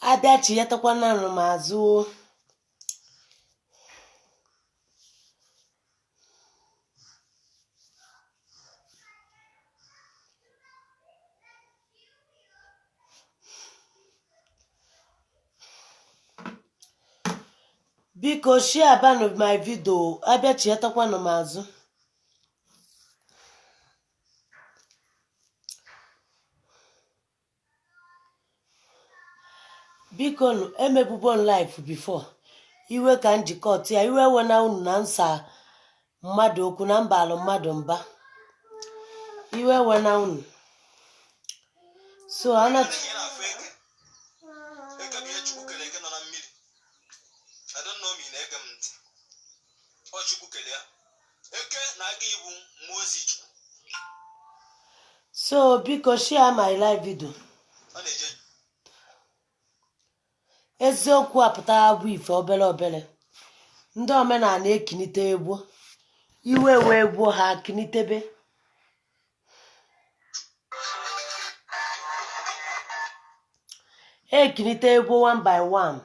Abịa chiyatakwana m azụ o. Biko share banụ my video. Abịa chiyatakwanụ m azụ. Biko nụ, emebubo m live before. Iwe ka m jikọta ya. Iwe wena unu na nsa mmadụ okwu na mba alụ mmadụ mba. Iwe wena unu. So ana Ị na-afụ eke. Eke bụ ihe Chukwu kere eke nọ na mmiri. I don't know ma ị na-ege m ntị. Ọ Chukwu kere ya. Eke na-aga ibu mmụọ ozi Chukwu. So biko share my live video. Ọ na-eje Eziokwu apụtara bụ ife obere obere. Ndị omenala ekinite egbo iwe wee gbuo ha kinitebe. Ekinite egbo one by one.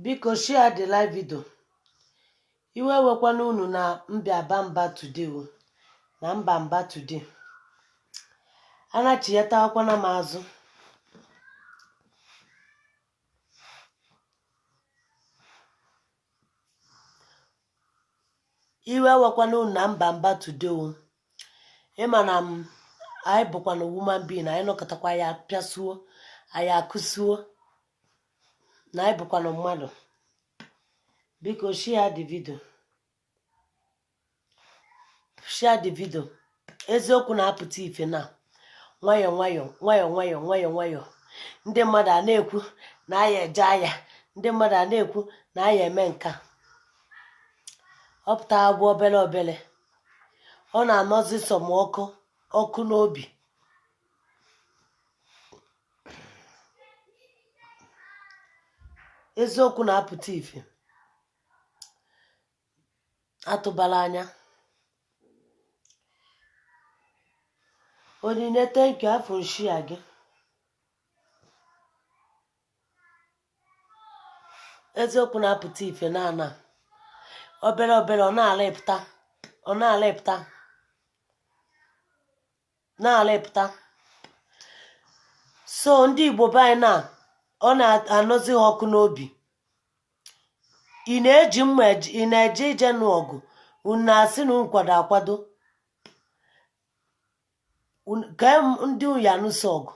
Biko share the live video. Iwe wekwana unu na mbịa ba mba today o, na mba mba today. Anachiyatakwana m azụ. Iwe wekwana unu na mba mba today o. Ịma na m anyị bụkwa na human being, anyị nọkọtakwa ya pịasuo, anyị akụsuo na anyị bụkwa na mmadụ. Biko share the video, share the video. Eziokwu na-apụta ife na nwayọ nwayọ nwayọ nwayọ nwayọ nwayọ. Ndị mmadụ a na-ekwu na aya eje aya, ndị mmadụ a na-ekwu na aya eme nka. Ọ pụtara bụ obere obere, ọ na-anọzi sọm ọkụ ọkụ n'obi. Eziokwu na-apụta ife atụbala anya. Onyinye, thank you. Afọ nshia gị. Eziokwu na-apụta ife na ana obere obere, ọ na-alịpụta, ọ na-alịpụta, na-alịpụta. So ndị Igbo be anyị na ọ na-anọzi ha ọkụ n'obi. Ị na-eji mma ị na-eje ije nụ ọgụ. Unu na-asị na unu kwado akwado ka ndị unu ya anụso ọgụ.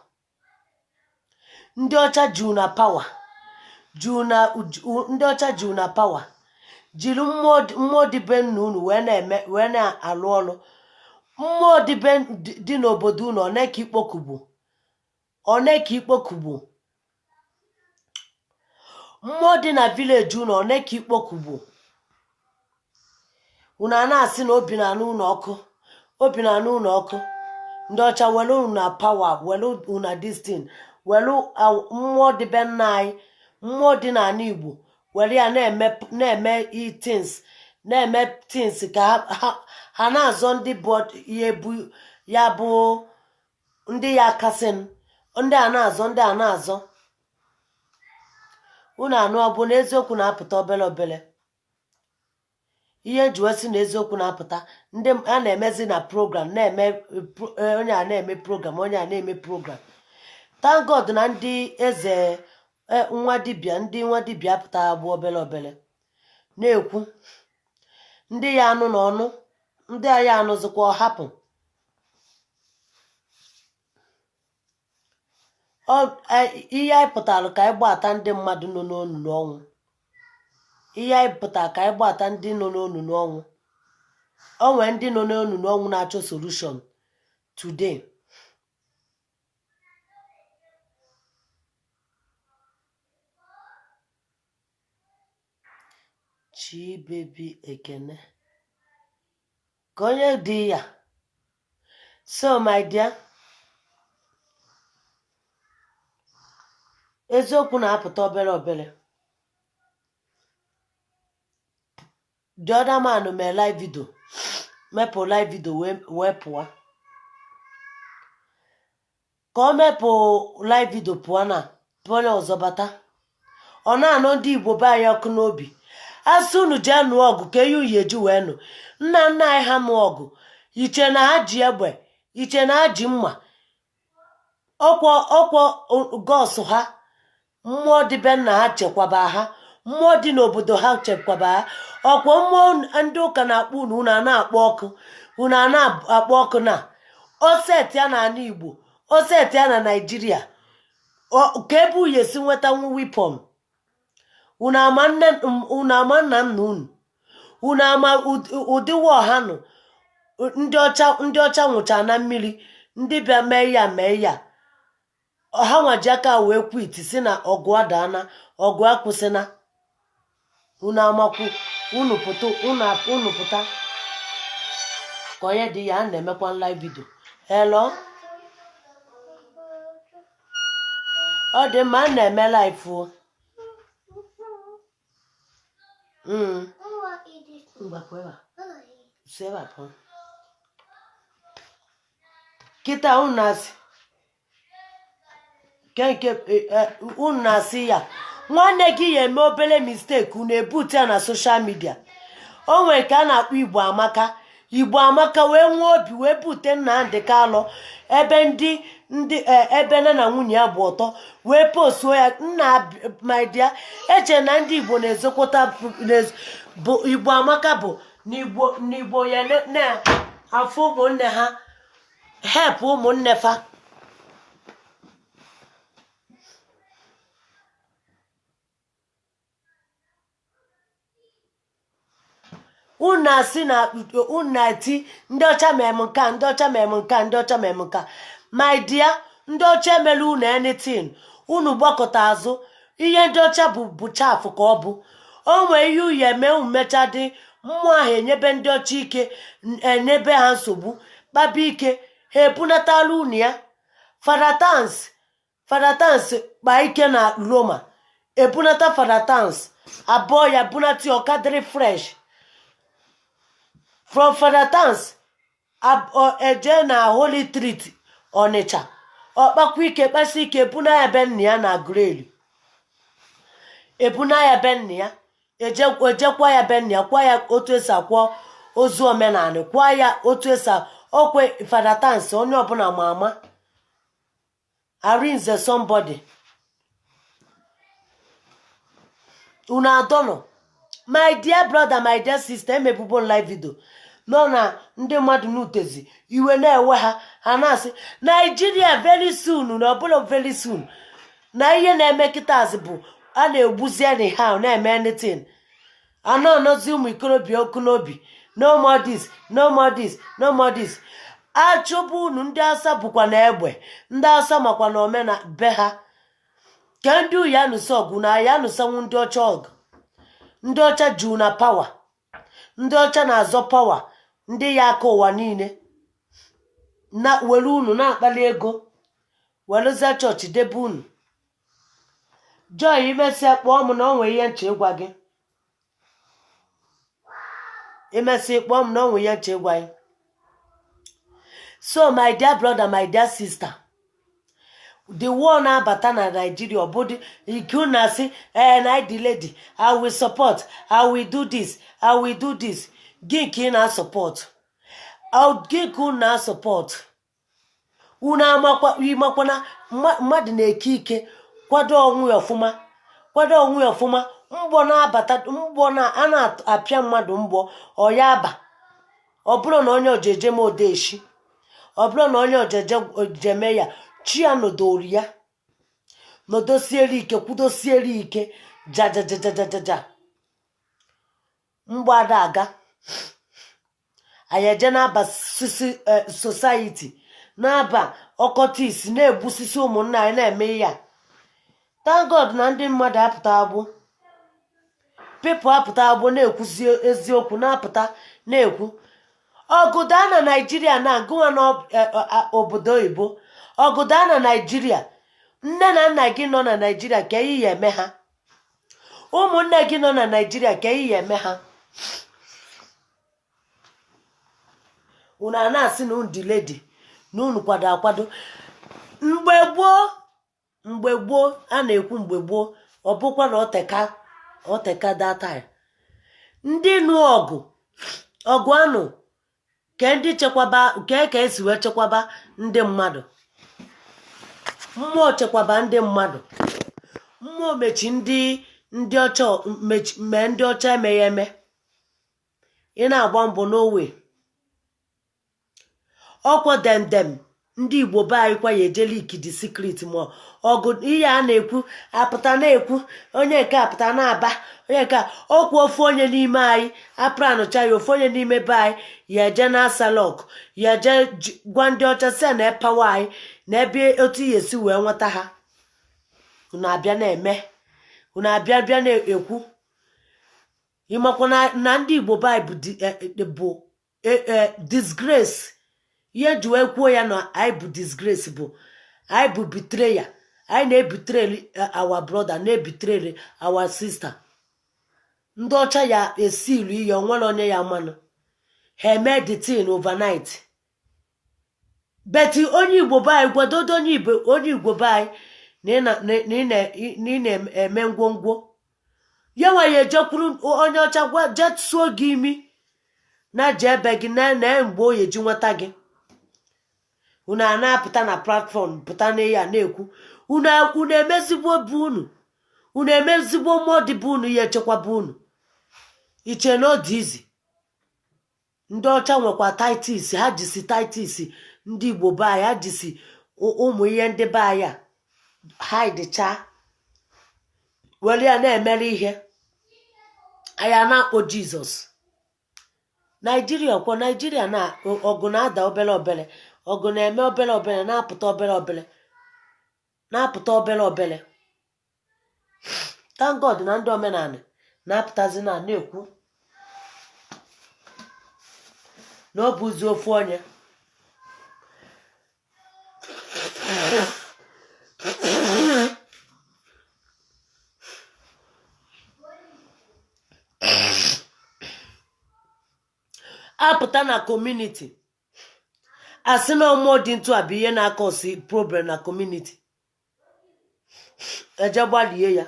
Ndị ọcha ji una power, ji una ndị ọcha ji una power, jiri mmụọ mmụọ dị be nna unu wee na-eme, wee na-alụ ọrụ. Mmụọ dị be dị n'obodo unu, ọ na-eke ikpokugbu, ọ na-eke ikpokugbu. Mmụọ dị na village unu, ọ na-eke ikpokugbu. Unu a na-asị na obi na-anụ unu ọkụ, obi na-anụ unu ọkụ. Ndị ọcha were unu na power, were una this thing, were mmụọ dị be nna anyị, mmụọ dị n'ala Igbo, were ya na-eme things, na-eme things ka ha na-azọ ndị bụ ihe bụ ya bụ ndị ya kasị ndị a na-azọ, ndị a na-azọ. Unu anụ, ọ bụ na eziokwu na-apụta obere obere. Ihe nji wee sị na eziokwu na-apụta, ndị a na-emezi na program na-eme onye a na-eme program, onye a na-eme program. Thank God na ndị eze nwa dibịa, ndị nwa dibịa apụtara bụ obere obere na-ekwu. Ndị ya anụ na ọnụ, ndị a ya anụzikwa, ọ hapụ. Ihe anyị pụtara ka anyị gbata ndị mmadụ nọ n'onunu ọnwụ. Ihe anyị pụtara ka anyị gbata ndị nọ n'onunu ọnwụ. O nwee ndị nọ n'onunu ọnwụ na-achọ solution today. Chibebi Ekene ka onye dị ya. So my dear, eziokwu na-apụta obere obere. The other man mee live video, mepụ live video wee pụọ. Ka ọ mepụ live video pụọ na onye ọzọ bata, ọ na-anọ ndị Igbo be anyị ọkụ n'obi. Asị unu jee nụọ ọgụ ka eyi uyi eji wee nụ. Nna nna anyị ha nụọ ọgụ, iche na ha ji egbe, iche na ha ji mma, ọkwọ ọkwọ gods ha, mmụọ dị be nna ha chekwaba ha, mmụọ dị n'obodo ha chekwaba ha. Ọkwọ mmụọ ndị ụka na-akpọ unu, unu a na-akpọ ọkụ, unu a na-akpọ ọkụ na oset ya n'ala Igbo, oset ya na Naijiria, ka ebe uye si nwetanwu weapon. Unu ama nne, unu ama nna nna unu, unu ama ụdị war ha nụ. Ndị ọcha nwụcha na mmiri, ndị bịa mee ya mee ya, ha nwa ji aka wee quit, si na ọgụ adaana, ọgụ akwụsịna. Unu amakwu unu pụta, unu pụta ka onye dị ya. A na-emekwa live video. Hello, ọ dị mma, a na-eme live o. Ngwa, pụọ ebe a. Si ebe a pụọ kịta. Unu na-asị ke nke unu na-asị ya nwanne gị ya eme obere mistake, unu ebute ya na social media. O nwere ka a na-akpọ Igbo Amaka. Igbo Amaka wee nwee obi wee bute Nnamdi Kanu ebe ndị ebe nne na nwunye ya bụ ọtọ wee postuo ya. Nna, my dear, eche na ndị Igbo na-ezokwata bụ Igbo Amaka bụ n'Igbo n'Igbo ya na-afụ ụmụnne ha, help ụmụnne fa. Unu asị na unu na-eti ndị ọcha mere m nke a, ndị ọcha mere m nke a, ndị ọcha mere m nke a. My dear, ndị ọcha emela unu anything. Unu gbakọta azụ, ihe ndị ọcha bụ chaff ka ọ bụ. O nwee ihe uyi eme, unu mechaa dị mmụọ ahụ enyebe ndị ọcha ike, enyebe ha nsogbu, kpaba ike, ha ebunatala unu ya. Fada Tans, Fada Tans kpaa ike na Roma, ebunata Fada Tans abụọ ya, bunata ya, ọka dịrị fresh. From Fada Tans eje na Holy Trinity Ọnịcha, ọkpakwa ike, kpasi ike, ebuna ya be nna ya na Aguleri, ebuna ya be nna ya, ejekwa ya be nna ya, kwa ya otu esi akwọ ozu omenanị, kwa ya otu esi okwe. Fada Tans, onye ọbụla ma ama Arinze somebody. Unu adọnọ. My dear brother, my dear sister, emebubo m live video nọ na ndị mmadụ n'utezi iwe na-ewe ha, ha na-asị Nigeria very soon, na ọbụla very soon, na ihe na-eme kịtazi bụ a na-egbuzi anyhow, na-eme anything, anọ anọzi ụmụ ikorobịa ọkụ n'obi. No more this, no more this, no more this. Achụbụ unu. Ndị asa bụkwa na egbe, ndị asa makwa na omena be ha ka ndị uyi anụsa ọgụ na ya anụsanwu ndị ọcha ọgụ. Ndị ọcha juu na power, ndị ọcha na-azọ power, ndị ya aka ụwa niile na were unu na-akpali ego, werezie chọọchị debe unu. Joy, imesịa kpọọ m na ọ nwee ihe nche ịgwa gị. Imesịa kpọọ m na ọ nwee ihe nche ịgwa gị. So my dear brother, my dear sister, the war na-abata na Nigeria, ọ bụdị ike unu na-asị ee na the lady, I will support, I will do this, I will do this. Gị nke ị na-support, gị nke unu na-support, unu amakwa ịmakwa na mmadụ na-eke ike kwado onwe ya ọfụma, kwado onwe ya ọfụma. Mgbọ na-abata, mgbọ na a na-apịa mmadụ mgbọ, ọ ya aba. Ọ bụrụ na onye ojeje m odeshi, ọ bụrụ na onye ojeje jeme ya, chi ya nọdoro ya, nọdosiere ike, kwudosiere ike, jajajajajaja, mgbada aga. Anyị eje na-aba sisi society, na-aba ọkọta isi, na-egbusisi ụmụnna anyị, na-eme ihe a. Thank God na ndị mmadụ apụta agbụ. People apụta bụ na-ekwuzi eziokwu, na-apụta na-ekwu. Ọgụ daa na Naijiria na gụnwa na obodo oyibo, ọgụ daa na Naijiria, nne na nna gị nọ na Naijiria, ka ihe ya eme ha? Ụmụnne gị nọ na Naijiria, ka ihe ya eme ha? Unu a na-asị na unu dị ready, na unu kwado akwado. Mgbe gboo, mgbe gboo a na-ekwu, mgbe gboo, ọ bụkwa na oteka oteka that time, ndị nụ ọgụ, ọgụ anụ ke ndị chekwaba, ke ka esi wee chekwaba ndị mmadụ. Mmụọ chekwaba ndị mmadụ. Mmụọ mechi ndị ọcha mechi mee ndị ọcha emeghị eme. Ị na-agba mbọ n'owe ọkwọ demdem. Ndị Igbo be anyị kwa ya ejela ikidi secret ma ọgụ. Ihe a na-ekwu, apụta na-ekwu, onye nke apụta na-aba, onye nke okwu, ofu onye n'ime anyị apranụcha ya, ofu onye n'ime be anyị ya eje na asalọk, ya eje gwa ndị ọcha si na epawa anyị na ebe otu ihe esi wee nweta ha. Unu abịa na-eme, unu abịa bịa na-ekwu. Ịmakwa na ndị Igbo be anyị bụ bụ disgrace. Ihe ji wee kwuo ya na anyị bụ disgrace bụ anyị bụ betrayer. Anyị na-ebetray our brother, na-ebetray our sister. Ndị ọcha ya esi ilu ihe onwere onye ya manụ ha eme the thing overnight. But onye Igbo be anyị, gwadodo onye Igbo be anyị na ị na-eme ngwongwo ya, nwa ya ejekwuru onye ọcha gwa jesuo gị imi na je ebe gị na na mgbe o ji nweta gị. Unu a na-apụta na platform, pụta na ya na-ekwu. Unu emezigbo bụ unu, unu emezigbo mmụọ dị bụ unu ya echekwaba unu. Iche na ọ dị izi. Ndị ọcha nwekwa tactics ha jisi, tactics ndị Igbo be anyị ha jisi ụmụ ihe ndị be anyị a hide were ya na-emere ihe anyị a na-akpọ Jizọs. Naijiria kwa, Naijiria na ọgụ na-ada obere obere, ọgụ na-eme obere obere, na-apụta obere obere, na-apụta obere obere. Thank God na ndị omenala na-apụtazi na na-ekwu na ọ bụzi ofu onye. Apụta na community, asị na ọmụọ dị ntụ a bụ ihe na-acause problem na community, eje gbalie ya.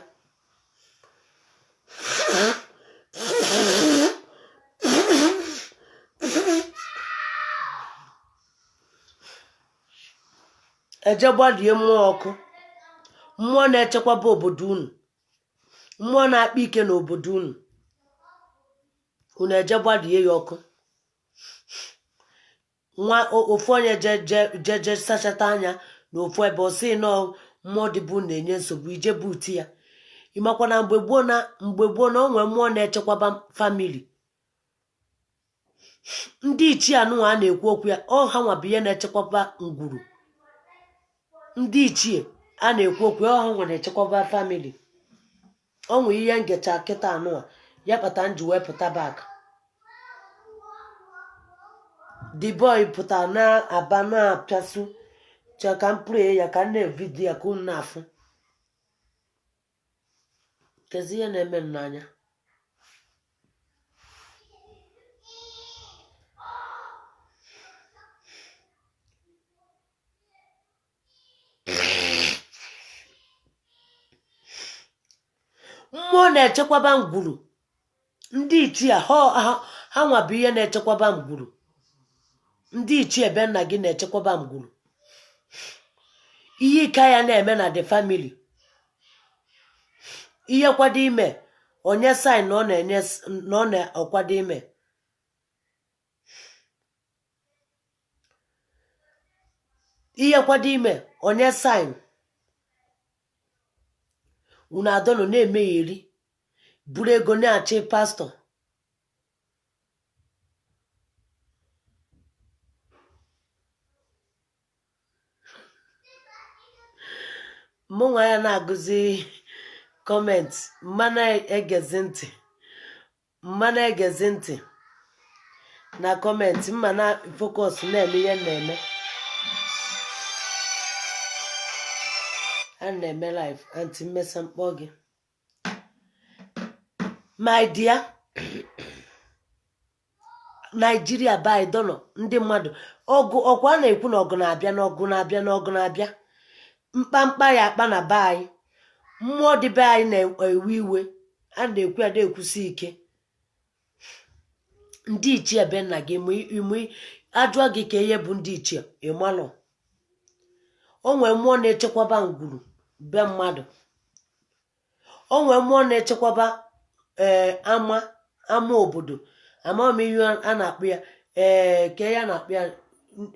Eje gbalie mmụọ ọkụ, mmụọ na-echekwaba obodo unu, mmụọ na-akpa ike n'obodo unu. Unu eje gbalie ya ọkụ. Nwa ofu onye je je je je sachata anya n'ofu ebe, ọ sị nọọ mmụọ dịbụ na-enye nsogbu, ije buti ya. Ịmakwa na mgbe gboo na o nwee mmụọ na-echekwaba family. Ndị ichie anụnwa a na-ekwu okwu ya, ọ ha nwa bụ ihe na-echekwaba ngwuru. Ndị ichie a na-ekwu okwu ya, ọ ha nwa na-echekwaba family. O nwee ihe ngecha kịta anụnwa ya kpata m ji wee pụta back. The boy pụta na-aba na-apịasụ chọ ka m pray ya, ka m na-evideo ya ka unu na-afụ kezi ihe na-eme m n'anya. Mmụọ na-echekwaba ngwuru. Ndị ichie ha nwa bụ ihe na-echekwaba ngwuru. Ndị ichie be nna gị na-echekwaba ngwuru. Ihe ike ya na-eme na the family, ihe kwado ime, onye sign na ọ na-enye na ọ na-akwado ime. Ihe kwado ime, onye sign. Unu adọnọ na-emegheri, buru ego na-achị pastọ. Mụ nwa ya na-agụzi comment, mana egezi ntị. Mma na-egezi ntị na comment, mma na focus na-eme ihe m na-eme. A na-eme live. Aunty, mmesa mkpọ gị, my dear. Naijiria by dono ndị mmadụ ọgụ ọkwa a na-ekwu na ọgụ na-abịa, na ọgụ na-abịa, na ọgụ na-abịa. Mkpamkpa ya akpa na be anyị. Mmụọ dị be anyị na-ewe iwe. A na-ekwu ya, na-ekwusi ike. Ndị ichie be nna gị ịmụ ajụọ gị ka ihe bụ ndị ichie, ịmalụ. O nwee mmụọ na-echekwaba ngwuru be mmadụ. O nwee mmụọ na-echekwaba ee ama obodo. Ama m ihe a na-akpọ ya, ee, ke ya na-akpọ ya,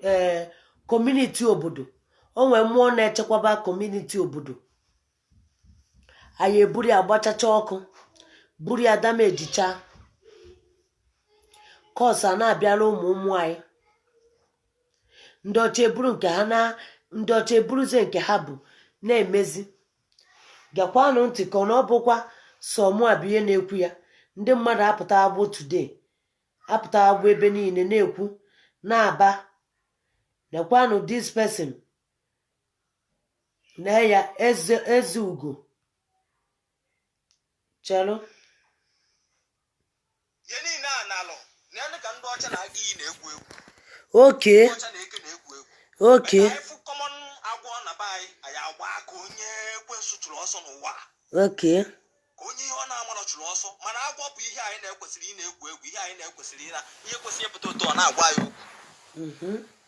ee, community obodo. O nwee mmụọ na-echekwaba community obodo. Anyị eburu ya gbachacha ọkụ, buru ya damagecha curse a na-abịara ụmụ ụmụ anyị. Ndị ọcha eburu nke ha na ndị ọcha eburuzie nke ha bụ na-emezi. Gekwanụ ntị, ka ọ na ọ bụkwa sọ mụ a bụ ihe na-ekwu ya. Ndị mmadụ apụta agbụ today, apụta agbụ ebe niile na-ekwu na-aba. Nekwanụ this person na ya, eze eze ugo chelụ. Ihe niile a na-alụ na ya ka ndị ọcha na-aga iyi na-egwu egwu. Ndị ọcha na-eke na-egwu egwu. Anyị fụ common agwọ na be anyị, anyị agba ka onye ekwensu chụrụ ọsọ n'ụwa, ka onye ihe ọ na-amarọ chụrụ ọsọ. Mana agwọ bụ ihe anyị na-ekwesịrị ị na-egwu egwu, ihe anyị na-ekwesịrị ị na ihe kwesịrị ịpụta ụtọ ọ na-agwa anyị okwu.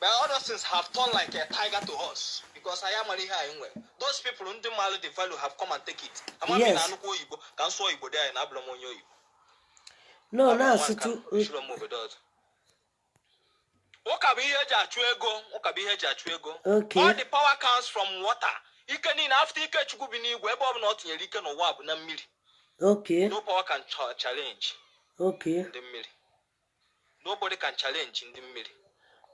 But other things have turned like a tiger to us because anyị amara ihe anyị nwere. Those people ndị maara the value have come and take it. Ama m na anụkwa oyibo ka m sụọ Igbo dị anyị na abụrụ m onye oyibo. No. Abụ m nwa Na-asụtụ. nka, eshiro m obodo ọzọ. Ụka bụ ihe eji achụ ego. Ụka bụ ihe eji achụ ego. All the power comes from water. Ike niile, after ike Chukwu bi n'igwe, ebe ọ bụla ọ tinyere ike n'ụwa bụ na mmiri. No power can challenge ndị mmiri. Nobody can challenge ndị mmiri.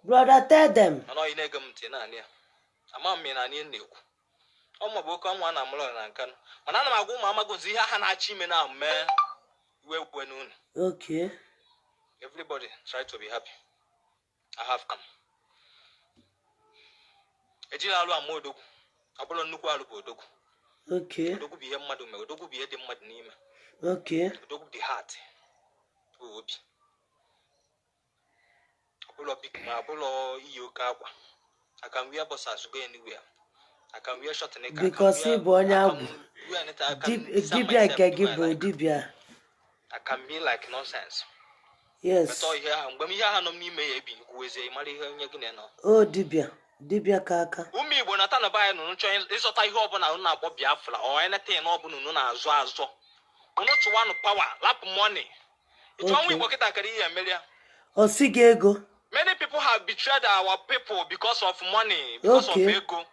Brother, tell them. Mana ọ na-ege m ntị naanị ya. Ama m na anyị na-ekwu ọ ma bụ oke ọnwa a na-amụrụ na nkanụ, mana ana m agwa ụmụ amagozi ihe ha na-achọ ime na mee iwe kwe n'unu. Everybody try to be happy. I have come. Ejila alụ ama odogwu. Ọ bụrụ nnukwu alụ bụ odogwu. Odogwu bụ ihe mmadụ mere. Odogwu bụ ihe dị mmadụ n'ime. Odogwu dị heart, bụ obi. Ọbụlọ big ma ọbụlọ iyi oke akwa. I can wear boxers go anywhere. I can wear short neck. Because ị bụ onye agwụ. Dibịa nke gị bụ dibịa. I can be like nonsense. Metọ ihe ahụ mgbe m ihe ahụ nọ m n'ime ya ebi kwuwezie, ị mara ihe onye gị na-enọ. O dibịa, dibịa ka aka. Ụmụ Igbo na tanaba anyị nụrụ chọọ ịzọta ihe ọbụla unu na-akpọ Biafra or anything ọbụla unu na-azọ azọ. Unu chụwanụ power, lapụ money. Ịchọ nwa Igbo kịta kere ihe emeri ya. Ọ sị gị ego. Many people have betrayed our people because of money, because of ego.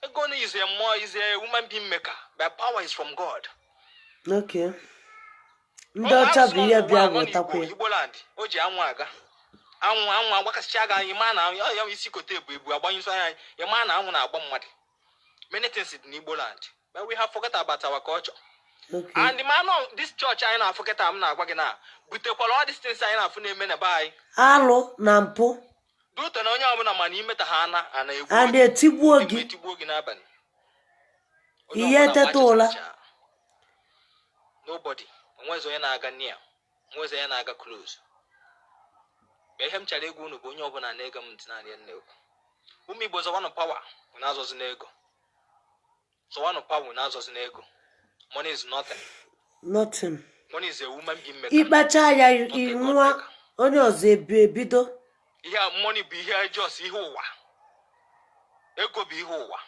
Ego is a more is a woman being maker, but power is from God. Okay, ndị ọcha bụ ihe bịa wetakwa ya. Igbo land o ji anwụ aga, anwụ anwụ agbakasịcha gị anya, ma na ya isi kote ebu ebu agbanyụsọ anya ya, ma na anwụ na-agba mmadụ. Many things dị n'Igbo land, but we have forgot about our culture. And the man of this church anyị na-afụ kịta m na-agwa gị na butekwara all these things anyị na-afụ na-eme na be anyị. Alụ na mpụ. Dute na onye ọbụla mana imeta ha ana ana egwu. A na-etigbuo gị. Etigbuo gị n'abalị. Onye Ihe ọbụla teta ụla. gbachachacha. Nobody, onwezi onye na-aga near, onwezi onye na-aga close. Ma ihe m chọrọ ịgwa unu bụ, onye ọbụla na-ege m ntị naanị ya na-ekwu, ụmụ Igbo, zọwanụ power, unu azọzi n'ego. Zọwanụ power, unu azọzi n'ego. Money is nothing. Nothing. Money is a woman being maker. Ịkpacha ya nwa onye ọzọ ebi ebido. Ihe a, money bụ ihe just ihe ụwa. Ego bụ ihe ụwa.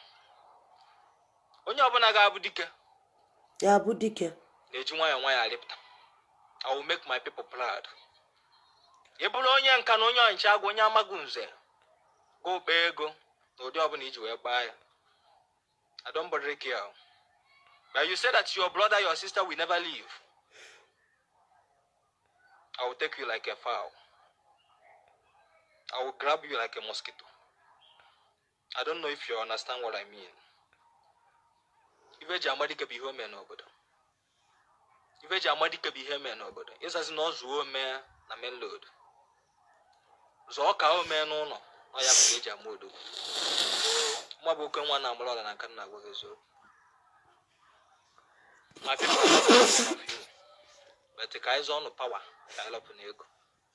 Onye ọbụla ga-abụ dike ya bụ dike na-eji nwayọọ nwayọọ arịpụta. I will make my people proud. Ị bụrụ onye nka na onye ọnịcha agwa onye amaghị nze go kpee ego n'ụdị ọbụla iji wee kpaa ya. I don't bother care. But you say that your brother, your sister will never leave. I will take you like a fowl. I will grab you like a mosquito. I don't know if you understand what I mean. Ife eji amadike bụ ihe o mere n'obodo. Ife eji ama dike bụ ihe mee n'obodo. Ịzazi na ọ zụọ omee na main road, zụọ ka o mee n'ụlọ, ọ ya bụ ka eji ama odogwu. Mma bụ oke nwa na-agbara ọla na nka na-agwa gị eziokwu. My people, but ka anyị zọọ ọnụ power, ka anyị lọpụ n'ego.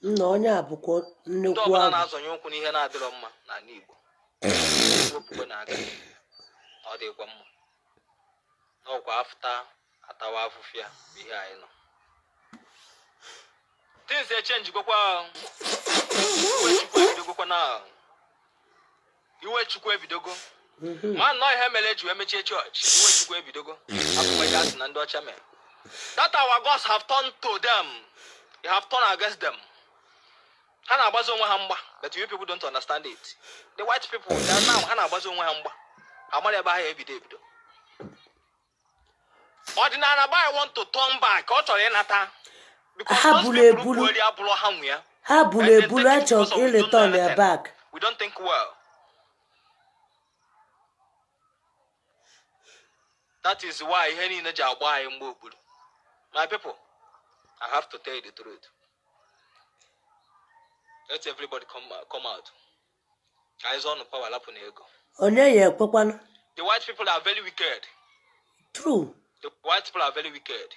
Nna, onye a bụkwa Ndị nnukwu ọbụla agwụ. na-azọnye ụkwụ n'ihe na-adịrọ mma n'ala Igbo, wepụkwe na-aga, ọ dịkwa mma n'ọkwa afụta atawa afụfịa bụ ihe anyị nọ. Things echenjigokwa. Iwe Chukwu ebidogokwa na iwe Chukwu ebidogo. Ma nnọọ ihe mere eji wee mechie chọọchị, iwe Chukwu ebidogo. Akwụkwọ ya sị na ndị ọcha mere that our gods have turned to them, they have turned against them. Ha na-agbazi onwe ha mgba, but you people don't understand it. The white people, they are now, ha na-agbazi onwe ha mgba, amara ebe ha ebido ebido. Ọdịnala by want to turn back, ọ chọrọ ịnata because Ha those buru people ebulu. kwueri abụrụ ha nwe ya. Ha buru And then ebulu take it achọ because of we don't know ịreturn ya anything. back. We don't think well. That is why ihe niile ji agba anyị mgbe okpuru. My people, I have to tell you the truth. Let everybody come out. Ka anyị zọọ ọnụ power, lapụ na ego. Onye ya ekwekwanụ? The white people are very wicked. True. The white people are very wicked.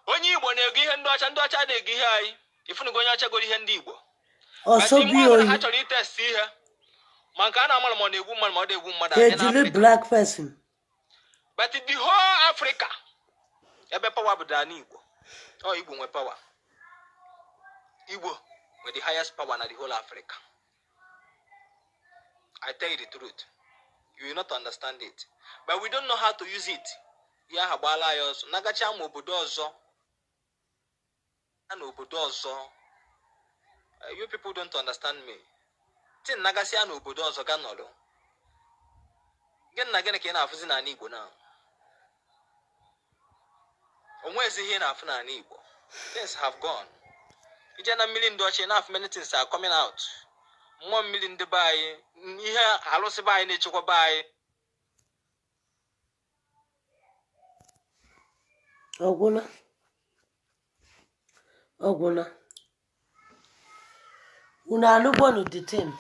Onye Igbo na-ego ihe ndị ọcha, ndị ọcha na-ego ihe anyị. Ifunugo onye ọcha goro ihe ndị Igbo? Ọsọ But bi mgbe ọbụla ha oyi. chọrọ itest ihe, ma nke a na-amara ma ọ na-egbu mmadụ ma ọ na-egbu mmadụ, Ha anyị na ejiri Afrịka. black person. But the whole Africa, ebe power bụ n'ala Igbo. Ọ Igbo nwe power. Igbo nwe the highest power na the whole Africa. I tell you the truth, you will not understand it, but we don't know how to use it. Ihe ahụ agbaala anyị ọsọ nagacha ma obodo ọzọ na obodo ọzọ. You people don't understand me. Tin nagasịa n'obodo ọzọ ga nọrọ, gịnị na gịnị ka ị na-afụzi n'ala Igbo na o nwezi ihe ị na-afụ n'ala Igbo? Things have gone. Ije na mmiri ndị ọcha, ị na-afụ many things are coming out. Mmụọ mmiri ndị be anyị, ihe alụsị be anyị na-echekwa be anyị. Ọgwụna, ọgwụna. Unu anụgbonu the thing?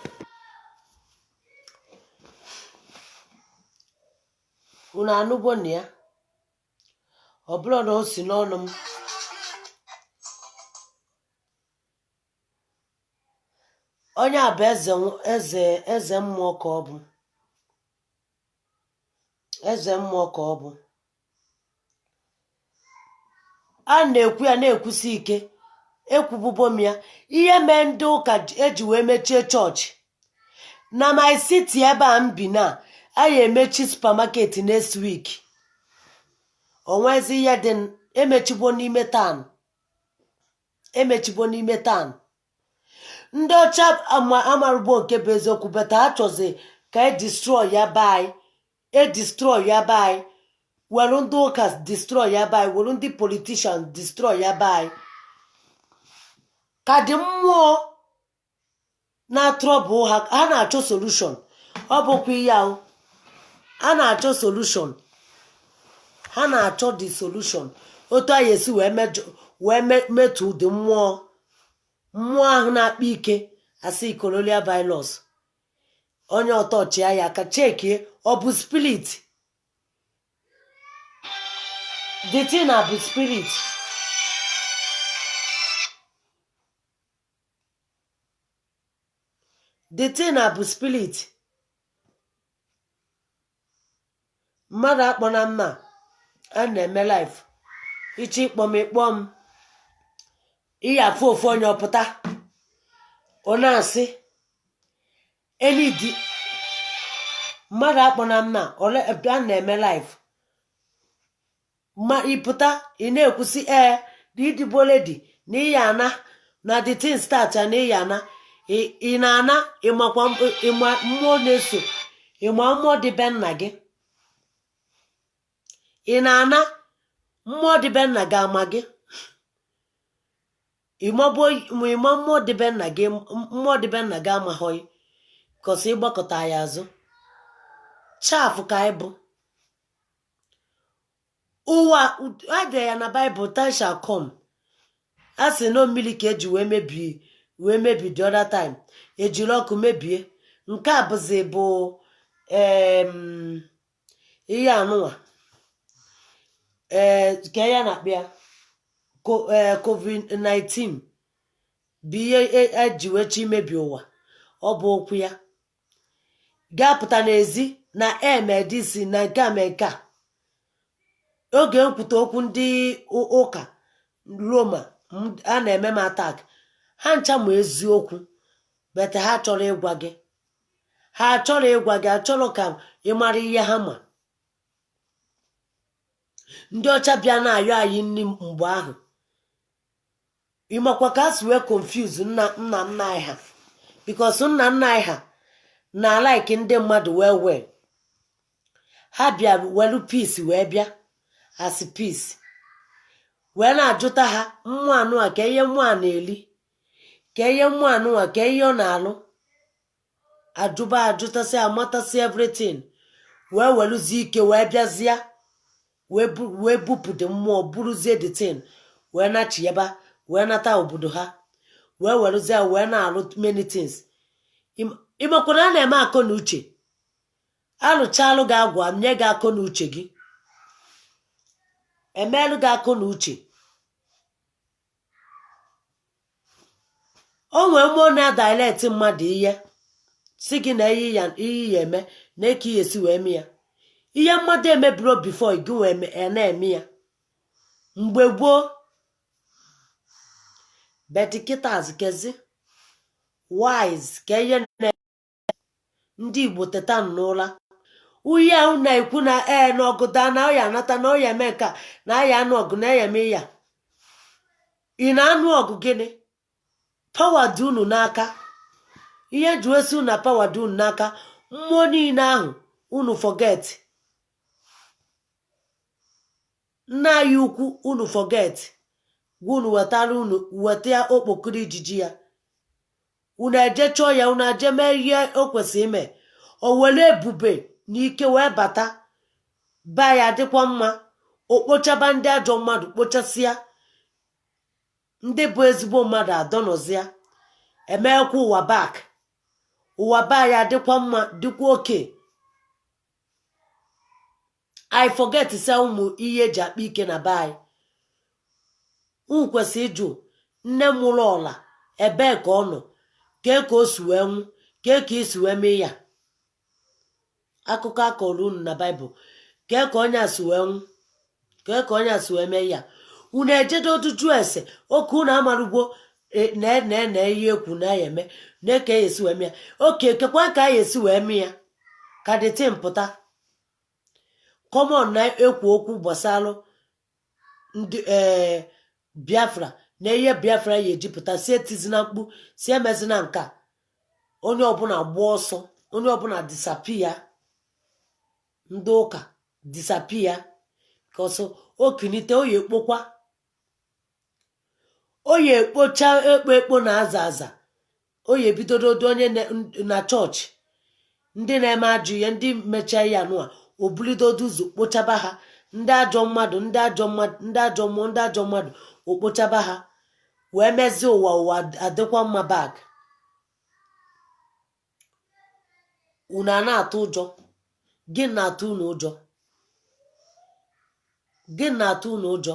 Unu anụgbonu ya? Ọ bụrụ na o si n'ọnụ m, onye a bụ eze, eze, eze mmụọ ka ọ bụ, eze mmụọ ka ọ bụ. A na-ekwu ya na-ekwusi ike, ekwububo m ya, ihe mee ndị ụka eji wee mechie chọọchị na my city ebe a m bi na anyị emechi supermarket next week. Onwezi ihe dị emechigbo n'ime town, emechigbo n'ime town. Ndị ọcha amarụgbo nke bụ eziokwu, but ha chọzi ka e destroy ya be anyị, e destroy ya be anyị, were ndị ụka destroy ya be anyị, were ndị politician destroy ya be anyị, ka dị mmụọ na trouble ha. Ha na-achọ solution. Ọ bụkwa ihe ahụ a na-achọ solution, ha na-achọ the solution otu anyị esi wee mejọ, wee metụ dị mmụọ, mmụọ ahụ na-akpa ike. Asị colonial virus, onye ọtọchịa ya aka chekie, ọ bụ spirit. The thing na bụ spirit. The thing na bụ spirit. Mmadụ akpọ na mma a na-eme live. Iche ịkpọ m, ịkpọ m, ihe afụ ofu onye ọpụta, ọ na-asị enidi. Mmadụ akpọ na mma ole a na-eme live, ma ịpụta ị na-ekwusi ee na ịdịgbo lady na ịya ana na the thing start ya na ịya ana, ị na-ana, ịmakwa ịma mmụọ na-eso, ịma mmụọ dị be nna gị, ị na-ana mmụọ dị be nna gị, ama gị ịmagbuo, ịma mmụọ dị be nna gị, mmụọ dị be nna gị amaghọghị kọsị ịgbakọta ya azụ chafụ ka anyị bụ. Ụwa adị ya na Baịbụl, time shall come. A sị na mmiri ka eji wee mebie, wee mebi the other time, ejiri ọkụ mebie. Nke a bụzi bụ ihe anụnwa, ee, ka ya na-akpị ya COVID-19 bụ ihe eji wee chọ imebi ụwa. Ọ bụ okwu ya ga-apụta n'ezi na emedc na nke a mee nke a. Oge nkwute okwu ndị ụka Roma a na-eme m attack. Ha ncha ma eziokwu, but ha chọrọ ịgwa gị, ha chọrọ ịgwa gị, achọrọ ka ị mara ihe ha ma. Ndị ọcha bịa na-ayọ anyị nri mgbe ahụ. Ịmakwa ka a si wee confuse nna nna nna anyị ha, because nna nna anyị ha na like ndị mmadụ well well. Ha bịa welu peace, wee bịa as peace, wee na-ajụta ha mmụọ anụ a, ka ihe mmụọ a na-eli, ka ihe mmụọ anụ a, ka ihe ọ na-alụ. Ajụba, ajụtasị, amatasị everything, wee weluzie ike, wee bịazie wee bupụ the mmụọ, buruzie the thing, wee nachiyaba, wee nata obodo ha, wee weruzie wee na-alụ many things. Ịmakwana a na-eme akọ na uche, alụchalụ gị agwa, nye gị akọ na uche gị, emeelụ gị akọ na uche. O nwee mmụọ na-adirect mmadụ ihe, si gị na ihe ya ihe ya eme na eke ihe esi wee mee ya. Ihe mmadụ emebiro before gị wee na-eme ya mgbe gboo. But kịta kezi wise ka ihe na ndị Igbo teta n'ụla. Uhe ahụ na-ekwu na ee, na ọgụ daa, na ọya anata, na ọya eme nke a, na aya anụ ọgụ, na ya eme ya. Ị na-anụ ọgụ gịnị? Power dị unu n'aka. Ihe ji esi unu na power dị unu n'aka. Mmụọ niile ahụ unu forget, nna anyị ukwu unu forget, gwa unu wetara, unu weta ya okpokoro ijiji ya, unu eje chọọ ya, unu eje mee ihe o kwesịrị ime. O were ebube na ike wee bata ba ya dịkwa mma. O kpochaba ndị ajọ mmadụ, kpochasịa ndị bụ ezigbo mmadụ, adọnọzịa, emekwa ụwa back, ụwa ba ya dịkwa mma, dịkwa oke. I forget sa ụmụ ihe eji akpa ike na be anyị. Unu kwesịrị ịjụ nne mụrụ ọla, ebee ka ọ nọ, kee ka o si wee nwụ, kee ka esi wee mee ya. Akụkọ akọrọ unu na Baịbụl, kee ka onye a si wee nwụ, kee ka onye a si wee mee ya. Unu ejedodu jụọ ese oke unu amarugwo na na na ihe ekwu na ya eme na ka ya esi wee mee ya. Oke kekwa ka ya esi wee mee ya ka the thing pụta. Common na-ekwu okwu gbasalụ ndị ee Biafra na ihe Biafra ya ejipụta, si etizina mkpu, si emezina nke a. Onye ọbụla gba ọsọ, onye ọbụla disappear, ndị ụka disappear ka ọsọ okinite oyi ekpokwa, oyi ekpocha ekpo ekpo na aza aza, oyi ebidododo onye na chọọchị, ndị na-eme ajọ ihe, ndị mechaa ya nụa, o bulidodo ụzọ kpochaba ha. Ndị ajọ mmadụ, ndị ajọ mmadụ, ndị ajọ mmụọ, ndị ajọ mmadụ, o kpochaba ha, wee mezie ụwa, ụwa adịkwa mma back. Unu a na-atụ ụjọ gị, na-atụ unu ụjọ gị, na-atụ unu ụjọ.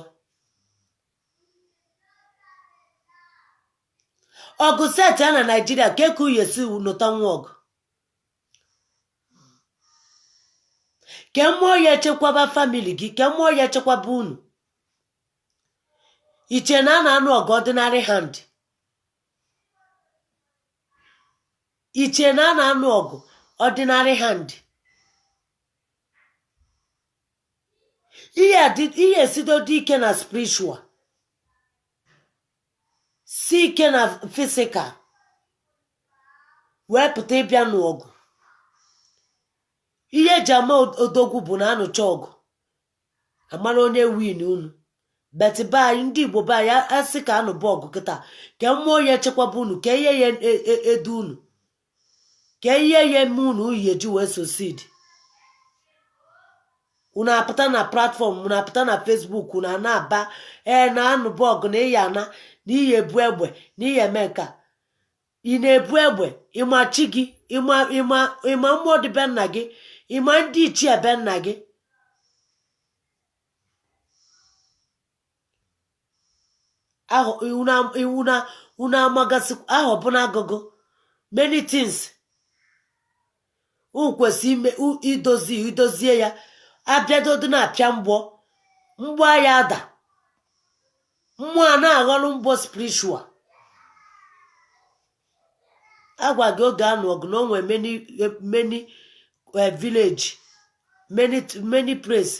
Ọgụ set ya na Naijiria ka eke uye si nụta nwa ọgụ, ke mmụọ ya echekwaba family gị, ke mmụọ ya echekwaba unu. Iche na a na-anụ ọgụ ordinary hand? Iche na a na-anụ ọgụ ordinary hand? Ihe esidodo ike na spiritual, si ike na physical, wee pụta ịbịa n'ọgụ. Ihe eji ama odogwu bụ na anụcha ọgụ, amara onye win unu. But be anyị, ndị Igbo be anyị, asị ka anụba ọgụ kịta, ka mmụọ ya echekwaba unu, ka ihe ya edu unu, ka ihe ya eme unu uyi eji wee succeed. Unu apụta na platform, unu apụta na Facebook, unu a na-aba ee na anụbụ ọgụ na ịya ana na iyi ebu egbe na iyi eme nka. Ị na-ebu egbe, ịma chi gị, ịma ịma ịma mmụọ dị be nna gị, ịma ndị ichie be nna gị. Ahụ unu amagasị ahụ ọbụla agụgụ many things unu kwesị ime idozi idozie ya. Abịadodo na-apịa mgbọ, mgbọ ya ada, mmụọ a na-aghọrọ mgbọ spiritual. Agwa gị oge anụ ọgụ na o nwere many many village, many many place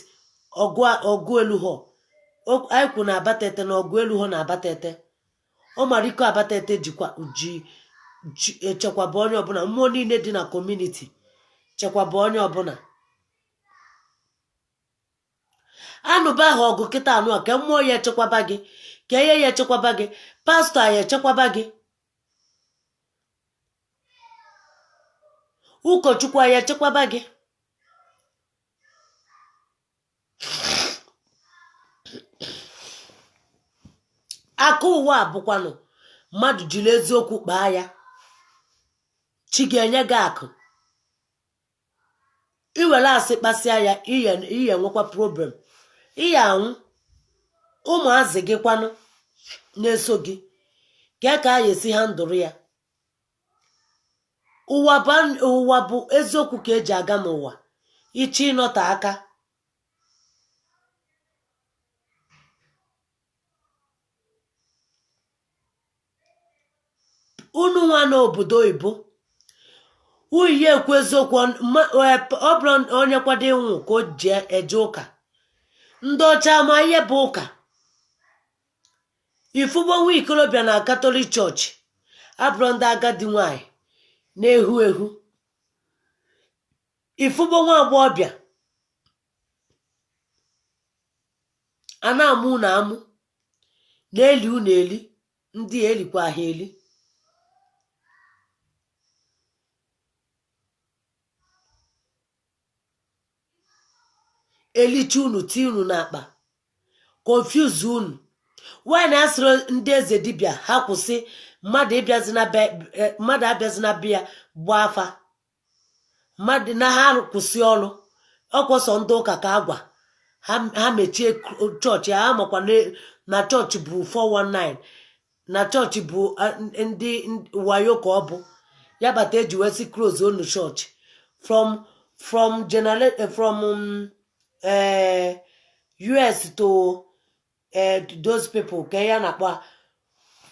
ọgụ ọgụ elu họ. Anyị kwu na Abatete na ọgụ elu họ na Abatete ọmariko. Abatete jikwa ji ji echekwaba onye ọbụla. Mmụọ niile dị na community chekwaba onye ọbụla. Anụba ahụ ọgụ kịta anụ a ka mmụọ ya echekwaba gị, ka ihe ya echekwaba gị, pastọ ya echekwaba gị, ụkọchukwu ya echekwaba gị. Aka ụwa a bụkwanụ mmadụ jiri eziokwu kpaa ya, chi ga-enye gị akụ. Iwere asị kpasịa ya, ihe ihe nwekwa problem, ihe anwụ. Ụmụazị gị kwanụ na-eso gị ka ka a esi ha ndụrụ ya. Ụwa bụ ụwa bụ eziokwu ka eji aga n'ụwa. Ichi ịnọte aka, unu nwa n'obodo oyibo uyi ekwu eziokwu. Ọ bụrụ onye kwado ịnwụ ka o ji eje ụka. Ndị ọcha ma ihe bụ ụka. Ifugbo nwa ikolobịa na Catholic chọọchị abụrụ ndị agadi nwanyị na-ehu ehu. Ifugbo nwa agbọghọbịa a na-amụ unu amụ na-eli unu eli, ndị elikwa ha eli. Elicha unu, tie unu n'akpa, confuse unu. Nwaanyị na-asịrị ndị eze dibịa ha kwụsị mmadụ ịbịazi na be mmadụ abịazi na be ya gbaa afa mmadụ na ha kwụsị ọrụ. Ọkwọsọ ndị ụka ka agwa ha ha mechie chọọchị ha. Makwa na chọọchị bụ 419, na chọọchị bụ ndị wayo ka ọ bụ ya bata eji wee sị close onu chọọchị from from US to those people ka ya na-akpọ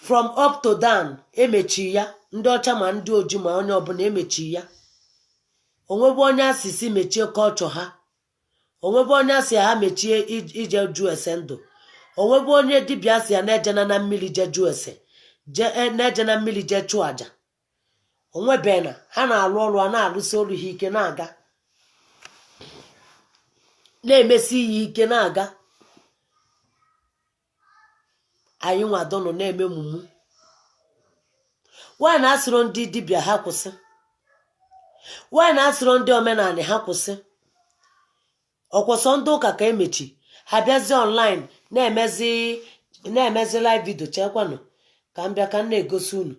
from up to down emechi ya. Ndị ọcha ma ndị oji ma onye ọbụla emechi ya. Onwebe onye asịsị mechie kọlchọ ha, onwebe onye asị ha mechie ije jụ ese ndụ, onwebe onye dibịa asị ya na-ejena na mmiri je jụ ese, na-eje na mmiri je chụọ aja. Onwebena ha na-alụ ọrụ a na-alụsi ọrụ ha ike, na-aga na-emesi ya ike na-aga. Anyị nwadonụ na-eme mumu. Nwaanyị na-asịrọ ndị dibịa ha kwụsị, nwaanyị na-asịrọ ndị omenala ha kwụsị. Ọkwọsọ ndị ụka ka emechi ha bịazi online na-emezi live video. Chekwanụ ka m bịa ka m na-egosi unu.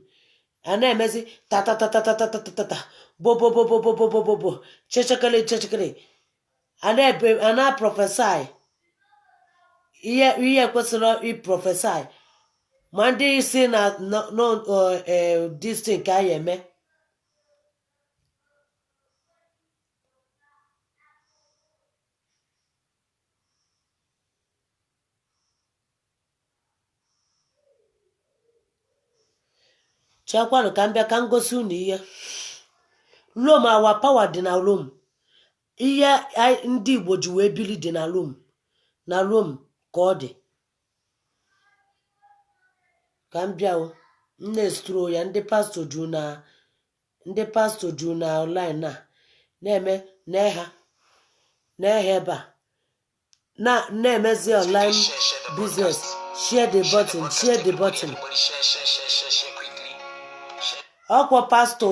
A na-emezi tatatatatatatatata, bobobobobobobobo, chechekele chechekele, a na-ebe a na-prophesy ihe ihe kwesịrị ịprophesy. Ma ndị si na no this thing ka anyị eme. Chekwanụ ka m bịa ka m gosi unu ihe Rome. Our power dị na Rome. Ihe ndị Igbo ji wee bili dị na Rome, na Rome ka ọ dị. Ka m bịa o, m na-estro ya. Ndị pastọ juru na ndị pastọ juru na online a na-eme na-eha na-eha ebe a na na-emezi online Share, share the business. broadcast. Share the Share the button, broadcast. share the Everybody, button. everybody, share, share, share, share, share quickly. Share. Ọkwa pastọ,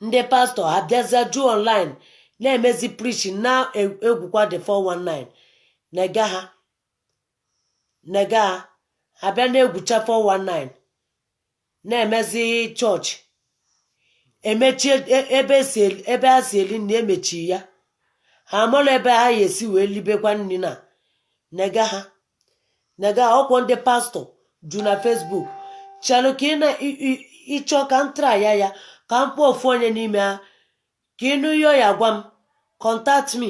ndị pastọ ha bịazịa ju online. Na-emezi preaching, na-egwukwa the 419. Nega ha, nega ha, abịa na-egwucha 419, na-emezi chọọchị. Emechie ebe ha si eli nri, emechi ya. Ha amara ebe ha ya esi wee libekwa nri. Na nega ha, nega ha. Ọkwọ ndị pastọ ju na Facebook. Chelụ ka ị na ịchọ ka m try ya, ka m kpọọ ofu onye n'ime ha ka ịnụ ihe ọ ya gwa m. Contact me.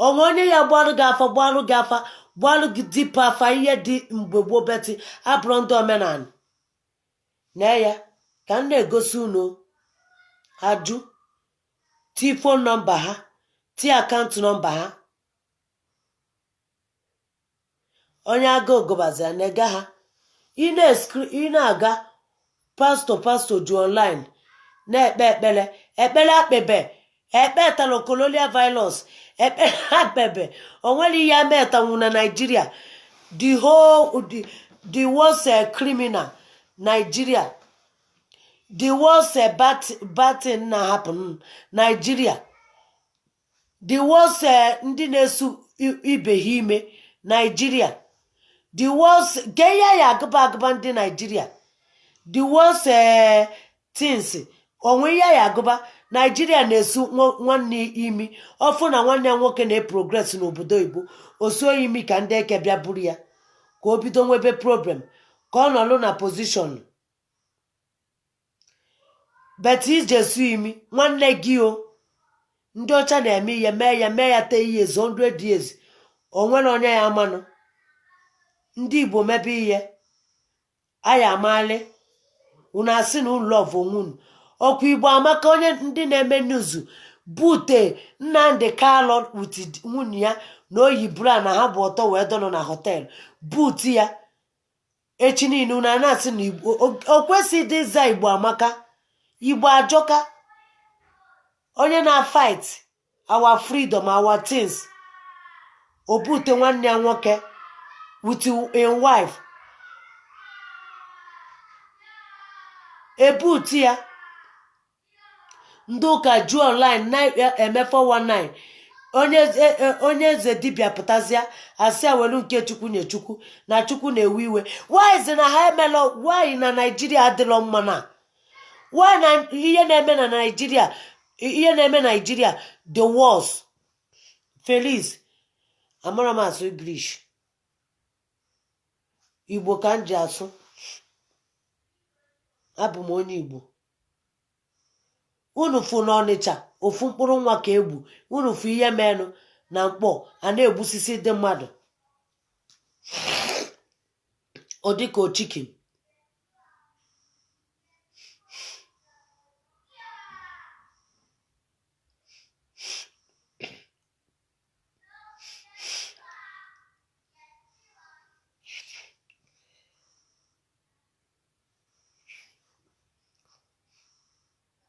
Onwe onye ya gbalụ gị afa, gbalụ gị afa, gbalụ gị dipụ afa, ihe dị mgbe gboo, beti abụrụ ndị omenala na ya ka m na-egosi unu. Ajụ ti phone number ha, ti account number ha. Onye agụụ gụbazia. Na-ega ha, ị na-aga pastọ, pastọ ju online na-ekpe ekpere, ekpere akpebe ekpe tara colonial virus, ekpere akpebe. Onwere ihe ametanwu na Nigeria. The whole the worst criminal Nigeria, the worst bad thing na happen Nigeria, the worst ndị na-esu ibe ha ime Nigeria, the worst nke ihe ya agụba agụba ndị Nigeria, the worst things onwe ihe ya agụba Nigeria na-esu nwanne imi. Ọfụ na nwanne ya nwoke na-eprogress n'obodo oyibo, osuo imi ka ndị eke bịa buru ya, ka o bido nwebe problem, ka ọ nọlụ na position. But ije su imi nwanne gị o, ndị ọcha na-eme ihe mee ya, mee ya 10 years, 100 years, o nwere onye ya amanụ. Ndị Igbo mebe ihe aya amali unu, asị na ụlọ onwe unu ọkwa. Igbo amaka. Onye ndị na-eme news bute Nnamdi Kanu with nwunye ya na oyi bra na ha bụ ọtọ wee dọnọ na hotel but ya. Echi niile unu a na-asị na Igbo o kwesịghị ịza. Igbo amaka, Igbo ajọka. Onye na-fight our freedom, our things, o bute nwanne ya nwoke with a wife, ebute ya. Ndị ụka ju online na-eme 419. Onye eze dibịa pụtazịa, asị ya welu nke Chukwu nye Chukwu, na Chukwu na-ewe iwe. Why na ha emelọ? Why na Naijiria adịlọ mma? Na why na ihe na-eme na Naijiria, ihe na-eme Naijiria, the worst? Felix, amara m asụ English, Igbo ka m ji asụ. Abụ m onye Igbo. Unu fụ n'Ọnịcha, ofu mkpụrụ nwa ka egbu. Unu fụ ihe menụ na Mkpọ, a na-egbusisi ndị mmadụ, ọ dịka ochikin.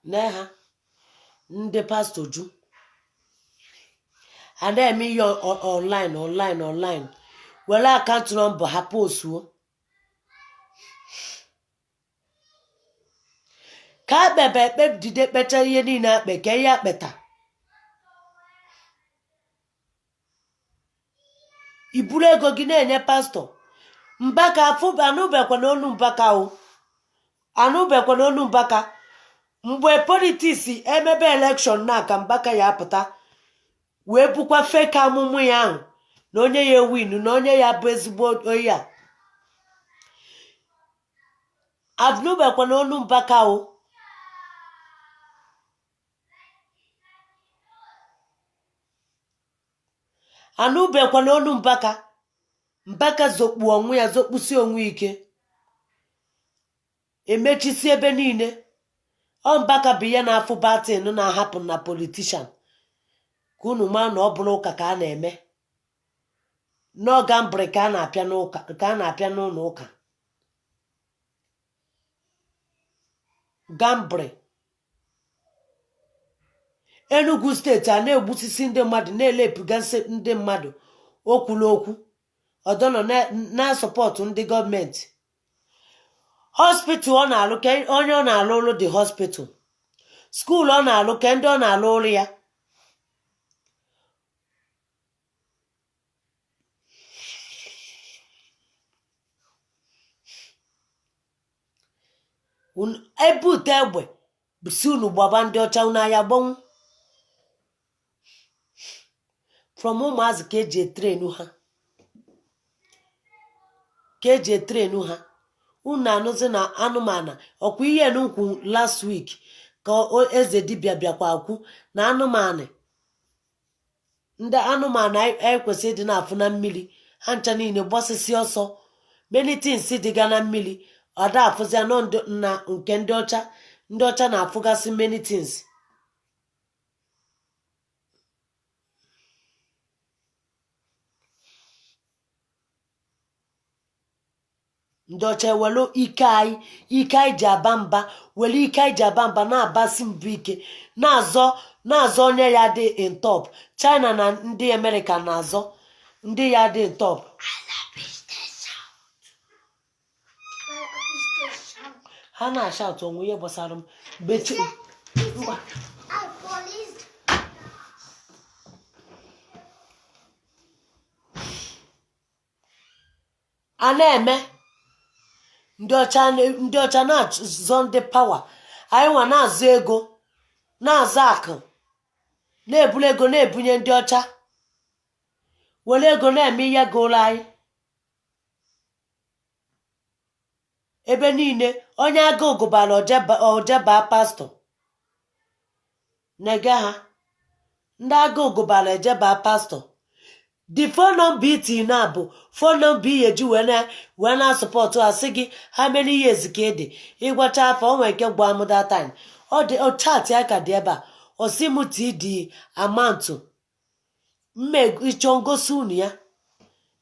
Nee ha, ndị pastọ ju a na-eme ihe online, online, online, were account number ha postuo ka akpebe ekpe jide kpecha ihe niile akpe ka ihe akpeta. Iburu ego gị na-enye pastọ Mbaka. Afụ anụbekwa n'olu Mbaka o, anụbekwa n'olu Mbaka. Mgbe politics emebe election na ka Mbaka ya apụta wee bukwa fake amụmụ ya ahụ na onye ya ewinu, na onye ya bụ ezigbo onye a. Anụbekwa n'olu Mbaka o. Anụbekwa n'olu Mbaka. Mbaka zokpu onwe ya, zokpusi onwe ike, emechisi ebe niile. Ọ Mbaka bụ ihe na-afụ batin na-ahapụ na politician, ka unu maa na ọ bụrụ ụka ka a na-eme n'ọga mbịrị, ka a na-apịa n'ụka, ka a na-apịa n'ụlọ ụka gambri. Enugu Steeti a na-egbusisi ndị mmadụ, na-elepụgasị ndị mmadụ. Okwulu okwu ọdọnọ na-asupport ndị gọọmenti. Hospital ọ na-alụ, ka onye ọ na-alụ ụlụ dị hospital. School ọ na-alụ, ke ndị ọ na-alụ ụlọ ya. Ebute egbe si unu gbaba ndị ọcha, unu aya gbanwu. From ụmụazị ka eji etrainu ha, ka eji etrainu ha. Unu anụzi na anụmanụ ọkwa ihe nkwu last week ka eze dibịa bịakwa kwu na anụmanụ, ndị anụmanụ anyị kwesịrị ịdị na-afụ na mmiri, ha ncha niile gbasịsị ọsọ. Many things dịga na mmiri ada afụzi anọ na nke ndị ọcha. Ndị ọcha na-afụgasị many things. Ndị ọcha ewelu ike anyị, ike anyị ji aba mba, were ike anyị ji aba mba na-abasi mbụ ike, na-azọ na-azọ onye ya dị in top. China na ndị Amerịka na-azọ ndị ya dị in top. Ha na-ashout onwe ihe gbasara m mgbe ngwa. A na-eme ndị ọcha, ndị ọcha na-azọ ndị power. Anyị nwa na-azụ ego, na-azụ akụ, na-eburu ego na-ebunye ndị ọcha, were ego na-eme ihe gụrụ anyị ebe niile. Onye agụụ gụbara ojeba pastọ na-ege ha. Ndị agụụ gụbara ejeba pastọ. The phone number iti na bụ phone number ihe ji wee na support. Ha sị gị how many years ka ị dị, ịgwacha afọ o nwere nke gwa m that time. Ọ dị chat ya ka dị ebe a. Ọ sị m td amount mme ịchọ ngosi unu ya.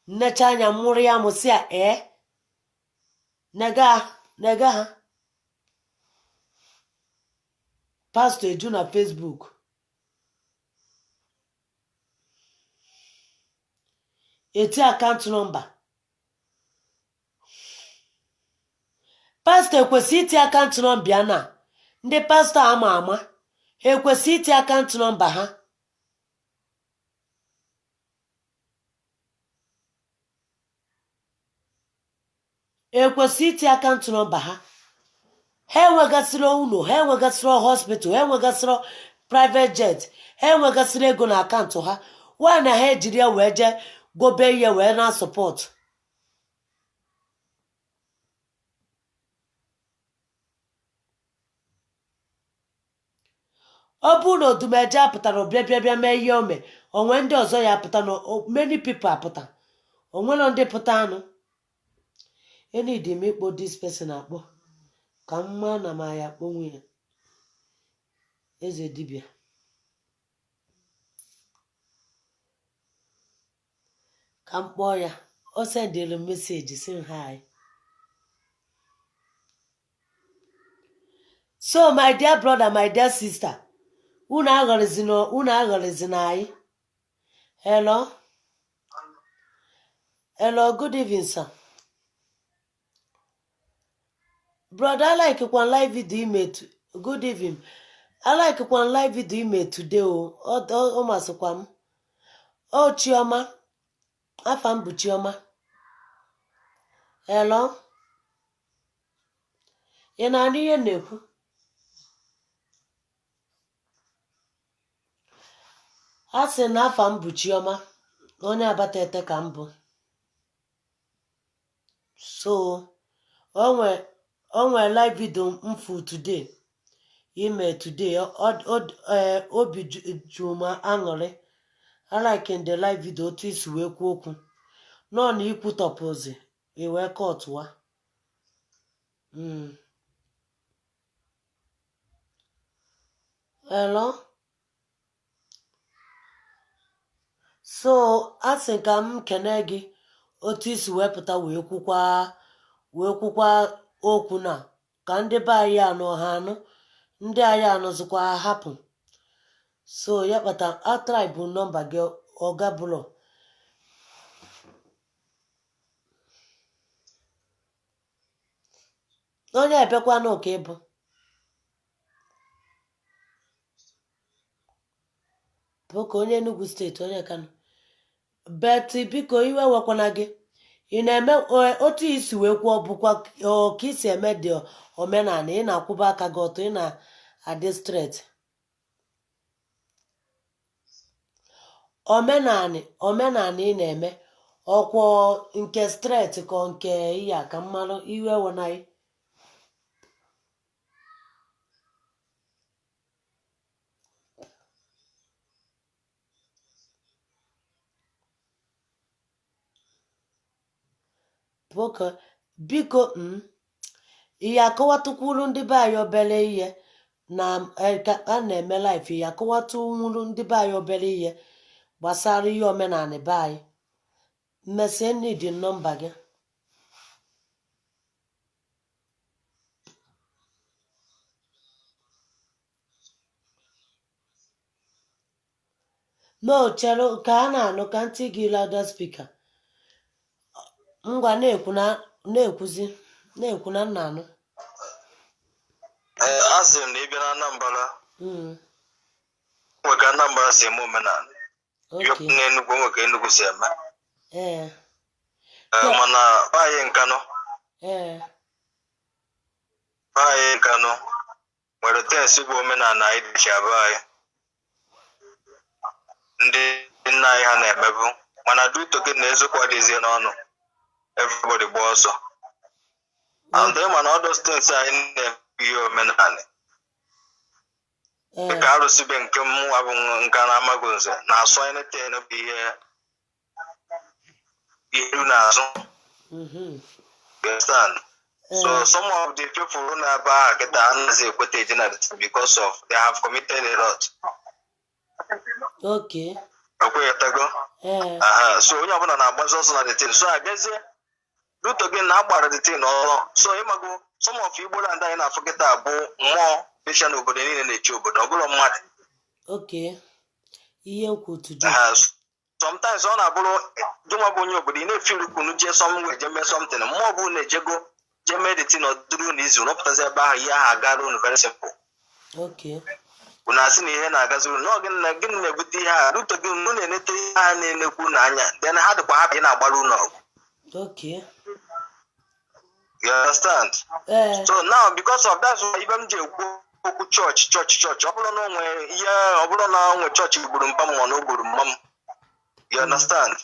Nnecha anya mụrụ ya, mụ sị ya ee, nega nega ha. Pastọ eju na Facebook eti account number. Pastọ ekwesị iti account number ya na ndị pastọ ama ama ha ekwesị iti account number ha. Ekwesị iti account number ha. Ha enwegasịrị ụlọ, ha enwegasịrị hospital, ha enwegasịrị private jet, ha enwegasịrị ego na account ha. Nwa na ha ejiri ya wee jee gobe ihe wee na support. Ọ bụrụ na Odumeje apụtara bịa bịa bịa mee ihe ome onwe, ndị ọzọ ya apụta na many people apụta. Onwere ndị pụta anụ enidi m ịkpọ this person akpọ ka m maa na ma ya akpọ nwunye eze dibịa ka m kpọọ ya. O sendịrị m message si m hi. So my dear brother, my dear sister, unu aghọrịzina, unu aghọrịzina anyị. Hello, hello, good evening, sir. Brother, I like kwa live video ime. Good evening. I like kwa live video ime today. O ọ masịkwa m. O Chioma, afa m bụ Chioma. Hello, ị na-anụ ihe m na-ekwu? A sị na afa m bụ Chioma, onye Abatete ka m bụ. So o nwe live video m fu today, ime today. Obi ju m aṅụrị. I like the live video, otu isi wee kwuo okwu nọ na ikwutọpụzi i wee kọtụwa. Hello. So a sị ka m kene gị otu isi wee pụta wee kwukwa okwu na ka ndị be anyị anụ ha anụ, ndị anyị anụzikwa ha hapụ. So ya kpata atrai bụ nọmba gị ọga bụlọ. Onye ebekwanụ ka ịbụ? Boko onye Enugu Steeti, onye Kano. But biko, iwe wekwana gị, ị na-eme otu isi wee kwuo bụkwa ka isi eme dị omenala. Ị na-akwụba aka gị ọtọ, ị na-adị straight. Omenani, omenani ị na-eme, ọkwọ nke straight ka ọ nke iya ka mmalụ. Iwe wenaghị. Boko, biko, ihe akọwatụkwuru ndị be anyị obere ihe na ka a na-eme live. Ihe akọwatụwuru ndị be anyị obere ihe gbasara ihe omenala be anyị. Mmesie need nọmba gị. No, chere ka a na-anụ ka ntị gị louder speaker. Ngwa, na-ekwu na na-ekwuzi, na-ekwu na nna anụ. Ee, a sị m na ị bịa na Anambra, nwe ka Anambra si eme omenala. Ịbịa n'Enugu, nwe ka Enugu si eme. Ee, mana be anyị Nkanụ, be anyị Nkanụ nwere things bụ omenala anyị dịcha be anyị, ndị nna anyị ha na-emebu, mana due to gị na eziokwu adịghịzie n'ọnụ, everybody gba ọsọ. And mana all those things anyị na-eme, ihe omenala, dịka arụsị be nke mụnwa bụ nka na amaghị nze na-asọ anything bụ ihe iru n'azụ. You understand? So some of the people na-ebe ahụ kịta anaghịzi ekweta eje na the because of they have committed a lot. Ekweghịtago? Ee. Aha, so onye ọbụla na-agbazi ọsọ na the thing. So abịazie due to gị na agbara the thing ọrụ, so ịmago some of Igbo land anyị na-afụ kịta bụ mmụọ dịcha n'obodo niile na-echi obodo, ọ bụrụ mmadụ. Okay, ihe nkwu today. Aha, sometimes ọ na-abụrụ gịnwa bụ onye obodo, ị na-efiri kwunu jee somewhere, jee mee something, mmụọ bụ na-ejego jee mee the thing, ọ dụrụ unu izu rọpụtazi ebe ahụ, ihe ahụ agara unu very simple. Unu asị na ihe na-agazi unu n'ọ gịnị na gịnị na-ebute ihe a due to gị unu na-enete ihe ha na-enekwu unu anya, then ha dịkwa happy na-agbara unu ọgụ. You understand? Ee. So now, because of that's why ibe m ji ekwu okwu chọọchị, chọọchị, chọọchị, ọ bụrụ na o nwee ihe, ọ bụrụ na o nwee chọọchị gburu mpa m ma na o gburu mma m, you understand?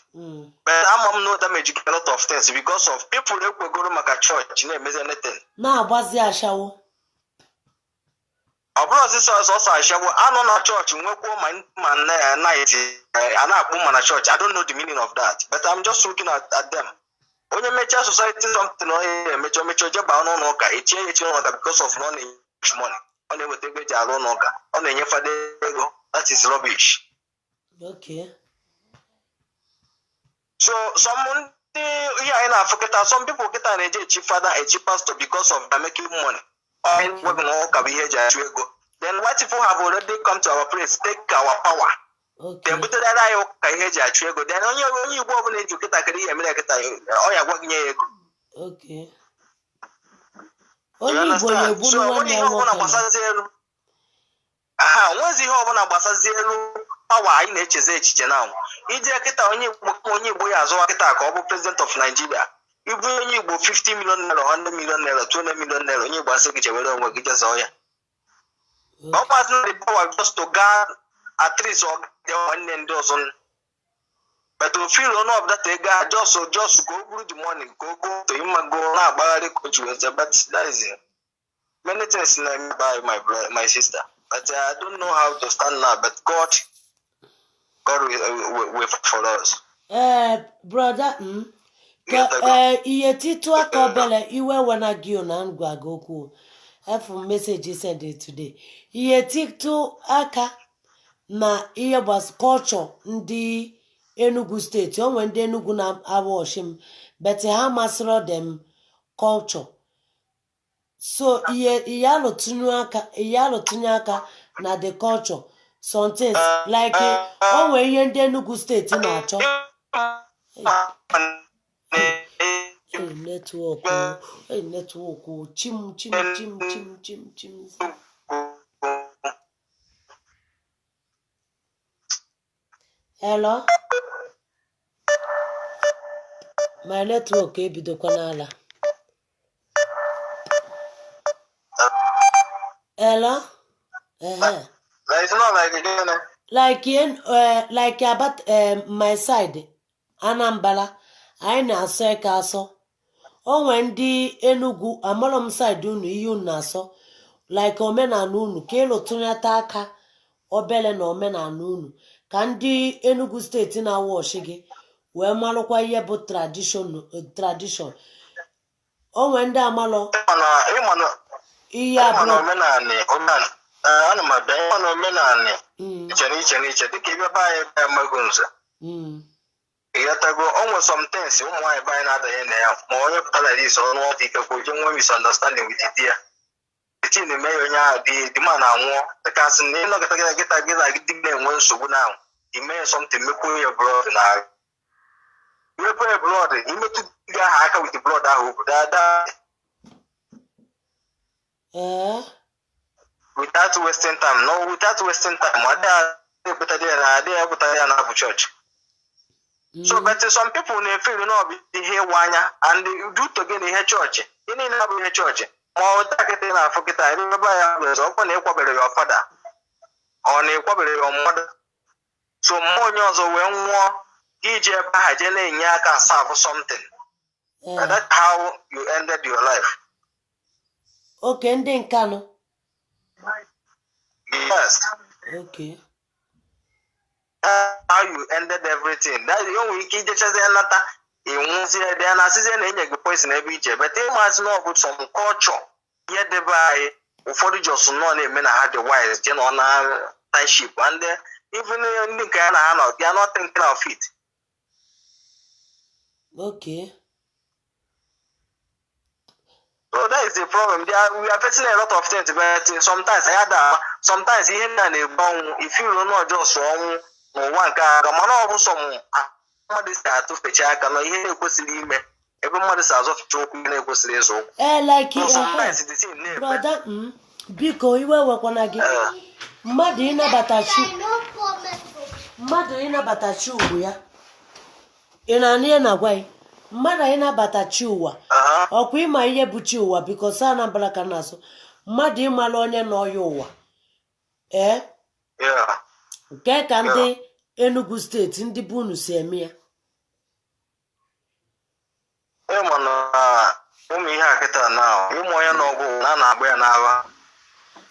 But ama m no damage a lot of things because of people ekwegoro maka chọọchị na-emezi anything. Na-agbazi ashawo. Ọ bụrụ ọsịsọ ọsọ ashawo anọ na chọọchị nwekwuo ma night a na-akpụ ma na chọọchị. I don't know the meaning of that, but I'm just looking at them. Onye mechaa society something, onye emecha omecha oje baa n'ụlọ ụka, echie ya echi n'ụlọ ụka because of na ọ na-enye money, ọ na-eweta ego eji arụ ụlọ ụka, ọ na-enye fada ego. That is rubbish. So some ndị ihe anyị na-afụ kịta, some people kịta na-eje echi fada, echi pastor because of their making money. Ọ na ụka bụ ihe eji achụ ego. Then white people have already come to our place, take our power. Then butere anyị ụka ihe eji achụ ego. Then onye Igbo ọbụla eji kịta kere ihe mere kịta, ọ ya gwa gị nye ya ego. Onye Igbo ya egburu So nwanne ihe ya ọbụla nwoke na gbasazie elu, aha, nwezi ihe ọbụla gbasazie elu power anyị na-echezi echiche na ije kịta. Onye Igbo ya azụwa kịta ka ọ bụ president of Nigeria, ibu onye Igbo 50 million naira, 100 million naira, 200 million naira, onye Igbo asị gị chewere onwe gị, jezọọ ya. Ọ gbazi na the power just to gaa at least ọ dị nwanne ndị ọzọ, but ofil ọnụ of that ego a just ka o buru the money ka o go to ịmago na-agbagharị ka o ji weta. But that is it. Many things na by my brother, my sister, but I don't know how to stand now, but God will for us. Ee, brother ka ee, ihe titụ aka obere iwe wena gị na ngwa gị okwu efu message send today. Ihe titụ aka na ihe gbas culture ndị Enugu Steeti, o nwere ndị Enugu na-awọchi m, but ha masịrị them culture. So ihe alụtụnye aka na the culture, somethings like o nwere ihe ndị Enugu Steeti na-achọ. Hey, network o. Hey, network o. Chim chim chim chim chim chim. Hello, my network ebidokwa n'ala. Hello. Ehe. Like, it's not like again. Like in like about my side, Anambra, anyị na-asọ eke asọ. O nwee ndị Enugu, amarọ m side unu ihe unu na-asọ, like omenala unu, ka ịlụtụnyata aka obele na omenala unu, ka ndị Enugu Steeti na-awọchi gị wee marụkwa ihe bụ tradition. O nwee ndị amalọ Ịma ịma na ihe ịma na abụrụ. Omenanị, ana m abịa. Ịma na omenanị iche na iche na iche, dịka ịbịa be anyị ebe amaghị nze. Ịghọtago, o nwere some things ụmụ nwaanyị be anyị na-adanye na ya, ma onye pụtara like this, ọnụ ọdụ ikekwe oje nwee misunderstanding with di ya, the thing eme ya, onye ahụ di ma na-anwụọ, dịka asị na ịnọkọta gịta gị na di na-enwe nsogbu na ime something, mekwuo ya blood na imepe ya blood, imetụ gị ahụ aka with blood ahụ dada. Without wasting time, no, without wasting time, adịghị ekwetara ya na adịghị ekwetara ya na abụ chọọchị. So but some people na-efeel na ọ bụ ihe ịwa anya, and due to gị na ihe chọọchị, ihe niile abụ ihe chọọchị, ma ọ taa kịta ị na-afụ kịta ebe ya bụ ọzọ, ọkwa na ịkwabere ya father, ọ na ịkwabere ya mmadụ, so mmụọ onye ọzọ wee nwụọ, gị ji ebe ahụ jee na-enye aka serve something. That's how you ended your life. Oke ndị Nkanụ. Yes. That's how you ended everything. That o nwere ike ijechazie nata, ịnwụzie dị na asịzie na enye gị poison ebe ije, but ịmasị na ọ bụ some culture, ihe debe anyị ụfọdụ jos nọ na-eme na ha dị wise, je nọ na township, and even ndị nke ya na ha nọ, they are not thinking of it. So that is the problem. We are facing a lot of things, but sometimes ya da, sometimes ihe ndị a na-ebu ọnwụ, if you know, just ọnwụ n'ụwa nke aka, mana ọ bụ sọ mmadụ si atụfecha aka na ihe na-ekwesịrị ime, ebe mmadụ si azọfecha ụkwụ ihe na-ekwesịrị ịzụ ụkwụ. Ee, like So sometimes the thing na-eme. Brother, biko, iwe wekwana gị. Mmadụ ịnabata chi, mmadụ ịnabata chi ugwu ya, ị na-anụ ihe na-agwa gị? Mmadụ ịnabata chi ụwa. Ọkwa ịma ihe bụ chi ụwa? Biko, sa Anambra ka m na-asụ. Mmadụ ịmala onye nọ ya ụwa, ee. Nke ka ndị Enugu Steeti, ndị bụ unu si eme ya? Ịma na ụmụ ihe a kịta na ịmụ onye n'ọgwụ na a na-agba ya n'agha.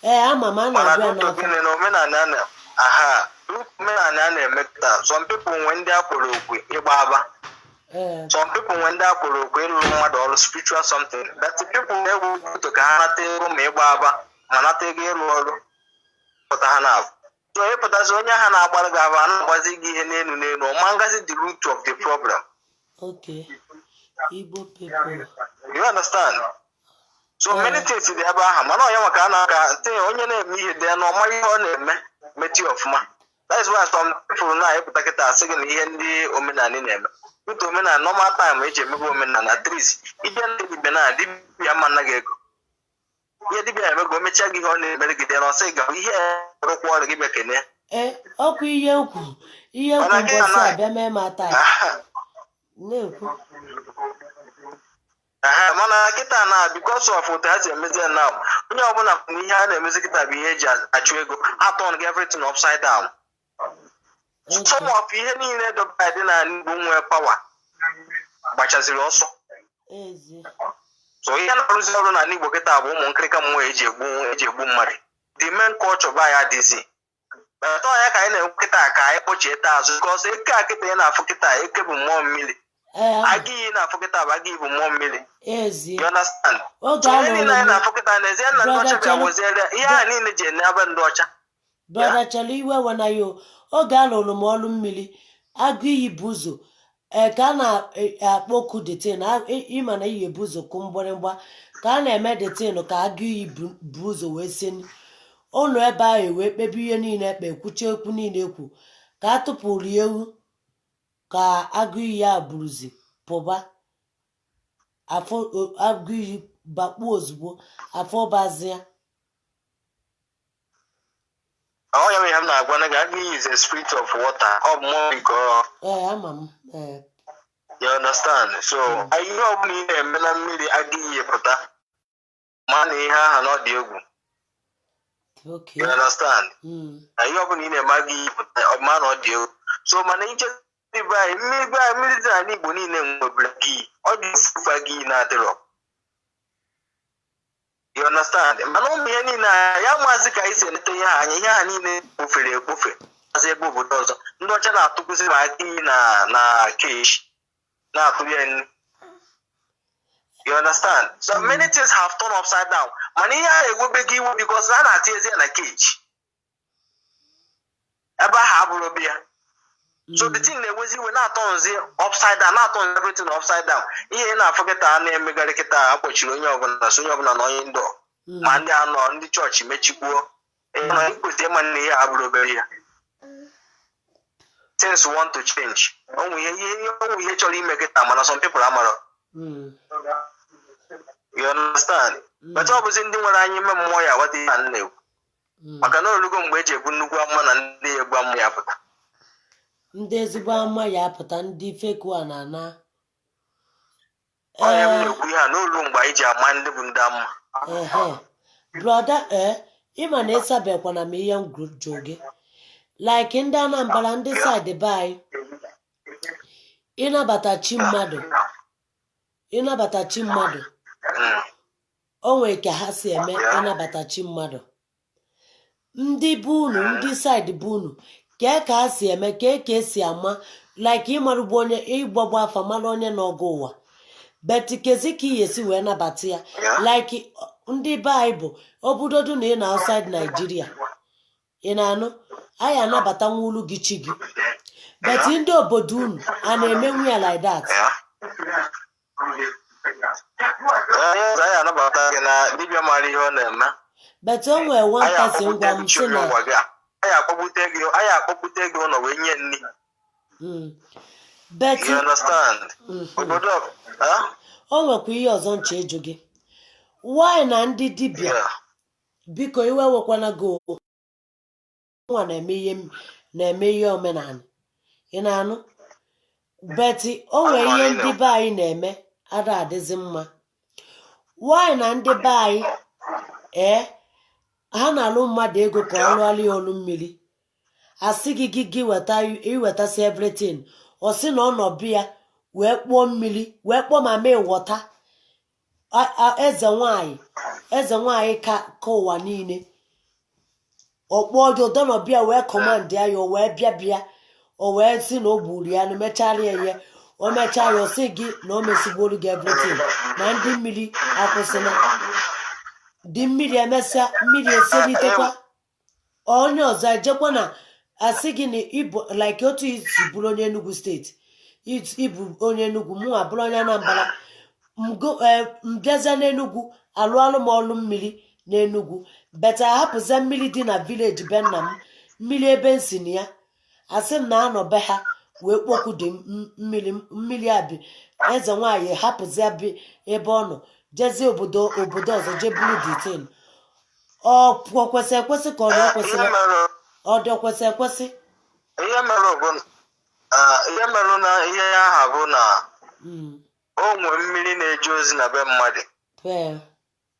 Ee, ama m, a Mana na-agba ya due to n'afọ. Gịnị na omenala a na aha omenala a na-eme kịta, some people nwee ndị akpọrọ okwe ịgba aba. Some people nwee ndị akpọrọ okwe ịlụrụ mmadụ ọrụ spiritual something, but the people na-ewu moto ka ha nata ego, ma ịgba aba ma nata ego ịrụ ọrụ pụta ha na-abụ. So ịpụtazi, onye ahụ na-agbara gị aba na-agbazi gị ihe n'elu n'elu, ọma ngazi the root of the problem. Okay, Igbo people. You understand? So many things dị ebe ahụ, mana onye maka a na-aka tinye onye na-eme ihe dị ya na ọma ihe ọ na-eme metụ ya ọfụma. That is why some people na-epụta kịta asị gị na ihe ndị omenala na-eme ụtụ omenala, normal time eji emebe omenala, at least ije ndị dibịa na dibịa ma anaghị ego ihe dibịa eme ka o mechaa gị ihe ọ na-emere gị dị na ọsị ga ihe rụkwa ọrụ gị bịa kene. Ee, ọkwa ihe nkwu, ihe nkwu. Mana gị Mbọsị na- abịa mee m ata na-ekwu. Aha, mana kịta na because of otu ha si emezi ya now, onye ọbụla na ihe a na-emezi kịta bụ ihe eji achụ ego, atọn gị everything upside down. Some of ihe niile dọba dị n'ala Igbo nwee power gbachaziri ọsọ. Ezi. So ihe na-arụzi ọrụ n'ala Igbo kịta bụ ụmụ nkịrịka mmụọ eji egbu mmadụ. The main culture be anyị adịzi. But ọ ya ka anyị na-ekwu kịta ka anyị kpọchie taa azụ, because eke a kịta ị na-afụ kịta, eke bụ mmụọ mmiri. Ee, ama. Agụ iyi na-afụ kịta bụ agụ iyi bụ mmụọ mmiri. Ezi. You understand? Oge So a ihe niile lụrụ anyị m na-afụ kịta n'ezie na ndị Brother ọcha bịa Chelu- weziere ihe a niile ji ene ebe ndị ọcha. Brother Chelu, iwe wena ya o. Oge a lụrụ m ọlụ mmiri, agụ iyi bụ ụzọ, ee, ka a na-akpọku detin, ịma na iyi ebu ụzọ kụ mgbịrịgba ka a na-eme detin, ka agụ iyi bụ ụzọ wee sie ụlọ ebe ahụ wee kpebe ihe niile ekpe, kwuchie okwu niile ekwu, ka a tụpụrụ ya ewu, ka agụ iyi a buruzi pụba afọ agụ iyi bakpuo ozugbo afọ bazia. Ọ ya mere ihe m na-agwa na gị, agụ iyi is a spirit of water. Ọ bụ mmụọ nke ọ. Ee, ama m, ee. You understand? So ihe ọbụla ị na-eme na mmiri, agụ iyi pụta, ma na ihe ahụ na ọ dị egwu. You understand? Mm. Na ihe ọbụla ị na-eme, agụ iyi pụta, ọ ma na ọ dị egwu. So mana iche be anyị, mmiri be anyị, mmiri dị n'ala Igbo niile nwebere agụ iyi. Ọ dị ofufe agụ iyi na-adịrọ. You understand? Mana ụmụ ihe niile a, ya maazị ka anyị si eleta ihe ha anya, ihe ha niile kpofere ekpofe maazị ebe obodo ọzọ ndị ọcha na-atụkwụzi ma agụ iyi na cage na-atụ ya nnu. You understand? So many things have turned upside down. Mana ihe a ewebego iwe because a na-atịnyezi ya na cage ebe ahụ abụrụ be ya. So the thing na-ewezi iwe, na-atọ nzi upside down, na-atọ nzi everything upside down. Ihe ị na-afụ kịta a na-emegharị kịta, akpọchiri onye ọbụla, so onye ọbụla na onye ndụ ma ndị anọ ndị chọọchị mechikwuo. Ịnọ ikwesịrị ịma na ihe a bụrụ obere ihe. Things want to change. Onwe ihe chọrọ ime kịta, mana some people amarọ. You understand? But ọ bụzi ndị nwere anya ime mmụọ ya aghọta ihe a m na-ekwu, maka na olugo mgbe eji ebu nnukwu amụma na ndị ya egbu amụma ya pụta. Ndị ezigbo ama ya apụta, ndị fake a na-ana. Onye m na-ekwu ihe a n'olu mgbe anyị ji ama ndị bụ ndị amụma. Ehe, brother, ee, ịma na ịsabekwana m ihe m jụ gị, like ndị Anambra, ndị side be anyị, ịnabata chi mmadụ, ịnabata chi mmadụ, o nwere ka ha si eme ịnabata chi mmadụ. Ndị bụ unu, ndị side bụ unu, kee ka ha si eme, kee ka esi ama, like ịmarụgbu onye ịgbagba afa mara onye n'ọgụ ụwa, but kezi ka ị esi wee nabata ya? Like ndị be anyị bụ obudodu na ị na outside Nigeria, ị na-anụ, anyị anabata nwulu gị chi gị, but ndị obodo unu a na-emenwu ya like that? Ee, anyị anabata gị na dibịa mara ihe ọ na-eme. But o nwere one Anyị person akpọgbute gwa m gị chi sị na ụwa gị. Anyị akpọgbute gị ụlọ wee nye nri. But You understand? Obodo, huh? O nwekwa ihe ọzọ nche ịjụ gị. Why na ndị dibịa, biko iwe wekwana gị o, nwa na-eme ihe omenala, ị na-anụ, but o nwere ihe ndị be anyị na-eme ada adịzi mma. Why na ndị be anyị, ee, ha na-alụ mmadụ ego ka ọ lụọla ya olu mmiri, asị gị weta, iwetasị everything, ọ sị na ọ nọ bi ya wee kpụọ mmiri, wee kpọọ mama ịwọta eze nwanyị, eze nwanyị ka ụwa niile, ọ kpọọ gị ụdọnọbịa wee command ya, o wee bịa, o wee sị na o gburu ya na mechara ya ihe o mechaa ya, ọ sị gị na o mesigburu gị everything, na ndị mmiri akwụsịna dị mmiri, emesịa mmiri eselitekwa, onye ọzọ ejekwa na asị gị na ịbụ, like otu isi bụrụ onye Enugu Steeti, ịbụ onye Enugu, mụnwa bụrụ onye Anambra, mbịazia n'Enugu alụalụ m ọlụ mmiri n'Enugu, better ahapụzia mmiri dị na village be nna m, mmiri ebe m si na ya, asị m na anọ be ha wee kpọku dị mmiri, mmiri abi eze nwaanyị, hapụzia bi ebe ọ nọ, jezie obodo ọzọ jee buru detin. Ọ kwesị ekwesị ka ọ na ọ kwesịrị? Ihe mere Ọ dị ọkwesị ekwesị? Ihe mere na ihe aha bụ na o nwee mmiri na-eje ozi na be mmadụ.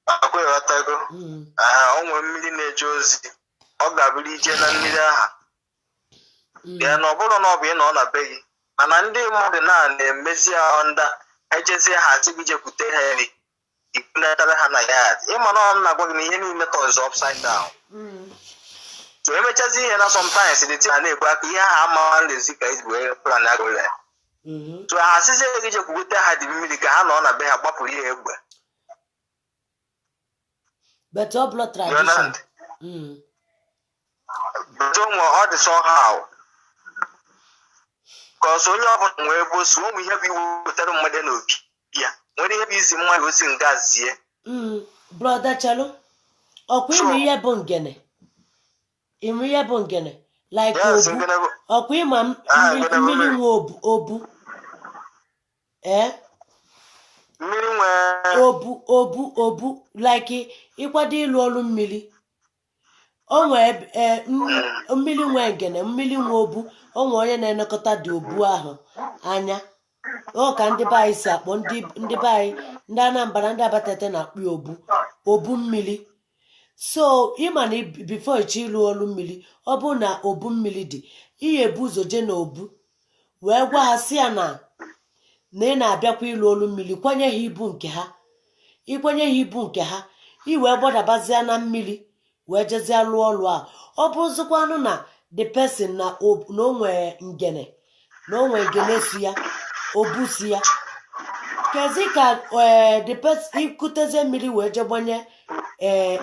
Akwa ịghọtago? Aha, o nwee mmiri na-eje ozi, ọ ga-abụrụ ije na mmiri aha ya na ọ bụrụ na ọ bụ ị nọ na be gị, mana ndị mmadụ na-emezi ahụ nda ejezie ha, asị gị jekwute ha nri ikwunetara ha na ya. Ịma na ọ m na-agwa gị na ihe niile turns upside down. So emechazi ihe na sometimes the thing a na-ebu aka ihe ahụ ama nlezi ka esi wee plan agụrụ ya. So ha asịzie gị jekwute ha dị mmiri ka ha nọ na be ha gbapụrụ ya egbe. But ọ bụla You tradition. understand? But ụmụ ọ dị somehow, cause onye ọbụla nwee ebe o si, ụmụ ihe bụ iwu wetara mmadụ n'obi ya nwere ihe bụ izi mmadụ ozi nga zie. Brother, chelu, ọkwa ịmụ ihe bụ ngene, ịmụ ihe bụ ngene, like Yes, obu. Ngene Ọkwa ịma Ah, mmiri ngene bụ mmiri mmiri. nwe obu, obu, ee. Mmiri nwee Obu, obu, obu, like ịkwado ịlụ ọrụ mmiri. O nwee mmiri nwe ngene, mmiri nwe obu, o nwee onye na-elekọta dị obu ahụ anya. Ọ ka ndị be anyị si akpọ, ndị be anyị, ndị Anambra, ndị Abatete na-akpọ ya obu, obu mmiri. So ịma na before ịchọ ịlụ ọrụ mmiri, ọ bụrụ na obu mmiri dị, ihe ebu ụzọ jee na obu wee gwa ha, si ya na ị na-abịakwa ịlụ ọrụ mmiri, kwanye ha ibu nke ha. Ịkwanye ha ibu nke ha, i wee gbadabazie na mmiri wee jezie lụọ ọrụ a. Ọ bụrụzikwanụ na the person na o nwee ngene, na o nwee ngene si ya, obu si ya, kezi ka the person ikutezie mmiri wee jee gbanye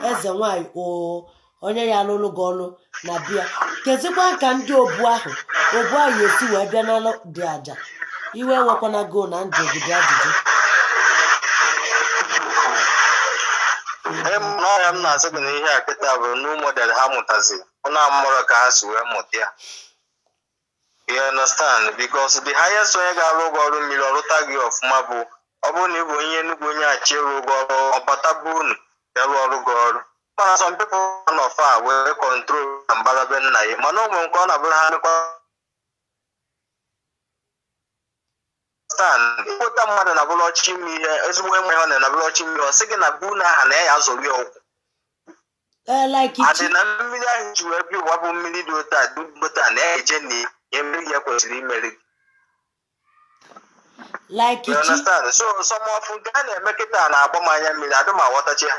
eze nwanyị, o onye ya alụlụ gị ọlụ na bịa, kezikwa ka ndị obu ahụ esi wee bịa n'alụ dị aja? Iwe ewekwana go na njụ gị dị ajụjụ. N'ọhịa m na-asị gị na ihe a kịta bụ new model ha mụtazi, ụnụ amụrụ ka ha si wee mụta ya. You understand? Because the highest onye ga-arụ ụgwọ ọrụ mmiri ọrụta gị ọfụma bụ ọ bụrụ na ị bụ onye Enugu, onye achị ịrụ ụgwọ ọrụ, ọbata bụ unu ya rụọ ọrụ gị ọrụ. Mana some people nọ far wee control na mbara be nna ya, mana ụmụ nke ọ na-abụrụ ha mekwa stand ịkpụta mmadụ na bụrụ ọchị ime ihe ezigbo enwe ọ na bụrụ ọchị mmiri, ọ sị gị na bụ na aha na ya azọrọ ya ụkwụ. Ee, like adị na mmiri ahụ ji wee bịa ụwa bụ mmiri dị otu a, dị otu a, na ya eje na ya mmiri ya kwesịrị imeri gị. Like You chi understand? So some of nke a na-eme kịta na-agba m anya mmiri, adị m aghọtachi ha.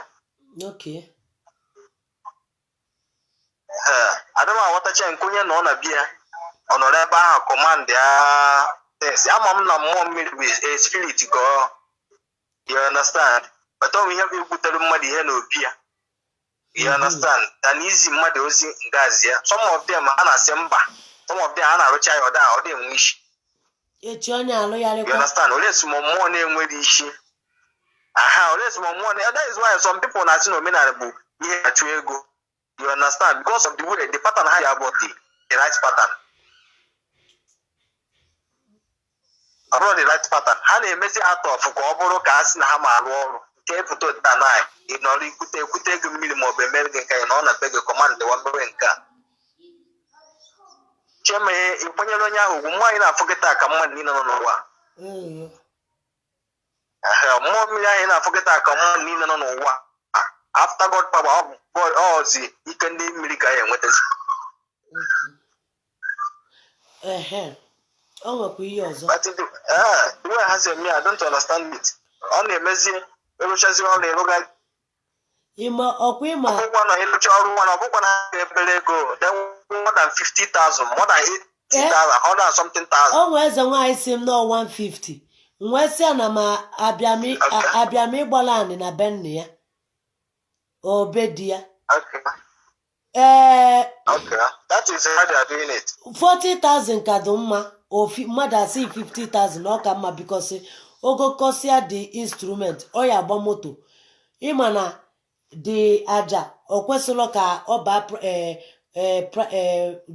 Ee, adị m aghọtachi nke onye nọ na bia, ọ nọrọ ebe ahụ command ya things. Ama m na mmụọ mmiri bụ a spirit ka ọ, you understand? But ọ bụ ihe bụ igbutere mmadụ ihe n'obi ya, you understand, than izi mmadụ ozi ngazi ya. Some of them ha na-asị mba, some of them ha na-arụcha ya, ọ da ọ dị enwe isi. Echi onye You alụgharịkwa. understand? Olee sị ma mmụọ na-enwere isi aha, olee sị ma mmụọ na, that is why some people na-asị na omenala bụ ihe achụ ego, you understand? Because of the way the pattern ha ya bụ the right pattern, ọ bụrụ the right pattern ha na-emezi out of ka ọ bụrụ ka a sị na ha ma arụ ọrụ nke pụta ụta na ị nọrọ ikwute ekwute ego mmiri ma ọ bụ emere gị nke ya na ọ na be gị command wa mewe nke a cheme ịkwanyere onye ahụ ugwu. Mmụọ anyị na-afụ kịta ka mmadụ niile nọ n'ụwa. Ehe, mmụọ mmiri anyị na-afụ kịta ka mmadụ niile nọ n'ụwa. After God power, ọ bụ ọzi ike ndị mmiri ka anyị enwetazi. Ehe, o nwekwa ihe ọzọ. But the way ha si eme ya, I don't understand it. Ọ na-emezi ịrụchazi ọrụ ịrụga Ịma ọkwa ịma. Ọbụkwa na ịrụcha ọrụ nwa na ọbụkwa na ha ga-ebere ego then more than 50,000, more than 80,000, hundred and something thousand. O nwee eze nwaanyị si m nọọ 150, m wee sị ya na ma abịa m abịa m ịgbala anị na be nna ya, obe di ya. Ee. Okay. That is how they are doing it. 40,000 ka dị mma. Ofi mmadụ asị 50,000 ọ ka mma because ogo kọsịa dị instrument, ọ ya agba moto. Ịma na dị aja, ọ kwesịrị ka ọ baa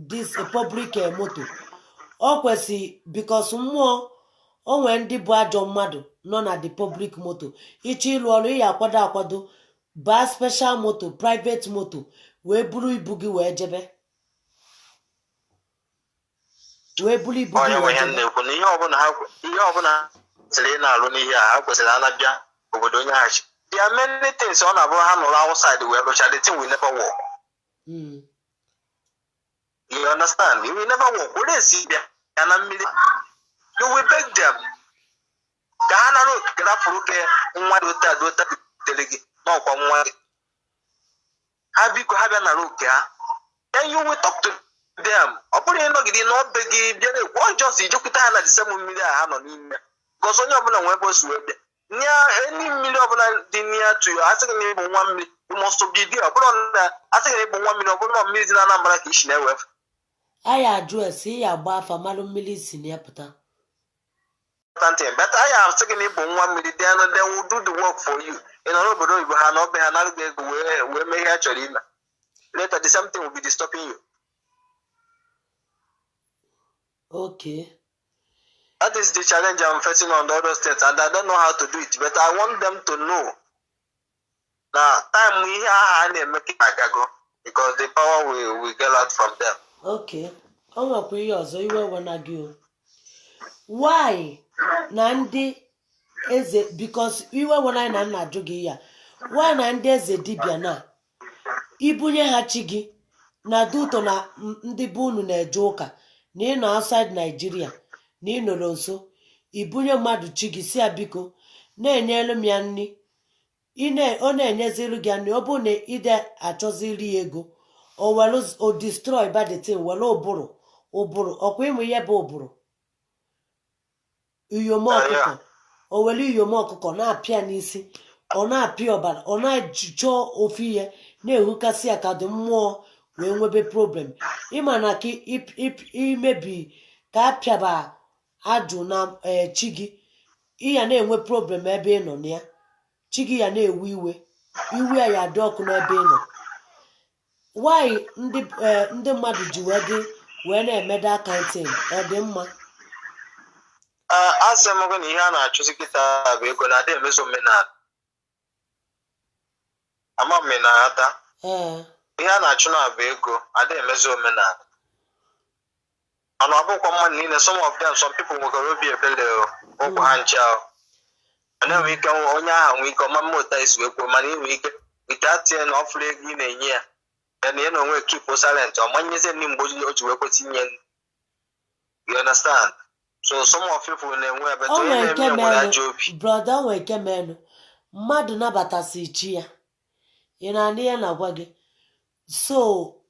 this public moto. Ọ kwesị because mmụọ o nwee ndị bụ ajọ mmadụ nọ na the public moto. Ịchọ ịlụ ọrụ, ị ya akwado akwado baa special moto, private moto, wee buru ibu gị wee jebe, wee buru ibu gị Onye nwe wee ihe m jebe. na-ekwu na ihe ọbụla ha kwesịrị ị na-arụ n'ihe a, ha kwesịrị anabịa obodo onye ha chi. There are many things ọ na-abụ ha nọrọ outside wee rụcha, the thing will never work. You understand? It will never work. Were esi bịa ya na mmiri, you will beg them ka ha nara okike rapụrụ gị nwa dị otu a dị otu a butere gị n'ọkwa nwa gị ha, biko ha bịa nara oke ha. Then you will talk to them. Ọ bụrụ ịnọgide n'ọbe gị bịa na-ekwu, ọ just ijekwute ha na the same mmiri a ha nọ n'ime, because onye ọbụla nwee ebe o si wee bịa nya. Any mmiri ọbụla dị near to you, asị gị na ịbụ nwa mmiri, you must be there. Ọ bụrụ na asị gị na ịbụ nwa mmiri, ọ bụrụ na mmiri dị na Anambra ka isi na-ewefu. A ya ajụ ese, ị ya agba afa malụ mmiri si na ya pụta. Important thing, but anyị asị gị na ịbụ nwa mmiri, then they will do the work for you. Ị nọrọ obodo oyibo, ha na ọbe ha nara gị ego wee mee ihe ha chọrọ ime. Later the same thing will be disturbing you. That is the challenge I'm facing on the other states, and I don't know how to do it, but I want them to know na time ihe ahụ a na-eme ka agago. Because the power will get out from them. Okay, o nwekwa ihe ọzọ. Iwe wena gị o. Why na ndị eze, because iwe wena anyị na nna ajụ gị ya, why na ndị eze dibịa na ibunye ha chi gị na dị ụtọ na ndị be unu na-eje ụka, na ị nọ outside Nigeria, na ị nọrọ nso, ibunye mmadụ chi gị, si ya biko na-enyelu m ya nri, ọ na-enyeziri gị ya nri, ọ bụrụ na ide achọziri ya ego, o welu o destroy by the thing, were ụbụrụ ụbụrụ ọkwa ịmụ ihe bụ ụbụrụ iyom ọkụkọ, o were iyom ọkụkọ na-apịa n'isi, ọ na-apịa ọbara, ọ na-achọ ofu ihe na-ehukasị ya ka dị mmụọ wee nwebe problem. Ịma na ka imebi ka apịaba ajụ na chi gị, ị ya na-enwe problem ebe ị nọ na ya, chi gị ya na-ewe iwe, iwe ya ya dị ọkụ n'ebe ị nọ. Why ndị ndị mmadụ ji wee dị wee na-eme that kind thing? Ọ dị mma? Asị m gị na ihe a na-achụzi kịta bụ ego na-adị emezo omenala. Ama m ị na-aghọta? Ee. Ihe a na-achụ na bụ ego, adị emezo omenala. Mana ọ bụkwa mmadụ niile. Some of them, some people nwekwara obi ebele o, ụkwụ ha nche ahụ. Mana enwe ike onye ahụ nwee ike ọma mma ụta isi wee kwuo, mana inwe ike without ya na ọfụrụ ego ị na-enye ya, ya na ya na onwe keep silent, ọ manyezie ndị mgbe o ji wee kwesị inye. You understand? So some of people na-enwe ebe O onye nwere na-eme nke ya nwere menụ, ajọ obi. Brother, o nwere nke menụ, mmadụ nabatasị chi ya. Ị na-anụ ihe na-agwa gị? So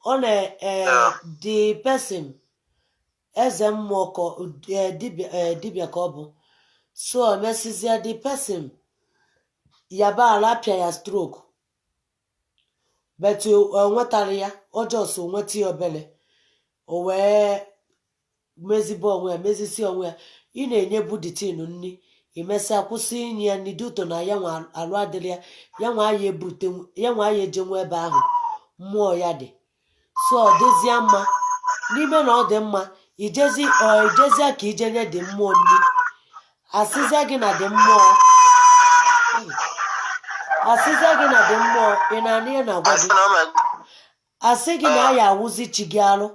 ọ na the person, eze mmụọ ka dibịa, dibịa ka ọ bụ. So o mesizie, the person yaba ala, apịa ya stroke, but o nwetara ya ọjọọ, so nweta ya obele, o wee mezibe onwe ya, mezisi onwe ya. Ị na-enyebu the thing nri, imesịa kwụsị inye ya nri dị ụtọ na ya nwa alụ adịrị ya, ya nwa ya ebute, ya nwa ya ejenwu ebe ahụ mmụọ ya dị. So ọ dịzịa mma n'ime na ọ dị mma ijezi, ọ ijezie ka ijenye dị mmụọ nri, asịzịa gị na dị mmụọ, asịzịa gị na dị mmụọ. Ị na-anụ ihe na-agwa Asị gị? na ọ ma. Asị gị na aya awụzi chi gị alụ,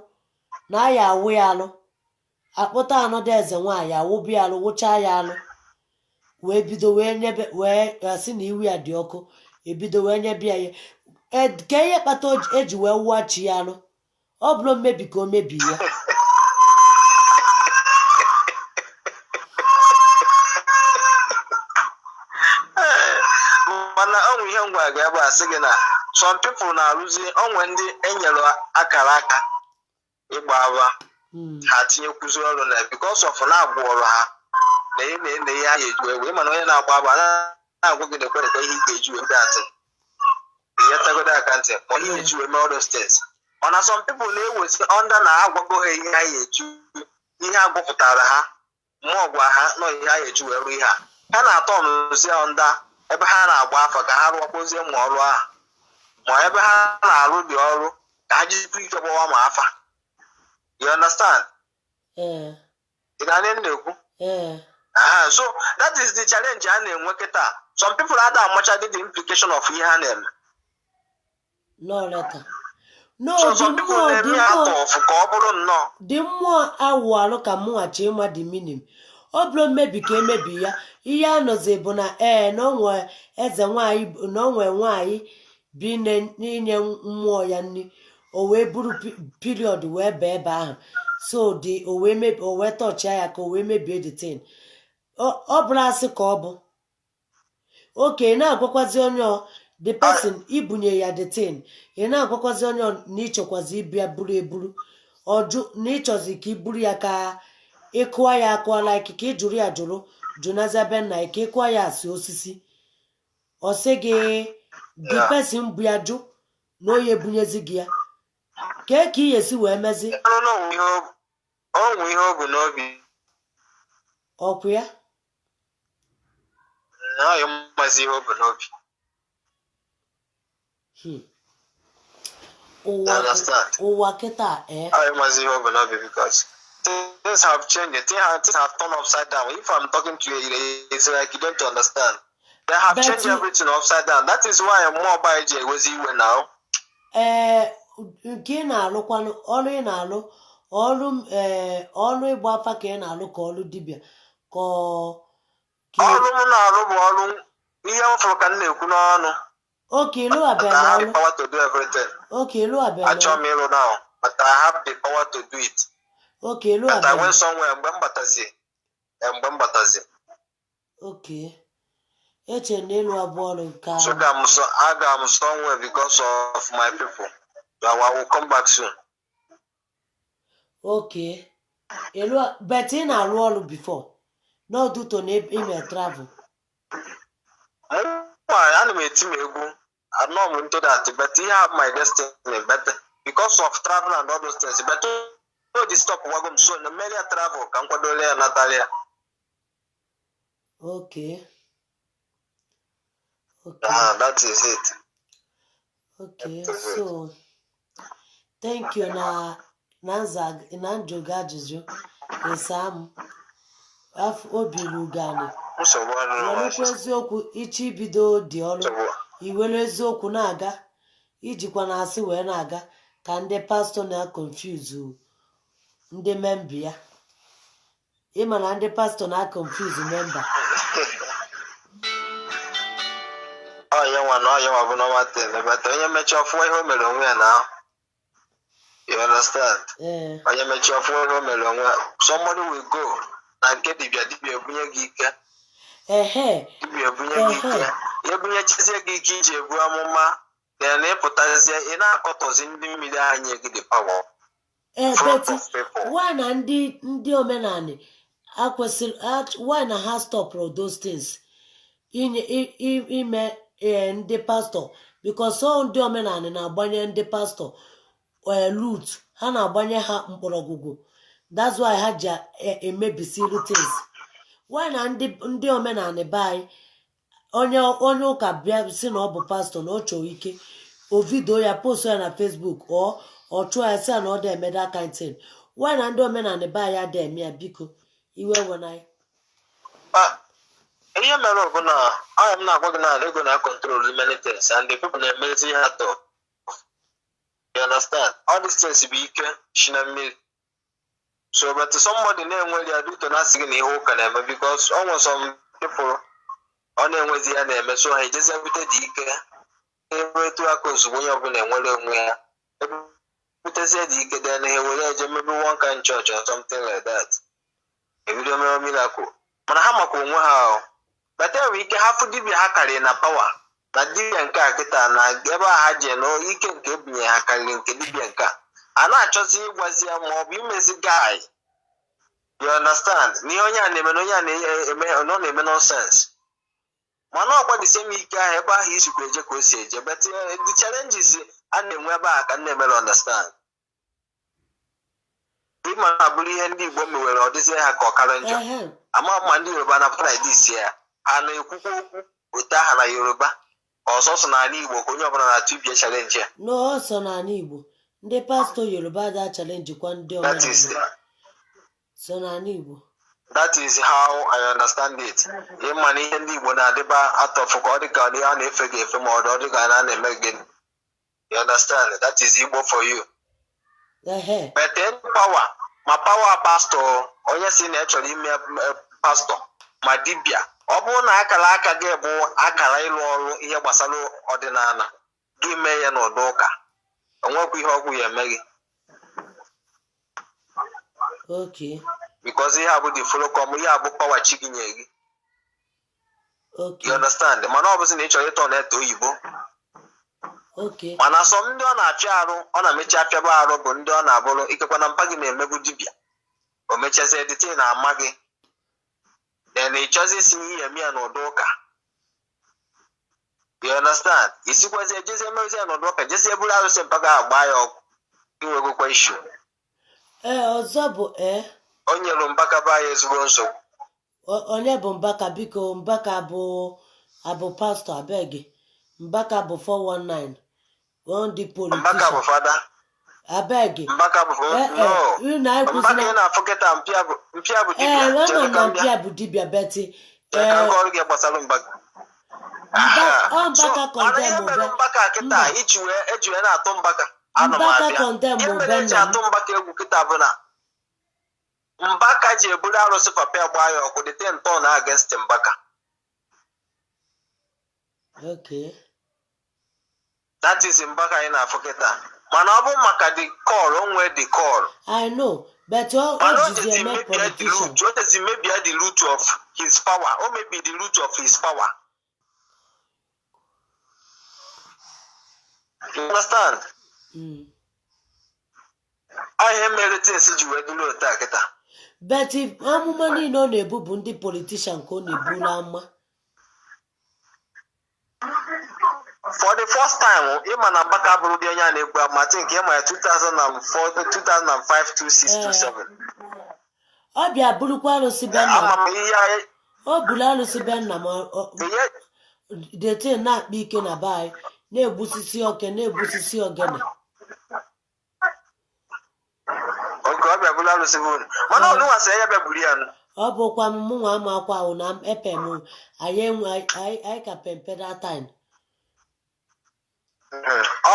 na aya awụ ya alụ, akpụta anọdụ eze nwaanyị awụbi ya alụ, wụchaa ya alụ, wee bido wee nyebe, wee asị na iwu ya dị ọkụ, ebido wee nyebe ya ihe. Ka ihe kpata eji wee wụọ chi ya alụ, ọ bụrụ mmebi ka o mebi ya. Mana ọ nwe ihe ngwa ga ebe a sị gị na some people na-arụzi onwe ndị enyere akara aka ịgba ava, ha tinyekwuzi ọrụ na because of na agwọrọ ha na ihe na ihe ha ga-eji wee wee. Mana onye na-agba ava na-agwa gị na ekwe ihe ị ga-eji wee dat ihe tagodo akantị ma ihe eji wee mee all those things. Mana some people na-ewezi under na agwago ha ihe ha ga-eji, ihe agwọpụtara ha, mmụọ gwa ha nọ ihe ha ga-eji wee rụọ ihe a, ha na-atọ ọnụzie under ebe ha na-agba afa ka ha rụọkwazie ma ọrụ ahụ, ma ebe ha na-arụ dị ọrụ ka ha jikwa ike gbawa ma afa. You understand? Ee. Ị na m na-ekwu? Ee. Aha, so that is the challenge a na-enwe kịta. Some people ada amacha the implication of ihe ha na-eme. No letter no. So dị some people mmụọ dị na-eme ya mmụọ atọ ọfụ ka ọ bụrụ nnọọ. Dị mmụọ awụ alụ ka mụghachi ịma dị minim. Ọ bụrụ mmebi ka emebi ya, ihe anọzi bụ na ee, na onwe eze nwanyị, na onwe nwanyị bi n'inye mmụọ ya nri, o wee buru period wee bee ebe ahụ. So dị o wee mebi, o wee tọchịa ya ka o wee mebie the thing. Ọ bụrụ asị ka ọ bụ oke na-agwakwazi onye ọ the person ibunye ya the thing, ị na-agwakwazi onye ọ na ịchọkwazi ịbịa buru eburu ọjụ, na ịchọzi ka i buru ya ka ịkụọ ya akụọ, like ka ị jụrụ ya jụrụ jụnazia be nna ya ka ịkụọ ya asị osisi, ọ sị gị the person bụ ya jụ na onye ebunyezi gị ya kee ka ị esi wee mezi. Ọnụ na onwe ihe o bu n'obi. Ọkwụ ya. Na ọ mazi ihe o bu n'obi. Ụwa. Understand? Ụwa kịta ee. Ọ mazi ihe o bu n'obi because things have changed. Things have turned upside down. If I'm talking to you, it's like you don't understand. They have But changed you- everything upside down. That is why mmụọ ọba ji ewezi iwe now. Ee. Nke ị na-alụkwanụ, ọrụ ị na-alụ, ọrụ ọrụ ịgba afa ka ị na-alụ, ka ọrụ dibịa, ka ọ ka Ọrụ m na-arụ bụ ọrụ ihe m fụrụ ka m na-ekwu n'ọnụ. Okay, But ịlụghabeghị I have the ọrụ. power to do everything. Okay, ịlụghabeghị Achọrọ ọrụ. m ịrụ now, but I have the power to do it. Okay, But I ịlụghabeghị. went somewhere mgbe m batazi, mgbe m batazi. Okay, eche na ịlụ abụọ ọrụ ka. So aga m so aga m somewhere because of my people. So I will come back soon. Okay, ịlụ, but ị na-arụ ọrụ before n'ọdụto na ime travel? Mụ ana m eti m egwu, anọ m into that, but ihe have my destiny, but because of travel and all those things, but no dey stop wago m, so na mmeri ya travel ka m kwadole ya natara ya. Okay. Ah, that is it. Okay. That is it. So thank you na nza na njụga ajụjụ ịsa m afọ obi rugani. Nsogbu adịrọ. Welụkwa eziokwu ịchọ ibido dị ọrụ. Nsogbu. Iwere eziokwu na-aga, ijikwa na asị wee na-aga ka ndị pastọ na-confuse ndị member ya. Ịma na ndị pastọ na-confuse member. Ọ ya nwa na ọ ya nwa bụ normal thing, but onye mechaa ọfụwa ihe o mere onwe ya na, you understand? Ee. Onye mechaa ọfụwa ihe o mere onwe ya. Somebody will go na nke dibịa, dibịa ebunye gị ike. Dibịa ebunye gị ike. Ya ebunyechazie gị ike iji ebu amụma, then ịpụtazie, ị na-akọtọzi ndị mmiri ahụ nye gị the power front But of people. why na ndị omenani akwesịrị, why na ha stopụrụ those things inye ime ndị pastọ? Because ọ ndị omenani na-agbanye ndị pastọ root, ha na-agbanye ha mkpọrọgwụgwụ. That's why ha ji emebisiri things. Why na ndị omenani be anyị, onye ụka bịa si na ọ bụ pastọ na ọ chọrọ ike, o video ya, post ya na Facebook, ọ chụọ ya, sị ya na ọ dị eme that kind thing? Why na ndị omenani be anyị adị eme ya? Biko, iwe wena anyị. Ah, ihe mere bụ na ọya m na-agwa gị na ego na control many things, and the people na-emezi ihe atọ, you understand? All these things bụ ike shi na mmiri. So but somebody na-enwere ya duto na asị gị na ihe ụka na-eme, because ọ nwere some people ọ na-enwezi ya na-eme, so ha ejezie bute dị ike ebe etu aka ozugbo onye ọbụla enwere onwe ya, ebutezie dị ike, then ha ewere eje mebe one kind church or something like that, ebido mewe miracle. Mana ha makwa onwe ha o, but enwere ike ha fụ dibịa ha karịrị na power na dibịa nke a kịta na ebe a ha je na ike nke ebinye ha karịrị nke dibịa nke a, a na-achọzi ịgwazi ya ma ọ bụ imezi guy, you understand, na ihe onye a na-eme na onye a na-eme na ọ na-eme nonsense. Mana ọkwa the same ike ahụ ebe ahụ isikwa eje ka o si eje. But the challenges a na-enwe ebe a ka m na-emere understand. Ịma na bụrụ ihe ndị Igbo mewere, ọ dịzie ha ka ọ kara njọ. Ama ma ndị Yoruba na like this ya ha na-ekwukwa okwu otu aha na Yoruba, ọsọsọ n'ala Igbo ka onye ọbụla na-atụ ibie challenge ya. No, ọsọ n'ala Igbo. Ndị pastọ Yoruba da challenge kwa ndị That is omenala so n'ala Igbo. That is how I understand it. Ịma na ihe ndị Igbo na-adịba atọfụ ka ọ dị ka ọ dị a na-efe gị efe, ma ọ dị ọ dị ka a na-eme gị, you understand? That is Igbo for you. But then power, ma power pastor, onye si na ị chọrọ ime pastor ma dibịa, ọ bụrụ na akara aka gị bụ akara ịlụ ọrụ ihe gbasara ọdịnala gị, mee ya n'ụdị ụka, onwekwa ihe ọgwụ ya eme gị. Because ihe a bụ the follow come, ihe a bụ power chi gị nye gị. You understand? Mana ọ bụzi na ị chọrọ ịtọ na-ete oyibo. Mana sọ ndị ọ na-apịa arụ, ọ na-emechi apịaba arụ bụ ndị ọ na-abụrụ ikekwa na mpa gị na-emebu dibịa, o mechazie dịte na ama gị, then ị chọzi isi na ihe eme ya n'ụdị ụka, you understand? Isikwazie jezie emezi ya n'ụdị ụka, jezie buru arụsị mpa gị agba ya ọkụ, inwegokwa issue. Ee, ọzọ bụ O nyere Mbaka be anyị ezigbo nsogbu. Onye bụ Mbaka? Biko, Mbaka bụ abụ pastọ? Abeg, Mbaka bụ 419 ndị Mbaka bụ politician. Fada. Abeg. Mbaka bụ ee no. Unu Mbaka ekwuzina. Ị na-afụ kịta, mpịa bụ dibịa. Ama Chere m ka na m bịa. mpịa bụ dibịa, but Chere ka m gụọrọ gị gbasara Mbaka. Mba, ọ So Mbaka mana ihe condemn mere be Mbaka kịta mba. iji wee eji wee na-atụ Mbaka Ana m Mbaka abịa. condemn Ihe mere be eji nna m. atụ Mbaka egwu kịta bụ na Mbaka ji eburu arụsị papa ya gbaa ya ọkụ, the thing turn against Mbaka. That is Mbaka anyị na-afụ kịta, mana ọ bụ maka the call o nwee, the call. I know, but o Mana o jizi jezi eme mebie the politician. root, o jezi mebie the root of his power, o mebi the root of his power, you understand? Mm. Ọ ihe mere things ji wee dụrụ otu a kịta. But if amụma niile ọ na-ebu bụ ndị politician ka ọ na-eburu ama. For the first time, ịma na Mbaka bụrụ dị onye a na-ebu ama, think ịma ya 2004, 2005, 26, 27. Ọ bịa burukwa arụsị be nna m. Ama m ihe anyị O buru arụsị be nna m, ihe. The thing na-akpa ike na be anyị, na-egbusisi oke, na-egbusisi ogene. Oge ọ bịa bụrụ arụsị bụ unu, mana ọ nụnwa sị ya bịa buru ya nụ. Ọ bụkwa m mụnwa ama akwa ahụ na epe m anyị enwe anyị ka pempe that time.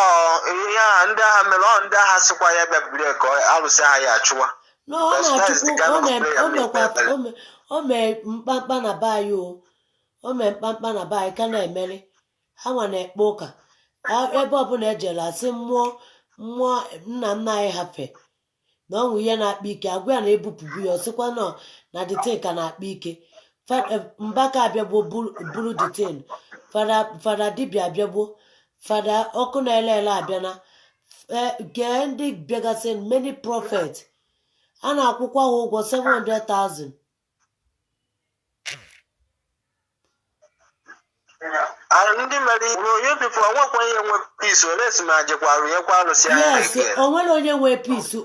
Ọ ihe agha ndị agha mere, ọ ndị agha sịkwa ya bịa buru ya ka arụsị agha ya achụwa. No, ọ Because that is the na-achụkwu kind ọ of na- prayer o mekwa na-ekpe. O mee mkpamkpa na be anyị, o mee mkpamkpa na be anyị ka na-emeri ha nwa na-ekpe ụka. Ebe ọbụla ejere, asị mmụọ mmụọ nna nna anyị hafe na ọnwụ ihe na-akpa ike, agwa ya na ebupụbu ya, ọ sịkwa nọ na the thing ka na-akpa ike. Mbaka abịagbo buru the thing, fada dibịa abịagbo, fada ọkụ na-ele ele abịana, gee ndị bịagasị, many prophet a na-akwụkwa ha ụgwọ 700,000. Ah, ndị mere ihe onye people onwekwa ihe nwe peace ole si ma jekwa rụnyekwa arụsị ahụ Yes. again. O nwere onye nwee peace.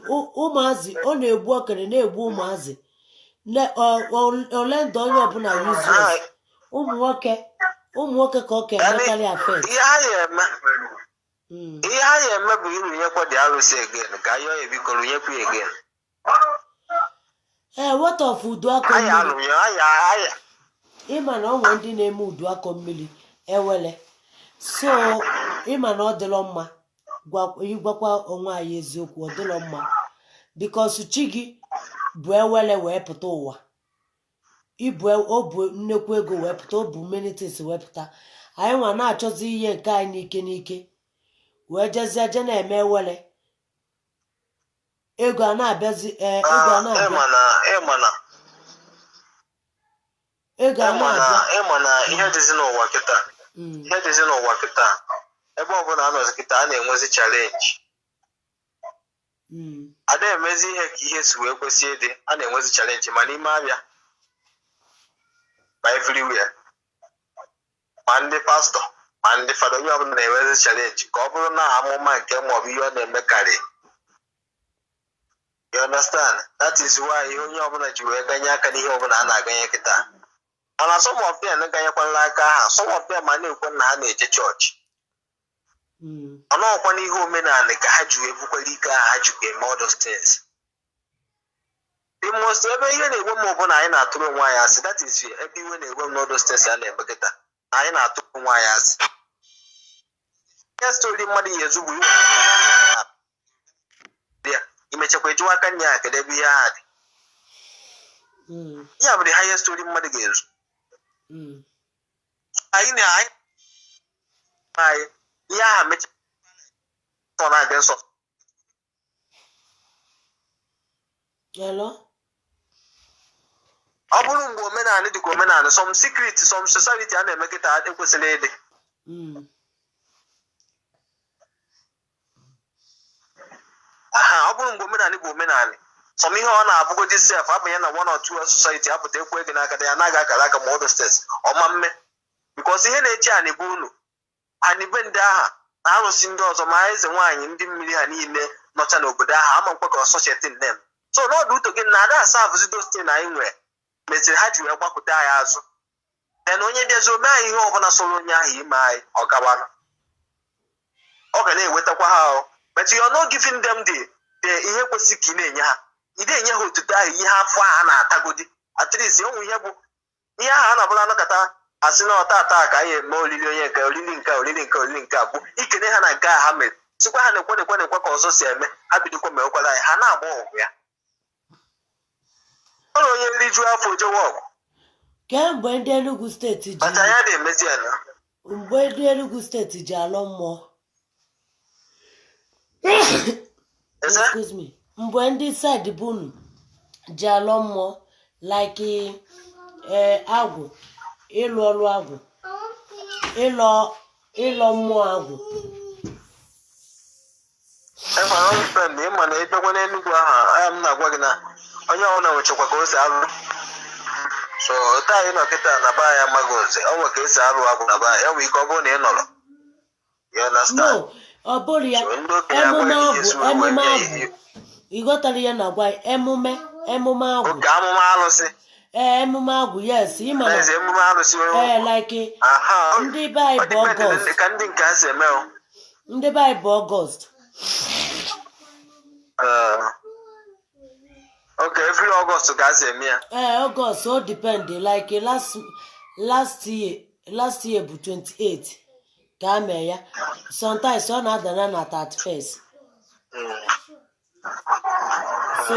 Ụmụazị ọ na-egbu okere, na-egbu ụmụazị. Ole ndụ onye ọbụla useless. Ụmụ nwoke ka ọ ka emekarị affect. Ihe ha ya eme ihe ha ya eme bụ ịrụnyekwa dị arụsị again, ka ayọ ya, biko rụnyekwa ya again. Ee, what of udu akọ Ha ya mmiri? arụnye ha ya ha ya. Ịma na ọ nwee ndị na-eme udu akọ mmiri ewele, so ịma na ọ dịrọ mma. Ịgwakwa onwe anyị eziokwu, ọ dịrọ mma, because chi gị bụ ewele wee pụta ụwa, ibu o bu nnekwu ego wee pụta, o bu many things wee pụta. Anyị nwa na-achọzi ihe nke anyị n'ike n'ike, wee jezie je na-eme ewele, ego a na-abịazi, ee, ego a na-abịa. Ịma na ịma na Ego a ịma na na-abịa. Ịma na ihe dịzi n'ụwa kịta, ihe dịzi n'ụwa kịta, ebe ọbụla anọzi kịta, a na-enwezi challenge. A na-emezi ihe ka ihe si wee kwesị ịdị, a na-enwezi challenge ma n'ime abịa ma everywhere, ma ndị pastọ ma ndị fada, onye ọbụla na-enwezi challenge ka ọ bụrụ na amụma nke maọbụ ihe ọ na-emekarị, you understand? That is why ihe onye ọbụla ji wee ganye aka n'ihe ọbụla a na-aganye kịta. Mana some of them ganyekwala aka ha, some of them ma na-ekwe na ha na-eje chọọchị, mana ọkwa n'ihe omenala ka ha ji wee bukwara ike ahụ ha jikwa eme all those things. The most ebe ihe na-egwe m bụ na anyị na-atụrụ onwe anyị asị. That is ebe iwe na-egwe m n'all those things a na-eme kịta, na anyị na-atụrụ onwe anyị asị. Ihe story mmadụ ya ezu bụ ya imechakwa ejiwa aka nya ya, kedu ebe ihe ahụ dị? Ya bụ the highest story mmadụ ga-ezu. Anyị na anyị anyị ihe ahụ mecha ọ na-aga nsọ. Hello? Ọ bụrụ mgbe omenala dị ka omenala, some secret, some society a na-eme kịta ekwesịrị ịdị. Aha, ọ bụrụ mgbe omenala bụ omenala, some ihe ọ na-abụgodi sef abanye na one or two society apụta ekwe gị n'aka ya anaghị akara aka, ma all those things ọma mme, because ihe na-eche anị bụ unu anị be ndị agha na arụsị ndị ọzọ, ma eze nwaanyị, ndị mmiri, ha niile nọcha n'obodo ahụ ama nkwe ka ọsọcheti nnem so n'ọdụ uto gị na ada asa abụzi those things anyị nwere meziri ha ji wee gbapụta anyị azụ. Then onye bịazi ome anyị ihe ọbụla sọrọ onye ahụ ime anyị, ọ gawara, ọ ga na-ewetakwa ha ahụ, but you are not giving them the ihe kwesịrị ka ị na-enye ha. Ị na-enye ha otuto ahụ, ihe afọ ahụ ha na-atagodi, at least onwe ihe bụ ihe ahụ a na-abụla anọkọta asị na ọta ata ka anyị eme olili onye nke olili nke olili nke olili nke a bụ ikene ha na nke a ha mere. Sikwa ha na-ekwe na-ekwe na-ekwe ka ọzọ si eme, ha bidokwa mewekwara anyị, ha na-agba ọgụ ya. Ọ na onye rijuo afọ jewe ọgụ. Kemgbe ndị Enugu Steeti ji But anyị adịghị emezi ya na mgbe ndị Enugu Steeti ji alọ mmụọ. Eze? Excuse me, mgbe ndị side bunu ji alọ mmụọ, like agwụ, ịlụ ọrụ agwụ, ịlọ mmụọ agwụ. Enwere ọrụ friend, ịma na ịbịakwa n'Enugwu ahụ anya m na-agwa gị na onye ọbụla nwechakwa ka o si alụ. So otu anyị nọ kịta na be anyị amaghị oze o nwe ka esi alụ agwụ na be anyị. Enwere ike ọ bụrụ na ị nọrọ, you understand? No, ọ bụrụ ya. So ndị okenye emume agwaghị agwụ esi wee emume wee agwụ, ị ghọtara ihe na-agwa ya? Emume agwụ. Oke amụma alụsị. Ee, emume agwụ, yes, ịma na N'ezie, emume alụsị. Ee, like aha ndị be anyị ọ bụ depend August. Ka ndị nke ha si eme o. Ndị be anyị bụ August. Okay, every August ka a si eme ya. Ee, August. O depend, like last year bụ 28 ka a mee ya. Sometimes ọ na-adana na 31st. So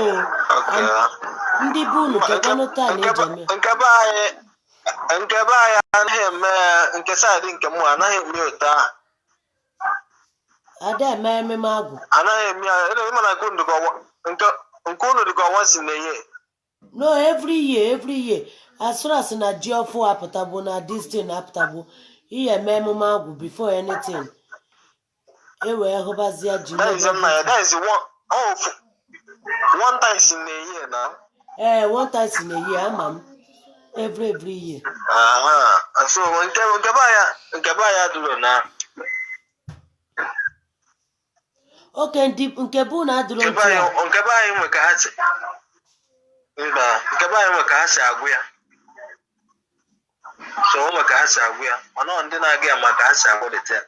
ndị be unu, kekwanụ taa na eji eme? Nke be anyị anaghị eme ya, nke side nke mụ anaghị eme otu ahụ. Ada eme ememe agwụ? Anaghị eme ya. Ịma na nke unu dịka nke unu dịka ọnwa si na-enye. No, every year, every year, as far as na ji ọfụ apụtagbo na this thing apụtagbo, ihe eme emume agwụ before anything, e wee hụbazie ji. That is mebe nna ya, that is one, oh, one time in a year na. Ee, one time in a year, ama m, every year. Aha, so nke be anyị adịrọ na. Oke ndị nke bụ na adịrọ Nke be ntu a. anyị, nke be anyị nwe ka ha si, mba, nke be anyị nwe ka ha si agwụ ya. So o nwe ka ha si agwụ ya, mana ọ ndị na-agụ ya ma ka ha si agwụ the thing.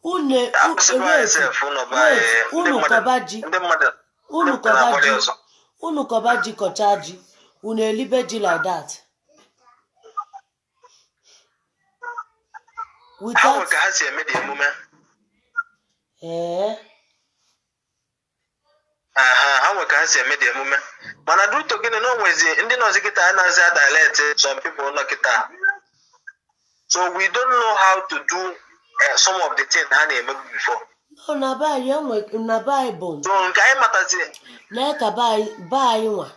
Unu Akwụsịkwa anyị wait, sef ụlọ be wait, anyị ndị unu mmadụ kọba ji ndị mmadụ unu ndị mmadụ kọba na-agbali ji ọzọ. Unu kọba ji, kọchaa ji, unu elibe ji like that Ha nwe without ka ha si eme dị emume. Ee. Aha, ha nwe ka ha si eme dị emume, mana due to gịnị na o nwezi ndị nọzi kịta anaghịzi adilect some people nọ kịta, so we don't know how to do some of the things ha na-eme before. No, na be anyị enwe, na be anyị bụ So nke anyị matazi na ka be anyị nwa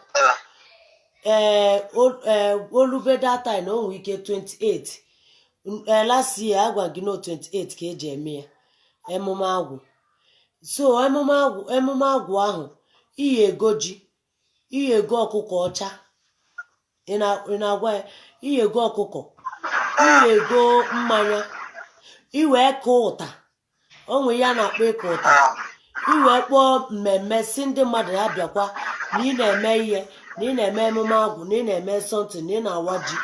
ee ee, olube that time na o nwere ike 28. Ee, last year agwa gị no 28 ka eji eme ya, emume agwụ. So emume agwụ ahụ, iyi ego ji, iyi ego ọkụkọ ọcha, ị na-agwa ya, iyi ego ọkụkọ, iyi ego mmanya, iwee kụọ ụta onwe ya na-akpọ ịkụ ụta, iwee kpọọ mmemme si ndị mmadụ ya bịakwa na ị na-eme ihe, na ị na-eme emume agwụ, na ị na-eme something, na ị na-awa ji.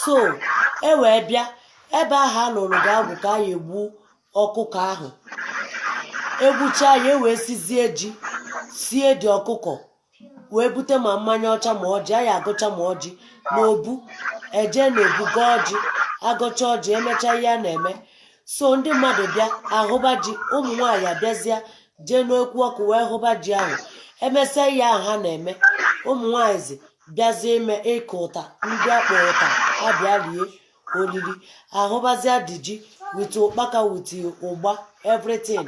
So e wee bịa ebe ahụ a lụrụ gị agwụ ka a ya egbu ọkụkọ ahụ, egbucha ya, e wee sizie ji, sie dị ọkụkọ, wee bute ma mmanya ọcha ma ọjị, a ya agụcha ma ọjị na obu, eje na obu gọọ ọjị, agụcha ọjị, emechaa ihe a na-eme. So ndị mmadụ bịa ahụba ji, ụmụ nwaanyị abịazịa jee n'okwu ọkụ wee hụba ji ahụ. Emesịa ihe ahụ ha na-eme, ụmụ nwaanyị zi bịazie ime ịkụ ụta, ndị akpọ ụta abịa rie olili, ahụbazịa dị ji with ụkpaka, with ụgba, everything.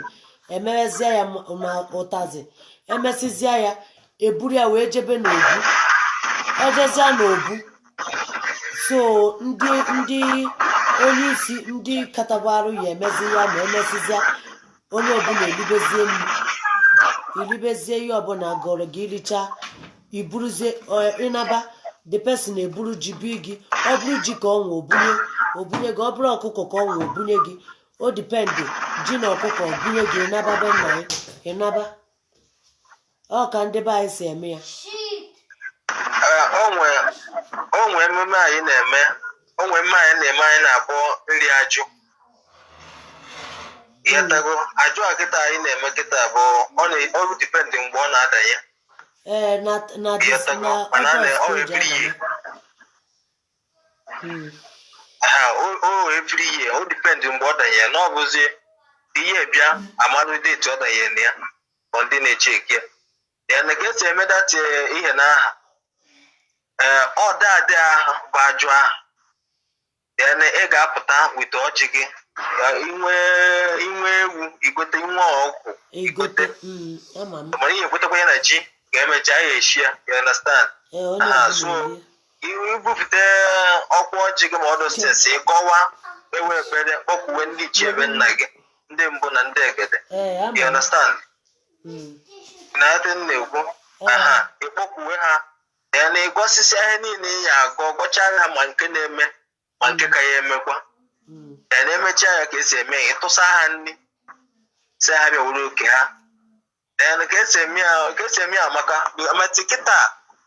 Emerezie ya ma ụtazi, emesịzịa ya, eburu ya wee jebe n'obu, ejezia n'obu. So ndị onye isi ndị katagwarụ ya emezi ya ma emesịzịa, onye ọbụla elibezie nri, ilibezie ihe ọbụla gọrọ gị, ilicha, iburuzie ịnaba. The person eburu ji bi gị, ọ bụrụ ji ka ọ nwe, obunye gị, ọ bụrụ ọkụkọ ka ọ nwe, obunye gị. O depend, ji na ọkụkọ, obunye gị, ịnaba be nna gị, ịnaba. Ọ ka ndị be anyị si eme ya. Ee, o nwe emume anyị na-eme, o nwe emume anyị na-eme, anyị na-akpọ nri ajụ. Ịghọtago? Ajụ a kịta anyị na-eme kịta bụ ọ depend mgbe ọ na-adanye. Ee, na Ịghọtago? na Mana a na August ọ ka o ji every year. adanye. Ha o every year, o depend mgbe ọ danye na ọ bụzi Ihe bịa amalụ date ọ danyere na ya, ma ndị na-eche eke ya na ka esi eme that ihe na aha. Ee, ọ daadị ahụ bụ ajụ ahụ ya na ị ga-apụta with ọjị gị ya, inwe ewu igote, inwe ọkụ igote. Ama m. Mana ihe ekwetekwa ya na ji ga-emecha ya eshi ya, you understand? Ee, onye Aha, ọbụla so erie. Ibupụta ọkwa ọjị gị ma ọ dositesi ịkọwa, ewe ekpere, kpọkwuwe ndị ichie ebe nna gị, ndị mbụ na ndị egede. Ee, ama You m. understand? Na ebe m na-ekwu. Ee. Aha, ịkpọkwuwe ha ya na ịgọsịsịa ihe niile ị ya agọ, gọchara ha ma nke na-eme ma nke ka ya emekwa. Ya na-emecha ya ka esi eme ya, ịtụsa ha nri, si ha bịa were oke ha. Then ka esi eme ya, ka esi eme ya amaka mati kịta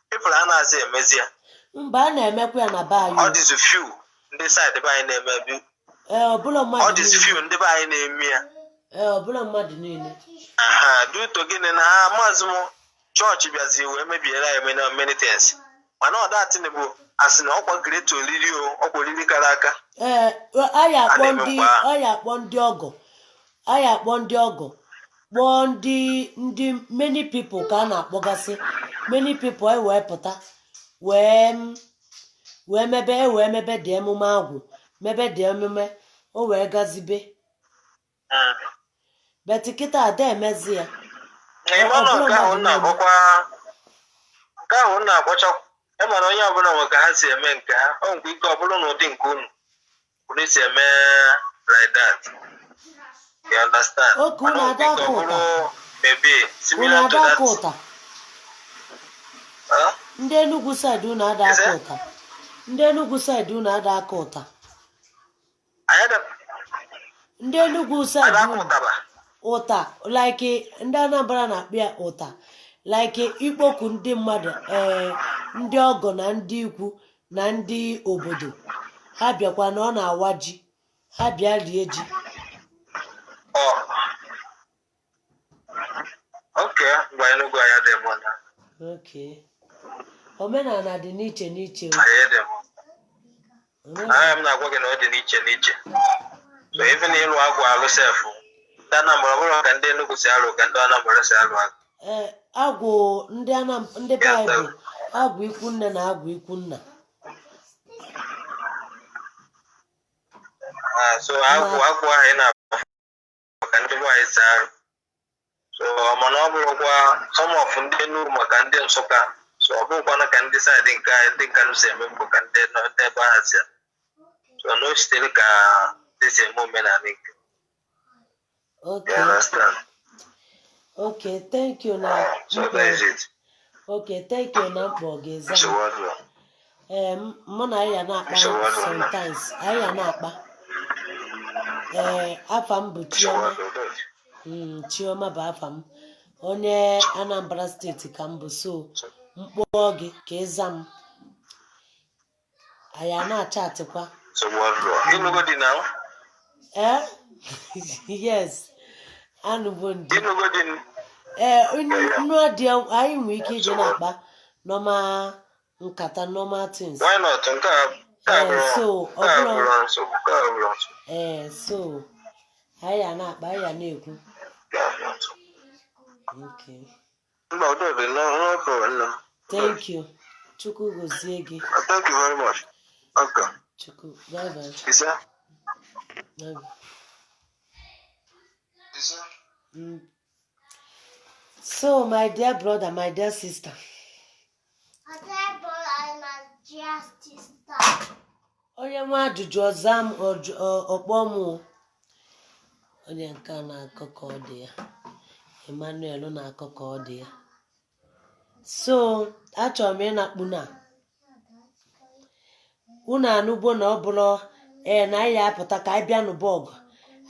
people a na-azị emezi ya. Mba, a na-emekwa ya na be anyị. Ọ O. dịzi few ndị side be anyị na-eme bi. Ee, ọbụla Ọ mmadụ dịzi niile. few ndị be anyị na-eme ya. Ee, ọbụla mmadụ niile. Aha, due to gịnị na ha maazị m chọọchị bịaziri wee mebiere anyị many many things, mana ọ datin bụ asị na ọkwa great oriri o, ọkwa oriri kara aka. Ee, anyị akpọ A na-eme ndị mgbe ahụ. anyị akpọ ndị ọgọ, anyị akpọ ndị ọgọ, kpọọ ndị many people ka a na-akpọgasị many people, e wee pụta wee mebe, e wee mebe dị emume agwụ, mebe dị emume, o wee gazibe. But kịta ada emezi ya. Na ịma na Ọbụla nke ahụ mmadụ niile. Na-akpọkwa nke ahụ na-akpọcha, ịma na onye ọbụla nwe ka ha si eme nke ha. O nwekwa ike ọ bụrụ na ụdị nke unu unu si eme like that, you understand? Okay, Mana unu o nwekwa ike ọ ada aka bụrụ ụta. maybe Unu similar to ada that. aka ụta. Huh? Ndị Enugu side, unu ada aka Eze? ụta. Ndị Enugu side, unu ada aka ụta. Anyị ada. Ndị Enugu side ada aka unu ụtaba. Ụta, like ndị Anambra na-akpọ ya ụta, like ikpoku ndị mmadụ, ee, ndị ọgọ na ndị ikwu na ndị obodo, ha bịakwa na ọ na-awa ji, ha bịa rie ji. Ọ okay, ngwa, Enugu anyị adịghị mụ na. Okay, omenala dị n'iche n'iche o. Anyị adịghị mụ. Omenala. Anya m na-agwa gị na ọ dị n'iche n'iche. So even ịlụ agwụ alụ sef, ndị Anambra, ọ bụrụ ka ndị Enugu si alụ ka ndị Anambra si alụ agwụ. Ee, agwụ ndị Anam ndị be anyị bụ agwụ ikwu nne na agwụ ikwu nna. Ah, so agwụ ahụ ị na-afụ ka ndị be anyị si alụ, so mana ọ bụrụkwa some of ndị Enugu maka ndị Nsụka, so ọ bụrụkwana ka ndị side nke anyị, ndị Nkanụ si eme mbụ ka ndị ebe ahụ si eme. So na o sitere ka ndị si eme omenala nke. You understand? Okay, thank you na So that is it. Okay, thank you na mkpọ ga-eza m. Nsogbu adịrọ. Ee, mụ na anyị ya na-akpa. Nsogbu adịrọ. Sometimes anyị ya na-akpa. Ee, afa m bụ Nsogbu Chioma. adịrọ. Chioma bụ afa m, onye Anambra Steeti ka m bụ. So mkpọọ gị ka ịza m, anyị a na-achatịkwa. Nsogbu adịrọ. Ịnụgo di na? Ee, yes, anụgo ndị. Ịnụgo di? Ee, nnu dị, anyị nwee ike iji na-akpa normal nkata, normal things. Why not? Nke a Ee, bụrụ so, ọ nke a bụrụ- bụrụ nsogbu. Nke a bụrụ nsogbu. Ee, so anyị a na-akpa, anyị a na-ekwu. Nke a bụrụ nsogbu. Okay. Mba, udo dị. No problem, no. Thank you, Chukwu gozie gị. Thank you very much. Okay. Chukwu, bye bye. Ise. Bye bye. Ise. So my dear brother, my dear sister, onye nwe ajụjụ ọza m, ọkpọ m o. Onye nke a na-akọ ka ọ dị ya, Emmanuel na-akọ ka ọ dị ya. So achọrọ m ịnakpu na unu anụgbo na ọ bụrụ ee na anyị apụta ka anyị bịa nụba ọgụ,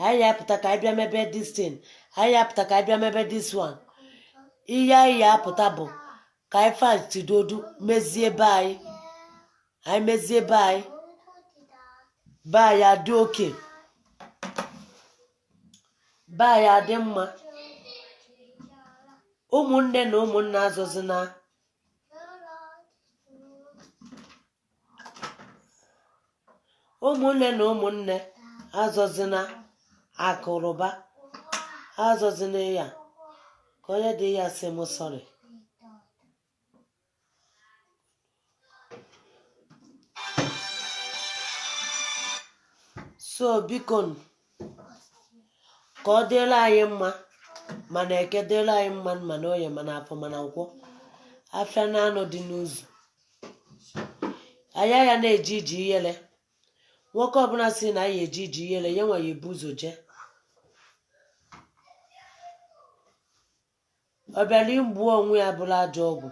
anyị apụta ka anyị bịa mebe this thing, anyị apụta ka anyị bịa mebe this one. Ihe anyị apụta bụ ka anyị fatidodu mezie be anyị. Anyị mezie be anyị, be anyị adị oke, be anyị adị mma. Ụmụnne na ụmụnna azọzina. Ụmụnne na ụmụnne azọzina akụrụba. Ha azọzina ya ka onye dị ya sị m sorry. So biko, ka ọ dịla anyị mma, mana Eke dịla anyị mma, mana Oye, mana Afọ, mana Nkwọ, afịa na anọ dị n'ụzọ anya ya na-eje ije ihere. Nwoke ọbụla si na ya eje ije ihere, ya nwa ya ebu ụzọ jee. Ọ bịara igbu onwe ya bụrụ ajọ ọgwụ.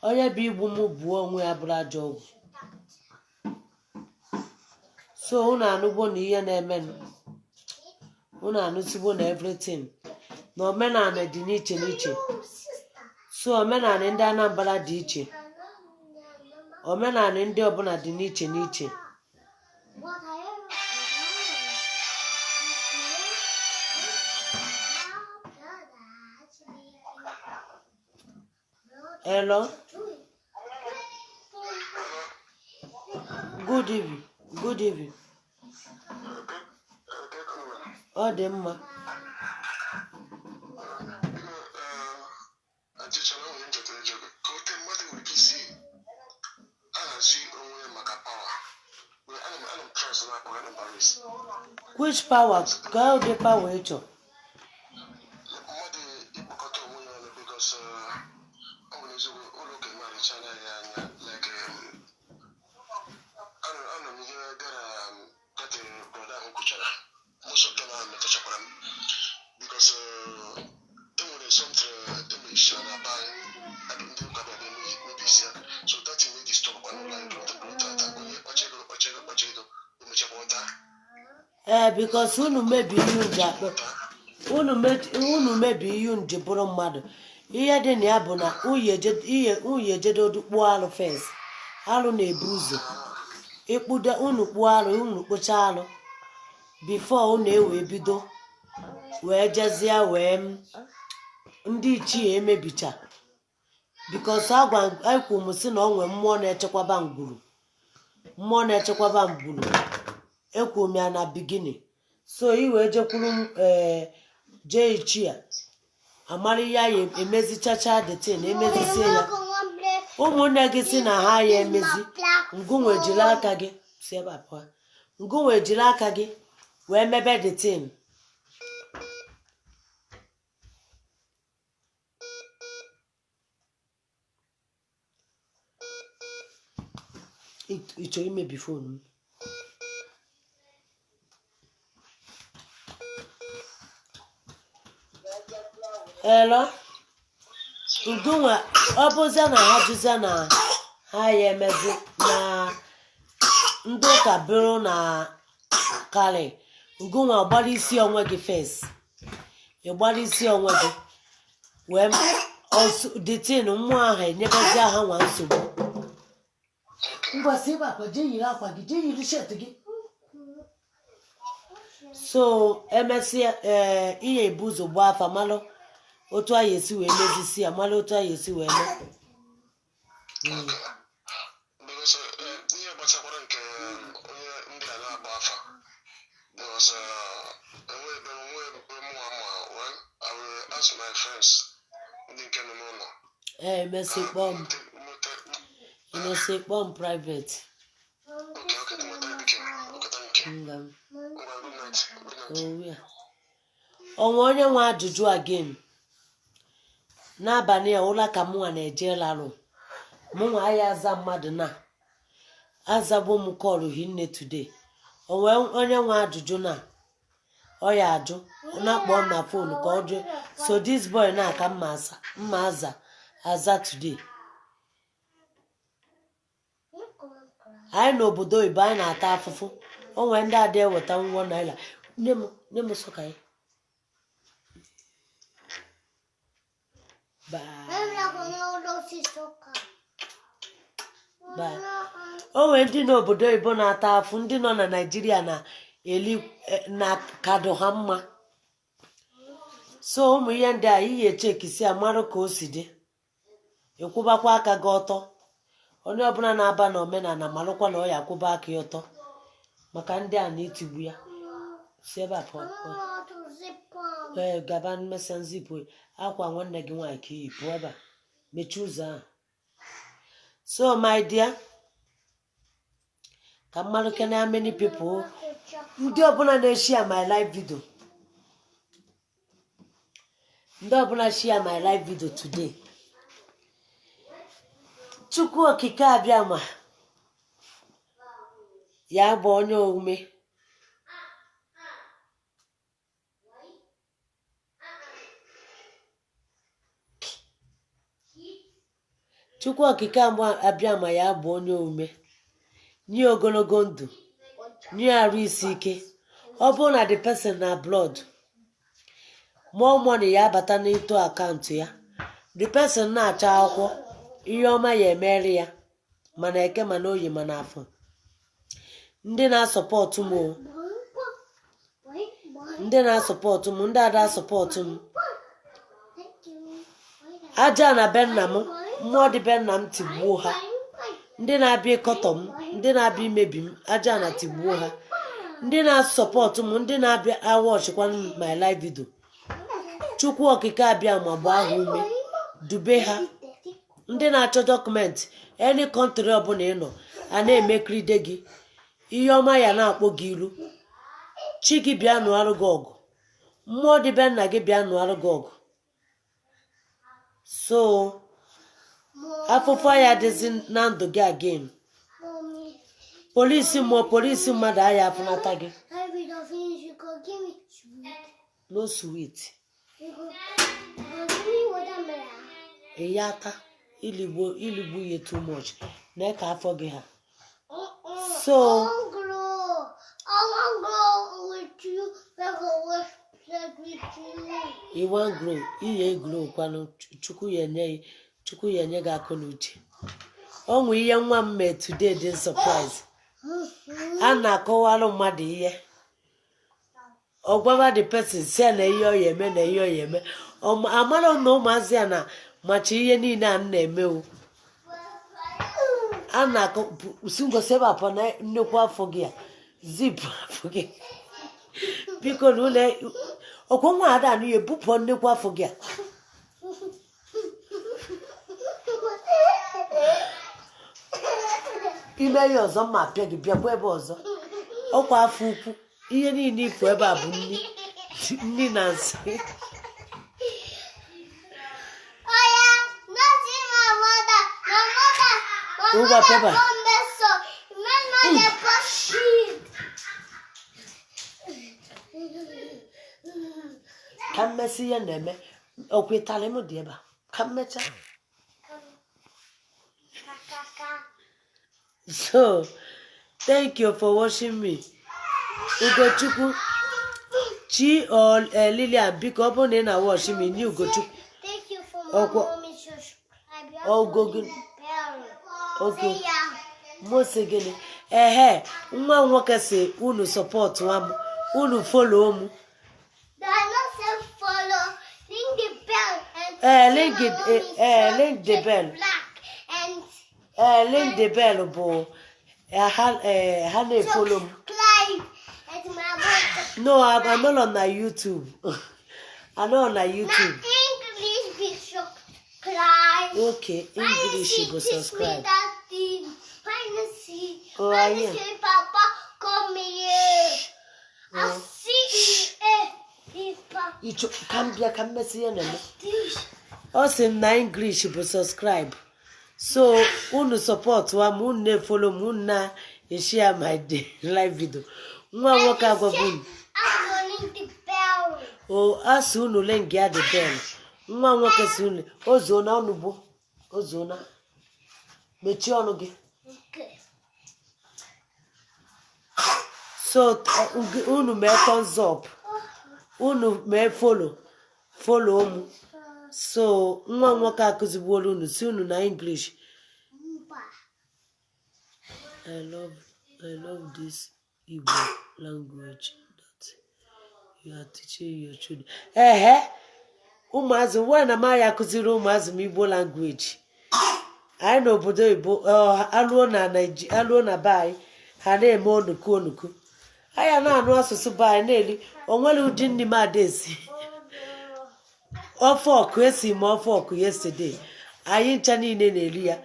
Onye bụ igbu m buo onwe ya bụrụ ajọ ọgwụ. So unu anụgbo na ihe na-emenụ, unu anụsigbo na everything na omenala dị n'iche n'iche. So omenala ndị Anambra dị iche, omenala ndị ọbụla dị n'iche n'iche. Hello, good evening, good evening. Ọ dị mma. Achịcha na nwere ncheta ịjụ gị ka ote mmadụ nwere ike isi ahazi onwe ya maka power. Ana m trust na akpọ ana m Paris. Which power? Ka ụdị power ị chọ? Mmadụ ịkpọkọta onwe ya ọnụ, because ọ bụ n'eziokwu ụlọ ụka emarịcha anaghị anya like anụ m ihe gara that brother ahụ kwuchara. Most of them ahụ metachakwara m because enwere something emechara na be anyị, ndị ụka bịa bịa mebisia. So that thing may disturb kwa n'ụlọ anyị ruo tata. Onye kpacha ego, kpacha ego, kpacha ego, o mechakwa ọta. Ee, because unu mebi ihe unu ji akpọ unu mebi ihe unu ji bụrụ mmadụ. Ihe dị na ya bụ na unu ejedodu kpụọ alụ first. Alụ na-ebu ụzọ ịkpụdo. Unu kpụọ alụ, unu kpụcha alụ before unu ewee bido wee jezie wee ndị ichie emebicha, because agwa ekwu m sị na ọ nwee mmụọ na-echekwaba ngwuru, mmụọ na-echekwaba ngwuru. Ekwu m ya na beginning. So i wee jekwuru m, ee, jee ichie amara ihe ya emezichacha the thing, emezisie ya. Ụmụnne gị si na ha ya emezi, ngụnwe jiri aka gị si ebe a pụọ, ngụnwe jiri aka gị wee mebe the thing. Ị chọrọ imebi phone m? Hello, ngụnwa, ọ bụzie na ha jụzie na ha ya emezi na ndị ụka bụrụ na karị, ngụnwa gbara isi onwe gị first. Ịgbara isi onwe gị wee the thing, mmụọ ahụ enyebezi ha nwa nsogbu. Ngwa, si ebe akwa, jee yiri akwa gị, jee yiri shirt gị. So emesịa, ee, ihe ebu ụzọ gbaa afa, malụ otu anyị esi wee mezisi ya, malụ otu anyị esi wee mee. Because ihe gbasakwara nke onye ndị a na-agba afa, because enwe ebe nwe ebe mụnwa ma. Well, I will ask my friends ndị nke nọ n'ụlọ. Ee, emesị kpọọ m. Mụta. Emesị kpọọ m private. Okay, thank you. Okay, thank you. Nga. Ngwa, good night, good night. Owu ya onwe onye nwe ajụjụ again n'abalị a? Ụla ka mụnwa na-eje larụ. Mụnwa aya aza mmadụ na azagbo m call hinne today. Onwe onye nwe ajụjụ na ọ ya ajụ na kpọọ m na phone ka ọ jụ. So this boy na aka mma asa mma aza aza today. Anyị n'obodo oyibo, anyị na-ata afụfụ. O nwere ndị adị eweta ₦1. Nne m, nne m, sọ ka anyị. Bye. Bye. O nwere ndị n'obodo oyibo na-ata afụ, ndị nọ na Naijiria na-eli na kado ha mma. So ụmụ ihe ndị a iyi echekisi amarụ ka o si dị. Ịkwụbakwa aka gị ọtọ. Onye ọbụla na-aba n'omenala, malụkwa na ọ ya akwụba aka ya ọtọ, maka ndị a na-etigbu ya. Si ebe a pụọ, pụọ. Ee, gaba mmesịa nzipụ akwa nwanne gị nwaanyị ka iyi. Pụọ ebe a, mechie ụzọ ahụ. So my dear, ka mmadụ kene, how many people, ndị ọbụla na-eshare my live video, ndị ọbụla share my live video today, Chukwu Okike abịa ma ya bụ onye omume. Chukwu Okike abịa ma ya bụ onye omume, nye ogologo ndụ, nye arụ isi ike. Ọ bụrụ na the person na abroad, more money ya abata n'ịtụ account ya. The person na-achọ akwụkwọ, ihe ọma ya emere ya, mana Eke, mana Oyi, mana Afọ. Ndị na-asupport m o, ndị na-asupport m, ndị ada asupport m, aja na be nna m, mmụọ dị be nna m tigbuo ha. Ndị na-abịa ịkọtọ m, ndị na-abịa imebi m, aja na tigbuo ha. Ndị na-asupport m, ndị na-abịa awatchikwa my live video, Chukwu Okike abịa ma gbaa ha ume, dube ha. Ndị na-achọ document, any country ọbụla ị nọ a na-emekiride gị, ihe ọma ya na-akpọ gị ilu. Chi gị bịa nụarụ gị ọgụ, mmụọ dị be nna gị bịa nụarụ gị ọgụ. So afụfụ ya adịzi na ndụ gị again. Polisi mmụọ, polisi mmadụ aya afụnata gị. No sweet. Ịya ata iligbo, iligbo ihe too much na ka afọ gị ha. So I want grow with you. I go play with you. You wan grow? Ihe grow kwanụ? Chukwu ya enye, Chukwu ya enye gị akụ na uche. Ọ nwe ihe nwa m mee today dị surprise. A na-akọwalụ mmadụ ihe, ọ gwaba the person si ya na ihe ọ ya eme, na ihe ọ ya eme. Amara m na ụmụazị a na macha ihe niile a m na-eme o. A na-akọ si ngosi ebe a pụọ na nnukwu afọ gị a, zip afọ gị, biko. Na ụlọ ọkwa nwa ada anụ ya ebupụọ nnukwu afọ gị a. Ime ya ọzọ, mma apịa gị. Bịakwa ebe ọzọ, ọkwa afọ ukwu. Ihe niile ifu ebe a bụ nni, nni na nsị. Oh yeah, not see my mother. My mother, my Ngwa, mother Pepper. come mess up. My mother put shit. Ka mmesị ihe na-eme ọkwa ịtalị m dị ebe a ka mmecha. Ka. So thank you for watching me. Ugochukwu Chi or Lilian, biko, ọ bụrụ na ị na-watch me, nye Ugochukwu. Thank you for my mommy subscribe. You have Oh, to go ring the bell. Okay. Say yeah. Mo si gịnị? Ehe, nwa m nwoke si unu support nwa m, unu follow m. Did not say follow. Ring the bell and Eh, see ring my it, mommy ring the subscribe bell. Black and Ee, ring the bell bụ ha, ha na-efollow m. Subscribe and my mom. No, I'm not on na YouTube. I'm not on na YouTube. Na English be subscribe. Okay, English Why bụ you see teach me subscribe. that thing? Why you see? Oh, Why I you am. see Papa come here? I Oh. see it. Papa. Icho ka m bịa ka m mesị ihe na-eme. This. Ọ sị m na English bụ subscribe. So unu support wa m, unu na-efollow m, unu na-eshare my live video. Nwa m nwoke agwagwa unu. I'm ringing the bell. O asị unu ring ya the bell. Nwa m nwoke si unu o zuo na ọnụ bụ o zuo na mechie ọnụ gị. Okay. So unu mee thumbs up, unu mee follow, follow m. So nwa m nwoke akụzigbuola unu si unu na English. Mba. I love this Igbo language that you are teaching your children. Ehe, ụmụazị nwa na m ya akụziri ụmụazị m Igbo language. Anyị n'obodo oyibo, alụọ na Naiji, alụọ na be anyị, ha na-eme onuku onuku. Anyị na-anụ asụsụ be anyị na-eli. O nwere ụdị nri m ada esi. Ofe ọkụ esi m, ofe ọkụ yesterday, anyị ncha niile na-eri ya.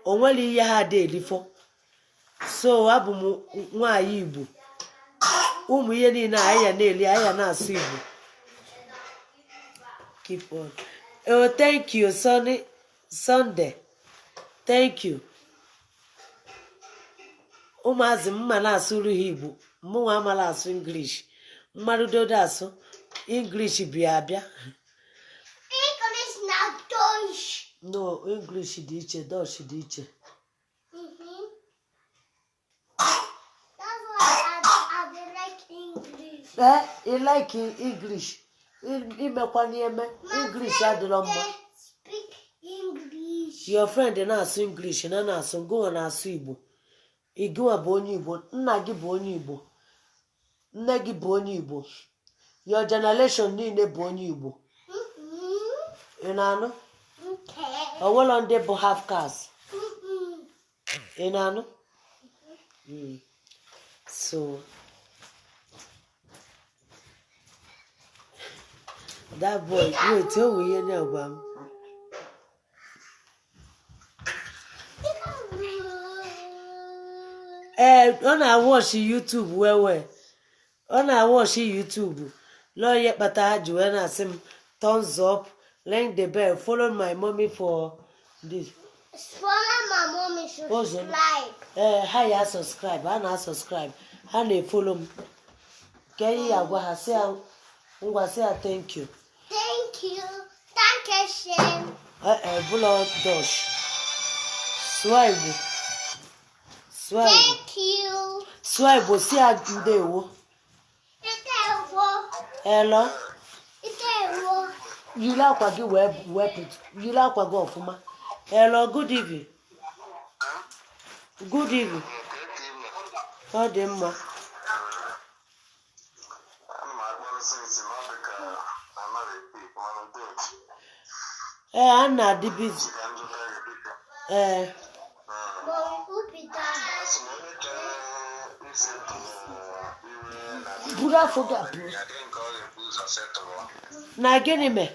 O nwere ihe ha ada erifọ. So abụ m nwaanyị Igbo. Ụmụ ihe niile anyị ya na-eri, anyị ya na-asụ Igbo. Keep on. Oh, thank you, Sonny Sunday, thank you. Ụmụazị m ma na-asụrụ ha Igbo. Mụnwa amala asụ English. Mmadụ dodo asụ English bịa abịa. English na Deutsch. No, English dị iche, Dutch dị iche. That's why I dey like English. Ee, ị like English. Imekwana eme English adịrọ mma. They speak English. Your friend na-asụ English na na-asụ, ngụnwa na-asụ Igbo. Ịgụnwa bụ onye Igbo, nna gị bụ onye Igbo, nne gị bụ onye Igbo, your generation niile bụ onye Igbo. Ị na-anụ? Okay. Onwere ndị bụ half caste. Ị na-anụ? So that boy, wait, o nwe ihe na-agwa m. Ee, ọ na-awatch YouTube well well. Ọ na-awatch YouTube lọọ. Ihe kpata ha ji wee na-asị m thumbs up, ring the bell, follow my mommy for this. Follow my mommy. Ụzọ. Subscribe. Ee, ha ya subscribe, ha na-asubscribe, ha na-efollow m. Ka ihe ya gwa ha, sị ya ngwa, sị ya thank you. Thank you. Thank you, Shem. Ee, bụlọ Dutch, sụọ Igbo, sụọ Igbo. Thank you. Sụọ Igbo, si ya ndewo. Ndewo. Hello. Ndewo. Yiri akwa gị wee wepụ, yiri akwa gị ọfụma. Hello, good evening, good evening. Ọ dị mma. Ana m akpọrọ since na ọ dị ka anaghị epick, mana udo. Ee, a na-adị busy. Ka njụta gị, biko. Ee. Mommy, who be that? Asị m, onye chọrọ isettle iwe na Buru afọ gị abụọ. ya dị nke ọ ga-ebu ụzọ settle? Na gịnị mee?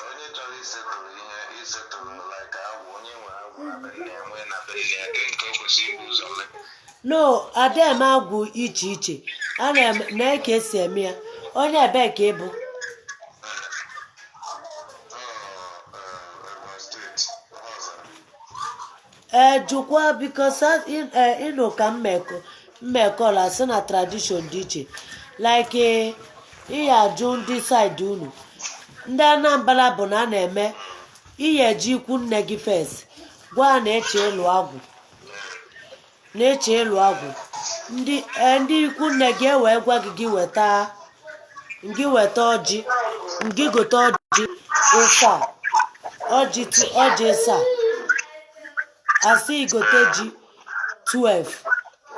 Onye chọrọ isettle ihe, isettle like agwụ, onye nwe agwụ na be nne ya, nwee na be nne ya, ke nke o kwesịrị ibu ụzọ mee? No, ada eme agwụ iche iche. A na-eme na ka esi eme ya. Onye ebee ka ị bụ? Ebonyi Steeti, Ọzara. Ee, jụkwa, because ịnụ ka mmekọ mmekọla sị na tradition dị iche, like ị ya ajụ ndị side unu. Ndị Anambra bụ na a na-eme ihe eji ikwu nne gị first, gwa ha na eche ịlụ agwụ, na-eche ịlụ agwụ. Ndị ikwu nne gị ewee gwa gị, gị weta ọjị, gị gote ọjị ịsaa, ọjị ịsaa, asị igote ji 12.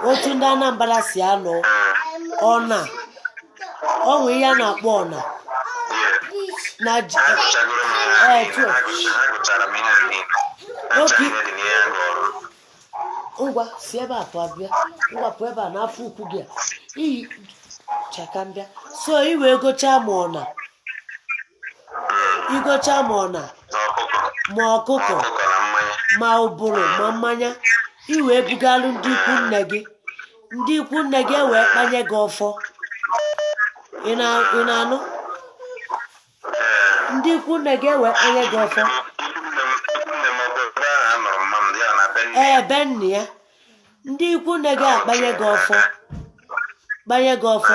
Otu ndị Anambra si anọ ọna, ọnwe ihe a na-akpọ ọna na ji. Agụchagoro m ihe Ee, niile. 12. Agụchara m ihe niile. Oke. Ihe dị n'ihe agụrụ. Ngwa, si ebe a pụọ, bịa. Ngwa, pụọ ebe a n'afọ ukwu gị a iyi chaka mbịa. So i wee gochaa ma ọna, igochaa ma ọna. Na ọkụkọ. Ma ọkụkọ. Ọkụkọ na mmanya. Ma ụbụrụ ma mmanya, i wee bugalụ ndị ikwu nne gị. Ndị ikwu nne gị ewee kpanye gị ọfọ. Ị na-anụ? Ndị ikwu nne gị ewee kpanye gị ọfọ. Nne m, ọ bụ ebe ahụ a nụrụ mma m ya na be nne? Ee, be nne ya. Ndị ikwu nne gị akpanye gị ọfọ, kpanye gị ọfọ,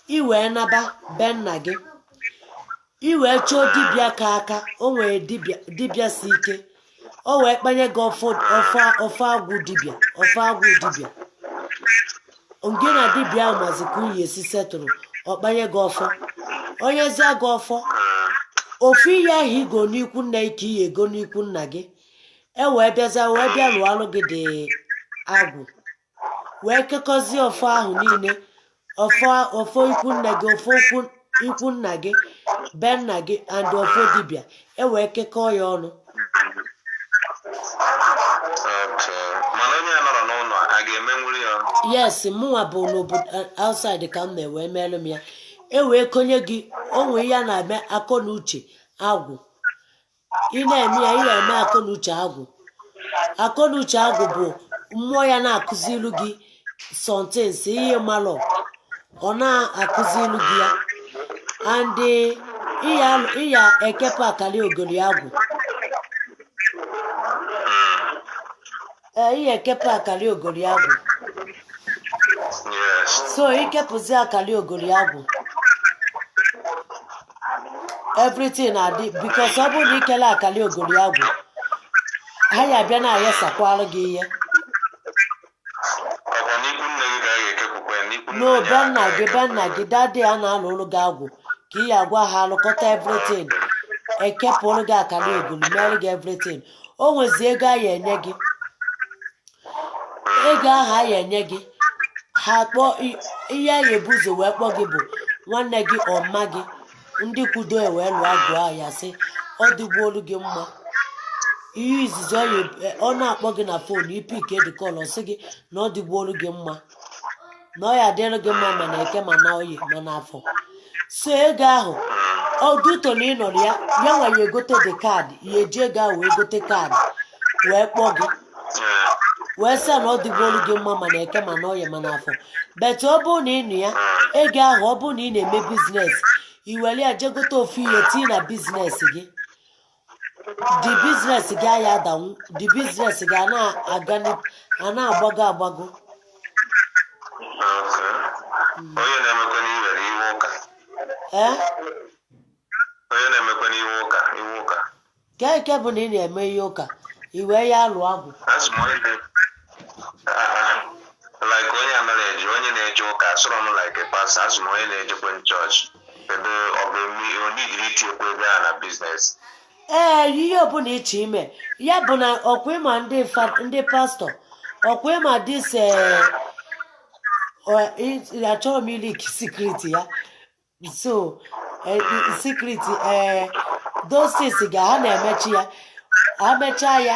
i wee naba be nna gị. I wee chọọ dibịa ka aka o nwere, dibịa, dibịa si ike, o wee kpanye gị ọfọ, ọfọ, ọfọ agwụ dibịa, ọfọ agwụ dibịa. Ngị na dibịa ahụ mazi ka unyi esi setụrụ. Ọ kpanye gị ọfọ, onyezie gị ọfọ, ofu ihe ahụ igo n'ikwu nne gị ka iyi ego n'ikwu nna gị. E wee bịaza wee bịa lụọ alụ gị dị agwụ, wee kekọzie ọfọ ahụ niile, ọfọ, ọfọ ikwu nne gị, ọfọ ikwu nna gị, be nna gị and ọfọ dibịa, e wee kekọọ ya ọnụ. Okay. Mana onye a nọrọ n'ụlọ, a ga-emenwuri ya? Yes, mụnwa bụ n'obodo outside ka m na-ewe meelụ m ya. E wee konye gị onwe ihe a na-eme akọ na uche agwụ. Ị na-eme ya, ị na-eme akọ na uche agwụ. Akọ na uche agwụ bụ mmụọ ya na-akụzilu gị somethings ihe malụ, ọ na-akụzilu gị ya. And ịya ekepụ akali ogoli agwụ. Ee, ịya ekepụ akali ogoli agwụ. So ikepụzi akali ogoli agwụ, everything na-adị, because ọ bụrụ na ikele akali ogoli agwụ, ha ya abịa na-ayasakwalụ gị ihe. Ọkwa n'ikwu nne gị ka a ga-ekepụkwa ya, n'ikwu nna No, onye be ahụ nna ka a gị, be nna ga-ekepụ gị ya. Daddy a na-alụ ụlụ gị agwụ ka ị ya agwa ha alụkọta everything, ekepụrụ gị akali ogoli, mere gị everything. O nwezi ego a ya enye gị. Ego ahụ a ya enye gị, ha kpọọ ihe a ya ebu ụzọ wee kpọọ gị bụ nwanne gị, ọmma gị, ndị kwudo e wee lụọ agwụ ahụ, ya sị ọ dịgbuolu gị mma. Ihe izizi ọ na-akpọ gị na phone, i pick the call, ọ sị gị na ọ dịgbuolu gị mma, na ọ ya adịrị gị mma, ma na Eke, ma na Oye, ma na Afọ. So ego ahụ ọdụto na ịnọrọ ya, ya nwa ya egote the card, ya eji ego ahụ wee gote card wee kpọọ gị wee sị na ọ dịgbuolu gị mma, ma na Eke, ma na Oye, ma na Afọ. But ọ bụrụ na ị nụ ya, ego ahụ, ọ bụrụ na ị na-eme business, i were ya jee gote ofu ihe tii na business gị, the business gị aya adanwu, the business gị a na-aga a na-agbago agbago. Okay. Onye na-emekwa n'ihe n'ihu ụka? Ee. Onye na-emekwa n'ihu ụka, ihu ụka? Ke nke bụ na ị na-eme ihe ụka, i wee ya alụ agwụ? Asị m onye ah, like onye anaghị eje, onye na-eje ụka, asụrọ m like a pastor, asị m onye na-ejekwe chọọchị, kedu ọ bụ onye ijiri itinyekwa ego a na business? Ee, ihe ọbụla ịchọ ime ya bụ na ọkwa ịma ndị pastor, ọkwa ịma this achọrọ m i leak secret ya. So secret those things ga ha na-emechi ya, ha mechaa ya,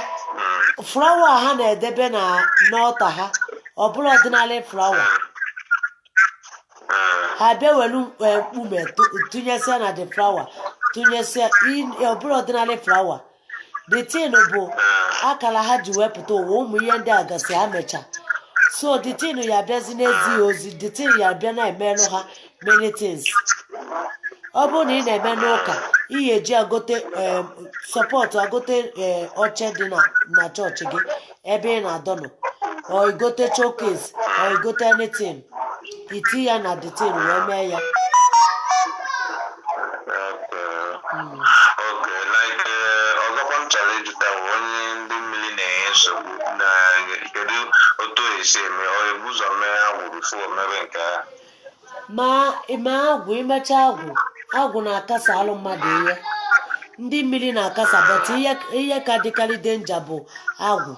flower ha na-edebe na n'altar ha, ọ bụrụ ordinary flower, ha bịa welu mkpume tụnyesịa na the flower, tụnyesịa ọ bụrụ ordinary flower. The thing bụ akara ha ji wepụta ụwa, ụmụ ihe ndị a gasị ha mecha. So the thing ya abịazi n'ezighị ozi, the thing ya abịa na-emelụ ha many things. Ọ bụrụ na ị na-eme n'ụka, ị ga-eji agote support, agote oche dị na chọọchị gị ebe ị na-adọnọ, or igote showcase or igote anything, iti ya na the thing wee mee ya. Okay, like ọzọkwa m chọrọ ịjụta bụ onye ndị mmiri na-enye nsogbu na kedu otu o esi eme, ọ ebu ụzọ mee agwụ before mebe nke ahụ? Ma agwụ, imecha agwụ, agwụ na-akasa alụ mmadụ ihe ndị mmiri na-akasa, but ihe ka dịkarị danger bụ agwụ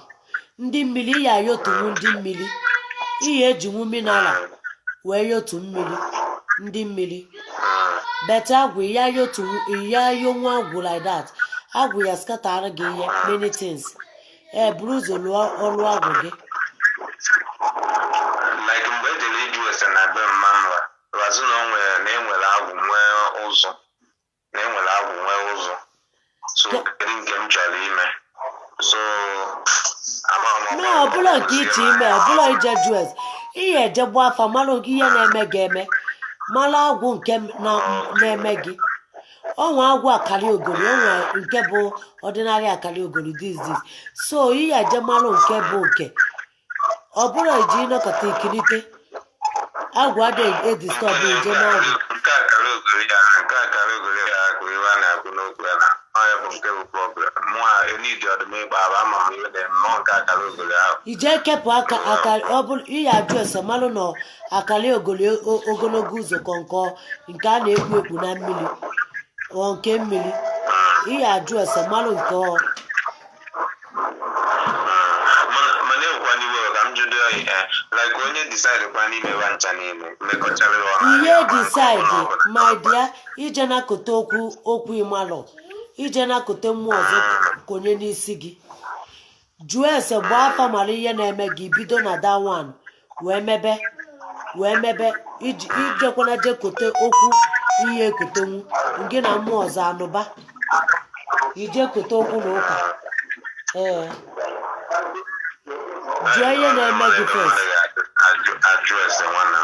ndị mmiri. Ihe ayotunwu ndị mmiri, ihe ejinwu mineral wee yotu mmiri ndị mmiri. But agwụ ya yotu ya yonwu agwụ like that, agwụ ya scatara gị ihe many things. Ee, buru ụzọ lụọ ọlụ agwụ gị. Like mgbe ejere ịjụ ese na be mma m, razụ na o nwere na enwere agwụ nwee ụzọ, na enwere agwụ nwee ụzọ, so kedu nke m chọrọ ime? So ama m. Na ọbụla nke iche ime, ọbụla ije jụ ese, ihe eje gba afa mara ihe na-eme gị eme, mara agwụ nke na-eme gị. Onwe agwụ akara ogori, onwe nke bụ ordinary akara ogori, this. So ihe eje mara nke bụ nke ọbụla iji ịnọkọta ikilite agwụ adịghị e disturb ije n'agwụ. Nke akara ogori ya bụ ihe a na-akụ n'okwu ya na ọ ya bụ nke bụ problem mụ a enidi ọdụm ịgba aba, ama m ihe na-eme mmụọ nke akara ogori ahụ. Ije kepụ aka aka, ọ bụrụ ihe ajụ ese malụ na akara ogoli ogologo ụzọ kọnkọ nke a na-ekpu ekpu na mmiri, ọ nke mmiri, ihe ajụ ese malụ nke ọ. Mana ewekwa n'iwe ka m jụdo ya, like onye decide kwa n'ime ebe ncha niile mekọchara ya ọ Ihe decide, my dear, ije na-akụta okwu okwu ịmalụ, ije na-akụta mmụọ ọzọ konye n'isi gị. Jụọ ese, gbaa afa, mara ihe na-eme gị. Bido na that one Wee mebe, wee mebe iji ijekwana je kote okwu ihe ekotenwu gị na mmụọ ọzọ anụba ije kote okwu na ụka. Ee, jụọ ihe na-eme gị first. Ajụ ese nwana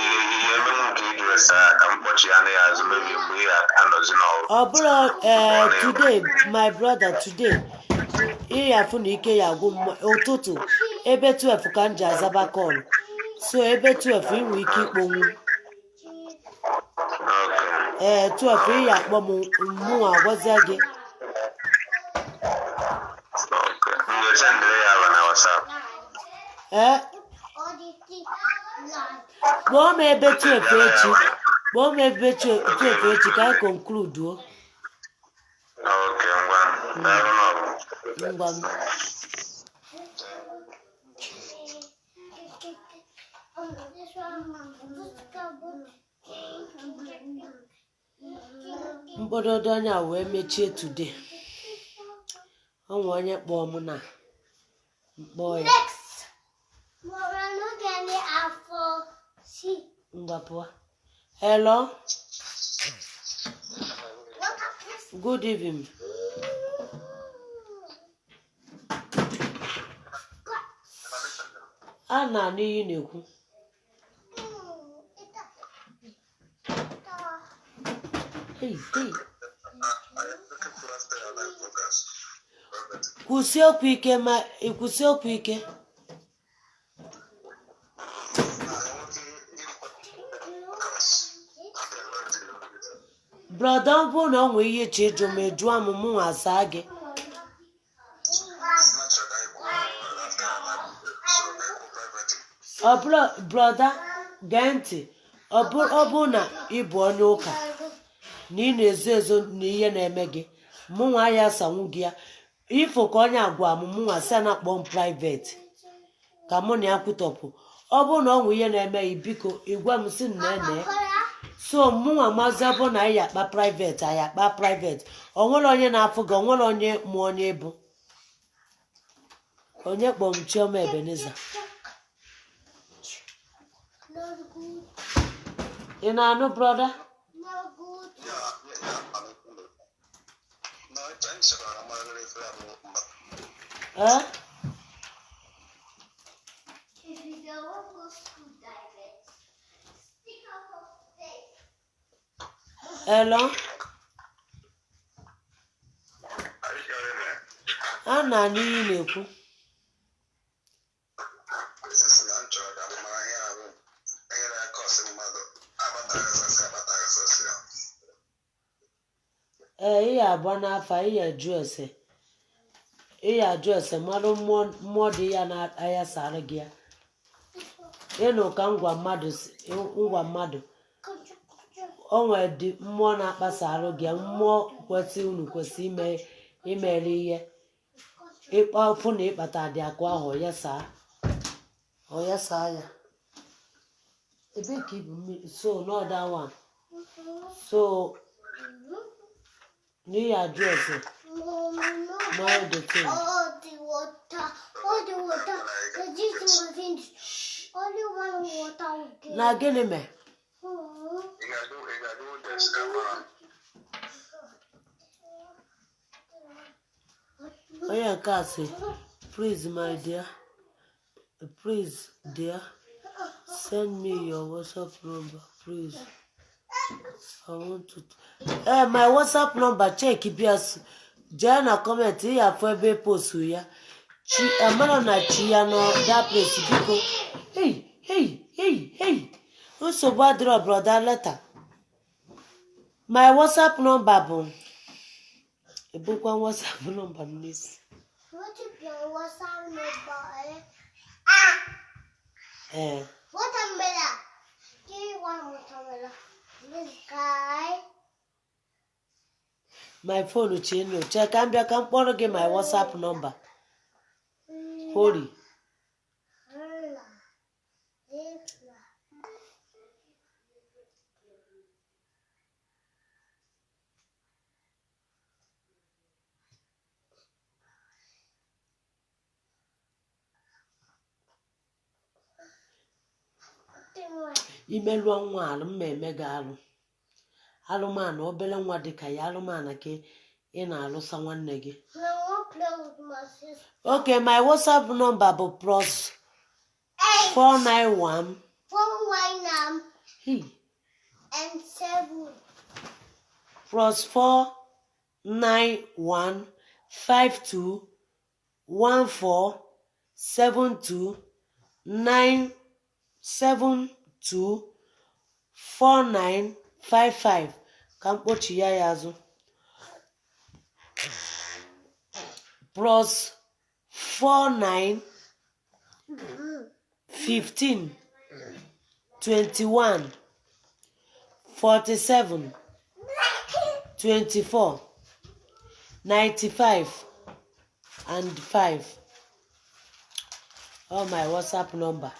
ihe emenwu nke ịjụ ese a ka mkpọchi anaghị azụ mebi mgbe ihe anọzi n'ọrụ. Ọ bụrụ ee, today, my brother, today ị ya afụ na ike ya agwụ m. Ụtụtụ ebe 12 ka m ji azaba call, so ebe 12 ị nwee ike ikponwu. Ee, 12 ị ya akpọ m, mụnwa agwazie gị. M ga-esendịrị ya aba na WhatsApp. Ee, kpọọ m ebe 12 echi, kpọọ m ebe 12 echi ka anyị conclude o. Ok, ngwa, daalụ n'ọgụ. Ngwa. Mkpọdodo anya wee mechie today. Ọ nwe onye kpọọ m na mkpọọ ya. Next. We're afọ C. Ngwa, pụọ. Hello, good evening. A na-anụ ihe ị na-ekwu. Hey, hey. Kwụsie okwu ike, ma ị kwụsie okwu ike. Brother, ọ bụrụ na ọ nwee ihe iche ịjụ m, jụọ m, mụ nwa asaa gị. Ọ bụrụ, brother, gee ntị, ọ bụrụ na ị bụ onye ụka na ị na-ezo ezo na ihe na-eme gị, mụ nwa ya asanwu gị ya ifo ka onye agwa m, mụ nwa sị na kpọọ m private ka mụ na ya kwutọpụ. Ọ bụrụ na ọ nwee ihe na-eme gị, biko ịgwa m si nne so mụnwa mazi. Ọ bụrụ na anyị akpa private, anyị akpa private. O nwere onye na-afụ gị, o nwere onye mụ onye bụ onye kpọọ m. Chioma Ebenezer. Not good. Ị na-anụ, brother? Not good. Na anyị chọrọ amarịrị ife ya bụ mba. Ee. If you don't go school direct, stick up of face. Hello. Anyị chọrọ ime. A na-anụ ihe ị na-ekwu. Sisi na m chọrọ ka m mara ihe ahụ ihe na-akọsị mmadụ akpata aghasasị, akpata aghasasị ya. Ee, ị ya agba n'afa, ị ya ajụ ese, ị ya ajụ ese mmadụ mmụọ, mmụọ dị ya na-aya sara gị ya. Ịnụ ka ngwa mmadụ ngwa mmadụ o nwere dị mmụọ na-akpasa arụ gị ya, mmụọ kwesị unu kwesị ime imere ihe ịkpa fụ na ịkpata dị akụ ahụ ya saa, ọ ya saa ya ebe ka ibu mmiri so n'ọda one so n'ihi ajụ ese mara the thing. All the water, all the water, the this was finished. Only one water will get. Na gịnị mee? Ị ga-ajụ desk ka mara. Onye nke a sị, "Please, my dear, please dear, send me your WhatsApp number, please. I want to." Eh, my WhatsApp number, check bịa, jee na comment, ị ya afụ ebe post ya. Chi amara na chi ya nọ that place, biko. Hey, hey, hey, hey, nsogbu adịrọ, brother. Later, my WhatsApp number bụ ebukwa WhatsApp number m n'isi. What is your WhatsApp number? Eh? Ee. Watermelon. Give me one watermelon. This guy. My phone chenu chee ka m bịa ka m kpọrọ gị my WhatsApp number. Hori. La. La. Imelụọ nwa alụ mma eme gị alụ alụmanụ obere nwa dịka ya alụmanụ ka ị na-alụsa nwanne gị. I want play with my sister. Okay, my WhatsApp number bụ plus 8, 491 4, 1, hey, and 7. Plus 491 52 14 72 9 72 49 55. Ka mkpochi ya ya azụ, plus 49 15 21 47 24 95 and 5, all my WhatsApp number.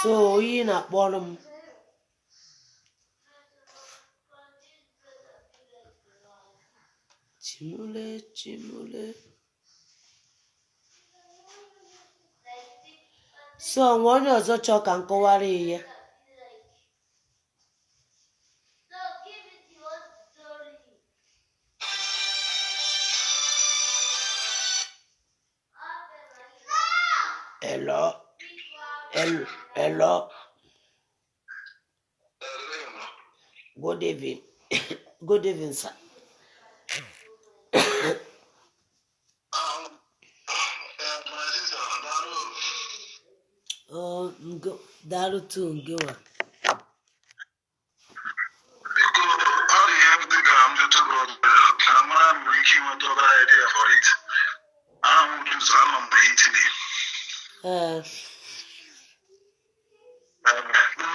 So onye na-akpọrọ m, chimule chimule. So nwe onye ọzọ chọọ ka m kọwara ya ihe. Hello, hello, hello. Good evening, good evening, sir. My sister, daalụ. Oh, daalụ tu ngị nwa. Biko, ọ dị ihe m dị ka m jụtụ gị obere, ka m mara m nwere ike inweta obere idea for it. Aha m bụ Ụzọ, anọ m na Italy. M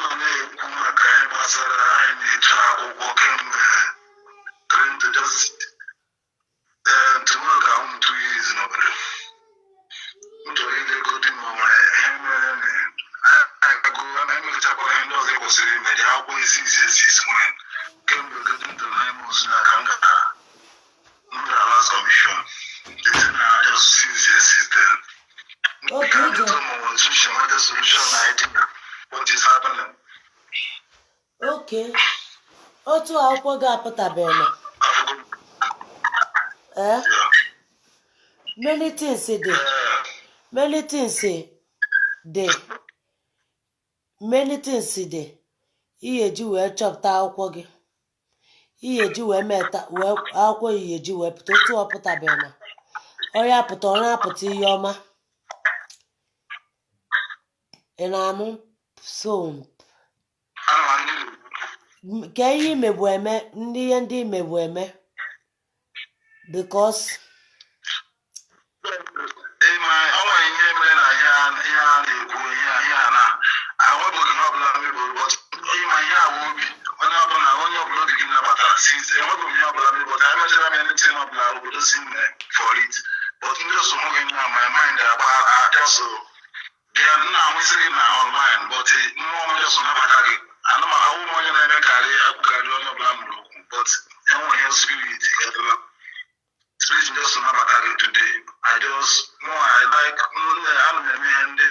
nọ na-ekwu maka ihe gbasara anyị na-eche akwụkwọ kemgbe 20 just tomorrow ka m 2 years n'obodo. M chọrọ ilegodi ma o nwere ihe mere na anyị agago na emechakwara ihe ndị ọzọ e kwesịrị ime dị akwụkwọ isi isi esi isi nwere kemgbe godi ndụ na ime ozu na ka m gara last commission esi na just 6 years then. Okay, Can you Uche. tell me one solution, what the solution idea, what is happening? Okay, otu akwụkwọ gị apụtabeghị. Ee, many things dị, many things dị, many things dị ihe eji wee chọpụta akwụkwọ gị, ihe eji wee meta wee akwụkwọ ihe eji wee pụta. Otu ọ pụtabeghị na ọ ya pụta, ọ na-apụta ihe ọma. Ị na-anụ? So ka ihe imegbu eme ndị ihe ndị imegbu eme because Ịma ọ nwere ihe mere na ihe a na-ekwu ihe a na ahụbụghị ihe ọbụla mebiri, but ịma ihe a wụ obi onye ọbụla obi gị nabatara. Since enwebụghị ihe ọbụla mebiri, but emechara m anything ọbụla obodo si mee for it, but ndị ọsọ hụghị na my mind agba just bịa nna ahụ isi gị na online, but mmụọ m just nabata gị. Ana m ahụ m onye na-emekarị akwụkarị onye ọbụla mụrụ okwu, but enwere ihe spirit edela spirit just nabata gị today. I just more I like ana m eme ihe ndị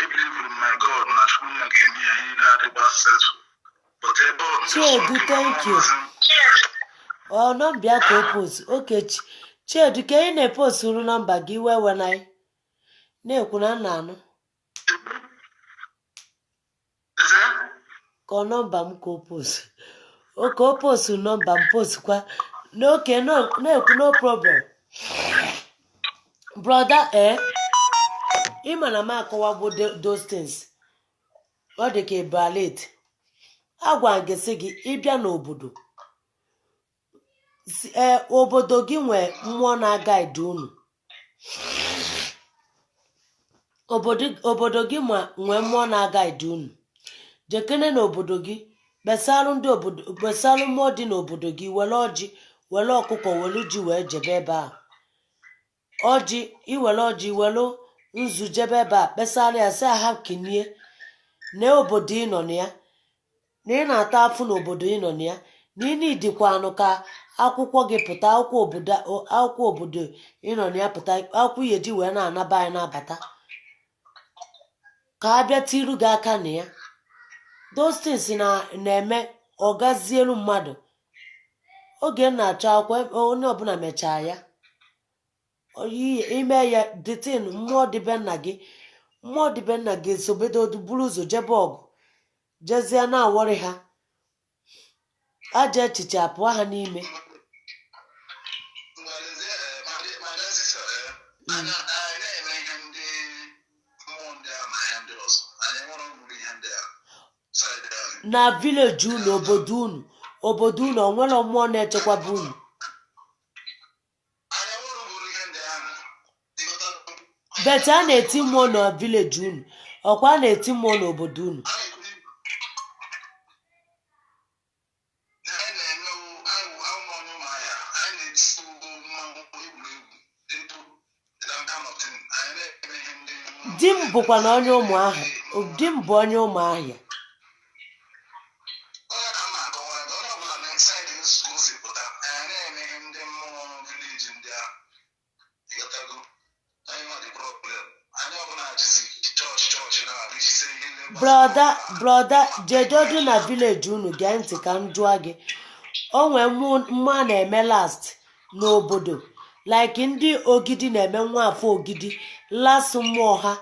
ebelieve in my God na Chukwu nna ga-eme ya ihe niile adịgba successful, but ebe ndị Chiedu, thank you. Ọ nọmba ya ka o post. Oke Chiedu, ka ị na-eposturu nọmba gị wee we na na-ekwu na nna anụ Eze? Ka ọ nọmba m ka o post. Oke o post nọmba m postkwa n'oke na-ekwu. No problem, brother. Ee, ịma na m akọwagbo those things. Ọ dị ka ịba late. Agwa m gị sị gị ịbịa n'obodo ee, obodo gị nwee mmụọ na-agaidi unu. Obodo gị nwee mmụọ na-agaidi unu. Jekene n'obodo gị, kpesalụ ndị obodo, kpesalụ mmụọ dị n'obodo gị. Were ọjị, were ọkụkọ, were ji wee jebe ebe a. Ọjị iwere, ọjị were, nzu jebe ebe a, kpesara ya sị ha kinie na obodo ị nọ na ya, na ị na-ata afụ n'obodo ị nọ na ya, na ị nidikwanụ ka akwụkwọ gị pụta, akwụkwọ obodo ị nọ na ya pụta, akwụkwọ ihe ji wee na-anaba anyị na-abata, ka a bịa tiru gị aka na ya. Those things na na-eme ọ gazielu mmadụ. Oge m na-achọ akwụkwọ, onye ọbụla mechaa ya. Ime ya detin, mmụọ dịbe nna gị, mmụọ dịbe nna gị sobedo buru ụzọ jebe ọgụ, jezie na-awọrị ha ajọ echiche apụọ ha n'ime. Ngwalezie, my dear sister, anyị na-eme ihe ndị mmụọ ndị a na ihe ndị ọzọ. Anyị nwere ọgwụ ihe ndị a side anyị. Na village unu, obodo unu, obodo unu, o nwere mmụọ na-echekwaba unu? Anyị nwere ọgwụ ihe ndị ahụ. Ịghọtago? But a na-eti mmụọ na village unu, ọkwa a na-eti mmụọ n'obodo unu? A na-ekwu na anyị na-eme anyị anyị onye ụmụahịa, anyị na-eti mmanwụ egwuregwu eto, that kind of thing. Anyị na-eme ihe ndị mmụọ. Di m bụkwa na onye ụmụahịa, di m bụ onye ụmụahịa. Onye ka m na-akọwara gị, onye ọbụla na side nzukọ o si pụta, anyị na-eme ihe ndị mmụọ village ndị ahụ. Ịghọtago? Anyị nwa dị problem. Anyị ọbụla jizi chọọchị chọọchị na-abụ ijise ihe ndị gbasara Brother, brother, jedodu na village unu, gee ntị ka m jụọ gị. O nwee mmụọ a na-eme last n'obodo, like ndị Ogidi na-eme nwa afọ Ogidi last mmụọ ha.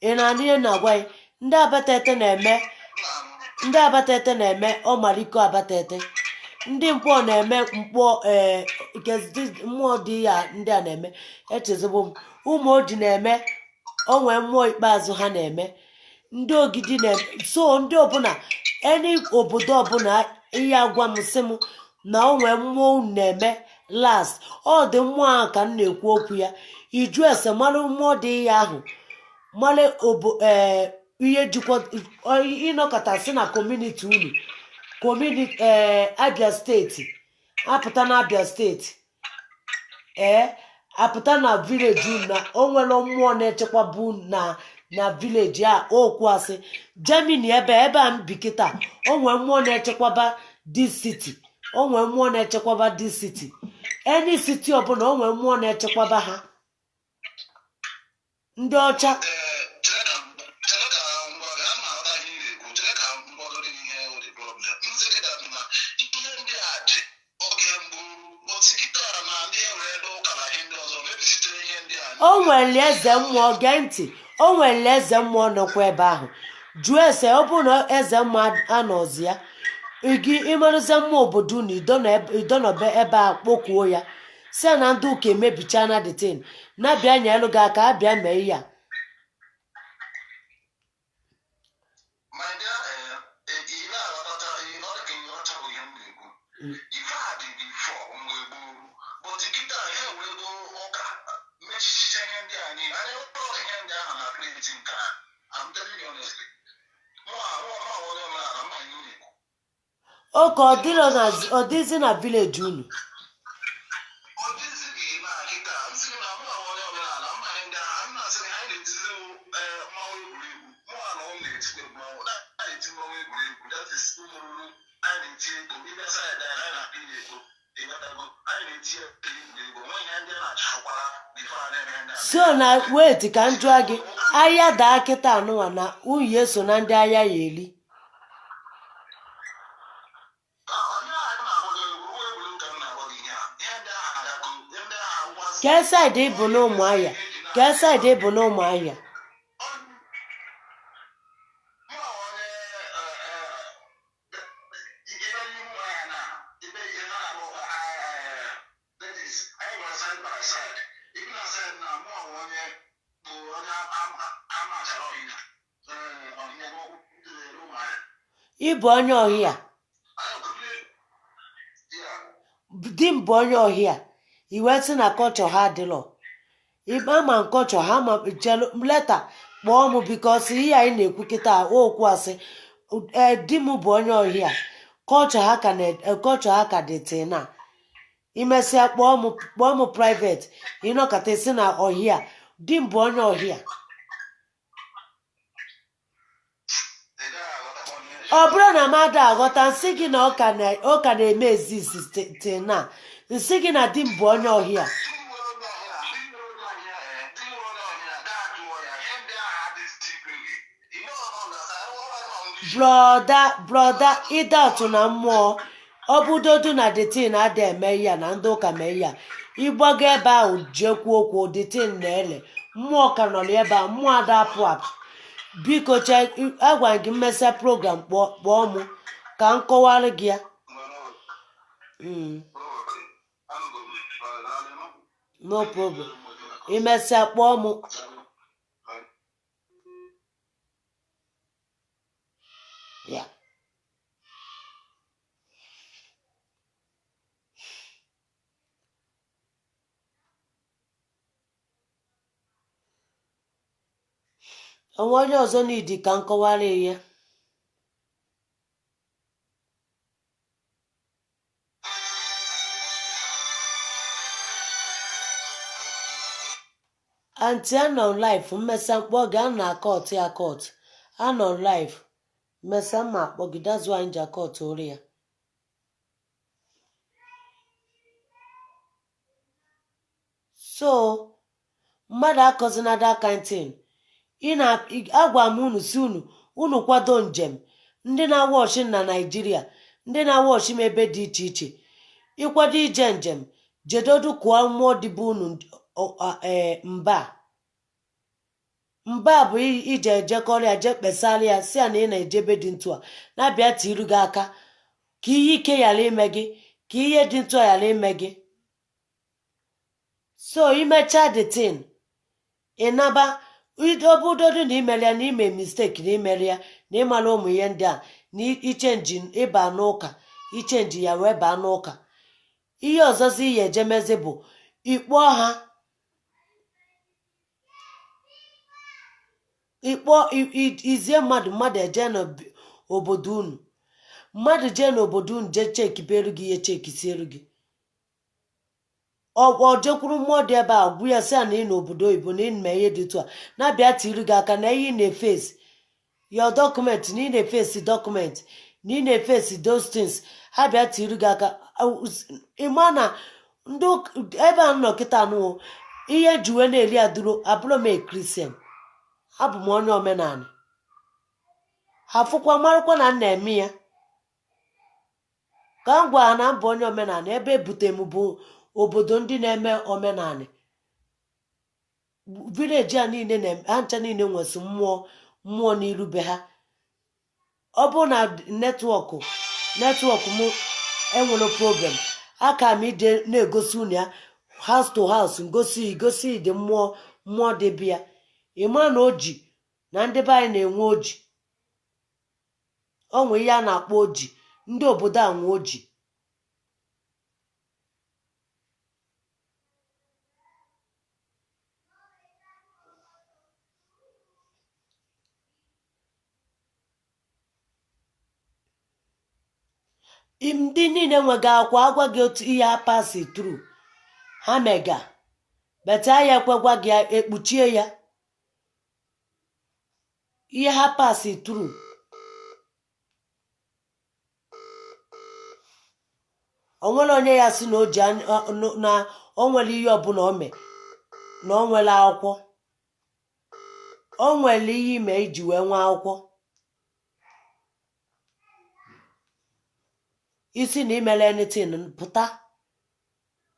Ị na-anụ ihe na-agwa gị? Ndị Abatete na-eme, ndị Abatete na-eme ọmaliko Abatete, ndị Mkpọ na-eme Mkpọ. Ee, nke mmụọ dị ya ndị a na-eme, echezogbo m. Ụmụ Oji na-eme onwe mmụọ ikpeazụ ha na-eme. Ndị Ogidi na-eme. So ndị ọbụla, any obodo ọbụla, ihe agwa m, sị m na onwe mmụọ unu na-eme last, ọ dị mmụọ ahụ ka m na-ekwu okwu ya. Iju ese mara mmụọ dị ya ahụ, mara obo ee ihe jikwa ịnọkọta si na community unu, community ee Abia Steeti, apụta na Abia Steeti, ee, apụta na village unu na o nwere mmụọ na-echekwaba unu na village a. Okwu asị Germany, ebe a m bi kịta, o nwere mmụọ na-echekwaba this city, o nwere mmụọ na-echekwaba this city. Any city ọbụla, o nwere mmụọ na-echekwaba ha. Ndị ọcha. Ee, chere ka m gwa gị, ama aghọta ihe ị na-ekwu. Chere ka m gwagoro gị ihe wụ the problem. M sị gị that na ihe ndị a dị oge mbụ, but kịta na ndị ewere ụka na ihe ndị ọzọ mebisitere ihe ndị a. O nwere eze mmụọ. Gee ntị, o nwere eze mmụọ nọkwa ebe ahụ. Jụọ ese, ọ bụrụ na eze mmụọ anọzi ya, gị ịmarụzie mmụọ obodo unu idonọbe ebe a, kpokuo ya, si ya na ndị ụka emebicha na the thing, na-abịa nyelu gị aka, abịa mee ihe a. My dear, ị na-aghọtacha, ọ dị ka ị ghọtachaghị ihe m na-ekwu. Ife a dị before mgbe gboo, but kịta ha ewerego ụka mechichicha ihe ndị a niile. Anyị nwere ihe ndị ahụ na plate nke a. I'm telling you honestly. Mụ onye omenala, mma ihe m na-ekwu. Oke ọ dịrọ na ọ dịzi na village unu? Ọ dịzi gị na kịta, m sị na mụ onye omenala, mma ihe ndị ahụ. M na-asị na anyị na-etizi mmanwụ egwuregwu. Mụ na ụmụ na-etikwa mmanwụ, na-eti mmanwụ egwuregwu. That is ụmụrụrụ anyị na-eti ego ịbịa side anyị, anyị na-akpọ ihe ego. Ịghọtago? Anyị na-eti egwuregwu nwe ihe ndị a na-achụkwara before a na-eme ndị a. So na wait, ka m jụọ gị, ahịa daa kịta anụnwa, na nwunye so na ndị ahịa ya eri? Onye anyị na-agwa gị egwu egwuregwu ka m na-agwa gị ihe a. Ihe ndị ahụ agago, ihe ndị ahụ agwụkwasị. Kee side ịbụ na Ụmụahịa? Kee side ịbụ na Ụmụahịa? Mụ onye ebe n'ihu ya na ebe ihe na-akpọ, that is, anyị nwere side by side. Ibi na side na mụ onye bụ onye amachara ọhịa, ọhịa Ụmụahịa. Ịbụ onye ọhịa? Anyị kwuru ya. Di m bụ onye ọhịa. Iwe sị na kọlchọ ha adịlọ ama nkọlchọ ha ma chelu later kpọọ m, because ihe anyị na-ekwu kịta okwu asị. Ee, di m bụ onye ọhịa, kọlchọ ha ka na kọlchọ ha ka dị tị na imesịa kpọọ m private. Ịnọkọta isi na ọhịa, di m bụ onye ọhịa. Ị gaghị aghọtakwa ihe. Ọ bụrụ na m ada aghọta, nsị gị na ọ ka na-eme exist till na nsị gị na di m bụ onye ọhịa. Di nwere onye ọhịa, di nwere onye ọhịa, ee, di nwere onye ọhịa, gaa jụọ ya ihe ndị ahụ adịghị. Ị know, ọ na ọ ndị Brother, brother, ịda atụ na mmụọ, ọ bụdodu na the thing ada eme ya na ndị ụka mee ya, ịgbago ebe ahụ jee kwuo okwu, the thing na-ele mmụọ ka nọrọ ebe a, mmụọ ada apụ apụ. Biko che, agwa gị, mmesịa program, kpọọ mụ ka m kọwara gị ya. No problem, imesịa kpọọ mụ ya. Onwe onye ọzọ n'idi ka m kọwara ya? Aunty, anọ live. Mmesa mkpọ gị a na-akọt ya akọt. Anọ live, mmesa mma akpọ gị. That's why m ji akọt ori ya. So mmadụ akọzina that kind thing. Ị na agwa m unu si unu unu kwado njem. Ndị na-awọchi na Naijiria, ndị na-awọchi m ebe dị iche iche, ịkwado ije njem, jedodu kụọ mmụọ dịbe unu mba mba bụ ije ejekọrọ ya, jee kpesara ya, si ya na ị na-ejebe dị ntu a na-abịa tiru gị aka ka ihe ike ghara ime gị, ka ihe dị ntu a ghara ime gị. So imechaa the thing, ịnaba obudodu na imere ya na ime mistake na imere ya na ịmara ụmụ ihe ndị a na ichange ịba n'ụka, ichange ya wee baa n'ụka. Ihe ọzọzi ihe ejemezi bụ ikpọ ha, ikpọ izie mmadụ, mmadụ eje n'obodo unu, mmadụ jee n'obodo unu jee chekiberu gị ihe, chekisieru gị. Ọ jekwuru mmụọ dị ebe a, gwu ya, sị ya na ị n'obodo oyibo na ị mee ihe dị otu a na-abịa tiri gị aka na ihe ị na-efesi your document, na ị na-efesi document, na ị na-efesi those things, ha bịa tiri gị aka. Ịma na ndị ebe a nọ kịta nụwo ihe ji wee na-eri adụro. Abụrụ m a Christian, abụ m onye omenala. Ha fụkwa marakwa na m na-eme ya ka m gwa ha na m bụ onye omenala. Ebe ebute m bụ obodo ndị na-eme omenala. Village a niile na ha ncha niile nwesị mmụọ, mmụọ n'irube ha. Ọ bụrụ na network m enwere problem, aka m ije na-egosi unu ya house to house, ngosi gosi dị mmụọ, mmụọ dị bịa. Ịma na oji na ndị be anyị na-enwe oji, o nwee ihe a na-akpọ oji. Ndị obodo a nwe oji. Ndị niile nwega akwụkwọ agwa gị otu ihe ha pass through, ha mega beta ya, ekwegwa gị ya, ekpuchie ya ihe ha pass through. O nwere onye ya sị na o ji na o nwere ihe ọbụla o mee na o nwere akwụkwọ. O nwere ihe ime iji wee nwee akwụkwọ. Isi na imere anything, pụta,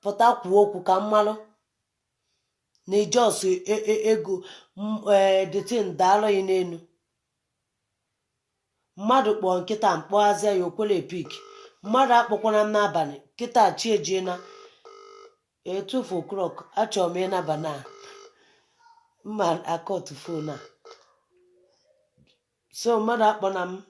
pụta kwuo okwu ka mmalụ na ijos ego the thing daalụ ya n'elu. Mmadụ kpọọ nkịta mkpọghazie ya, okwere pick. Mmadụ akpọkwana m n'abalị kịta, chi ejiena 12 o'clock. Achọrọ m ịnaba na mma akọtụ phone a. So mmadụ akpọna m.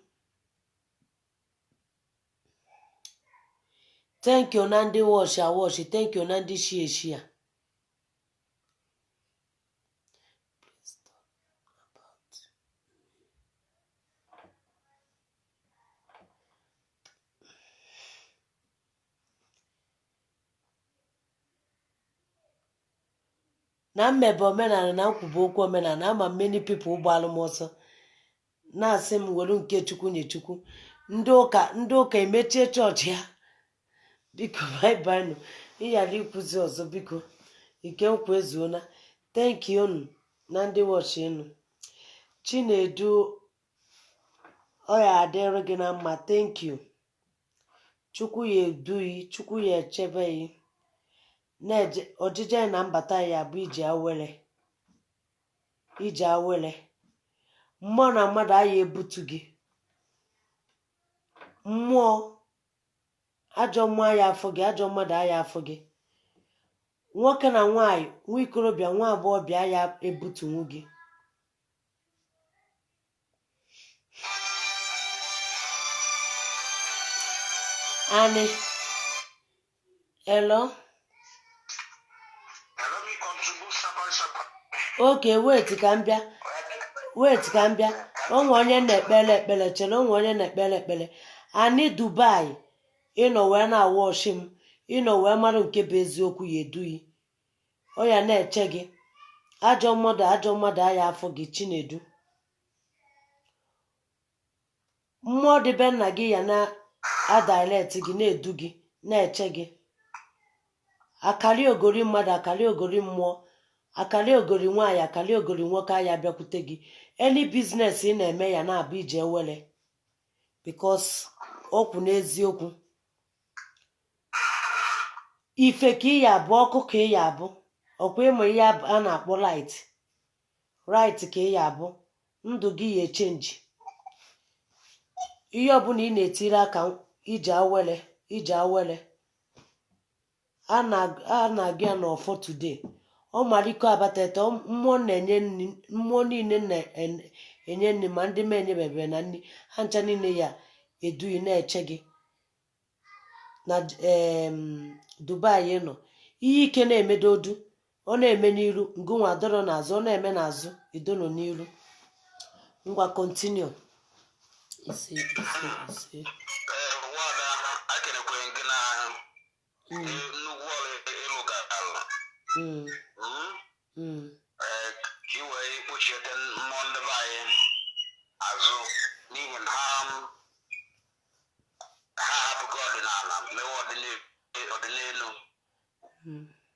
Thank you na ndị watch awatch, thank you na ndị share share. Please talk about na mmebe omenala na nkwuba okwu omenala. Ama many people gbalụ m ọsọ na-asị m were nke Chukwu nye Chukwu. Ndị ụka, ndị ụka emechie chọọchị ha. Biko, bye bye nụ. Ịghara ikwuzi ọzọ, biko. Ike nkwu ezuona. Thank you unu na ndị watch enu. Chinedu. Ọ ya adịrị gị na mma. Thank you. Chukwu ya eduyi, Chukwu ya echebe yi na-eje ojije na mbata ya bụ ije awele, ije awele. Mmụọ na mmadụ aya ebutu gị. Mmụọ, ajọ mmụọ aya afọ gị, ajọ mmadụ aya afọ gị. Nwoke na nwaanyị, nwa ikorobịa, nwa agbọghọbịa aya ebutunwu gị. Ani, hello. Let me contribute sapa sapa. Okay, wait ka m bịa, wait ka m bịa. Onwe onye na-ekpere ekpere, chere, onwe onye na-ekpere ekpere. Ani Dubai ịnọ wee na-awatch m, ịnọ wee mara nke bụ eziokwu ya eduyi. Ọ ya na-eche gị. Ajọ mmadụ, ajọ mmadụ aya afọ gị. Chinedu, mmụọ dị be nna gị ya na-adirect gị, na-edu gị, na-eche gị. Akali ogori mmadụ, akali ogori mmụọ, akali ogori nwaanyị, akali ogori nwoke aya bịakwute gị. Any business ị na-eme ya na-abụ ije ewele, because okwu n'eziokwu, ife ka ị ya abụ, ọkụ ka ị ya abụ. Ọkwa ịmụ ihe a na-akpọ light, right, ka ị ya abụ. Ndụ gị ya echange. Ihe ọbụla ị na-etiri aka, ije awele, ije awele. A na-agụ ya n'ọfọ today. Ọ maliko abatete mmụọ na-enye nri, mmụọ niile na-enye nri, ma ndị ma enyebebe na nri ha ncha niile ya eduyi na-eche gị na Dubai nọ. Ihe ike na-emedodu, ọ na-eme n'iru, ngụnwa adọrọ n'azụ, ọ na-eme n'azụ, idono n'iru. Ngwa, continue. Ise, ise, ise. Ee, nwada, akenekwere gị na nnukwu ọrụ ịlụ gara. Ee, ka ị wee kpochiete mmụọ ndị be anyị azụ, n'ihi na ha hapụgo ọdịnala, mewe ọdịnelu.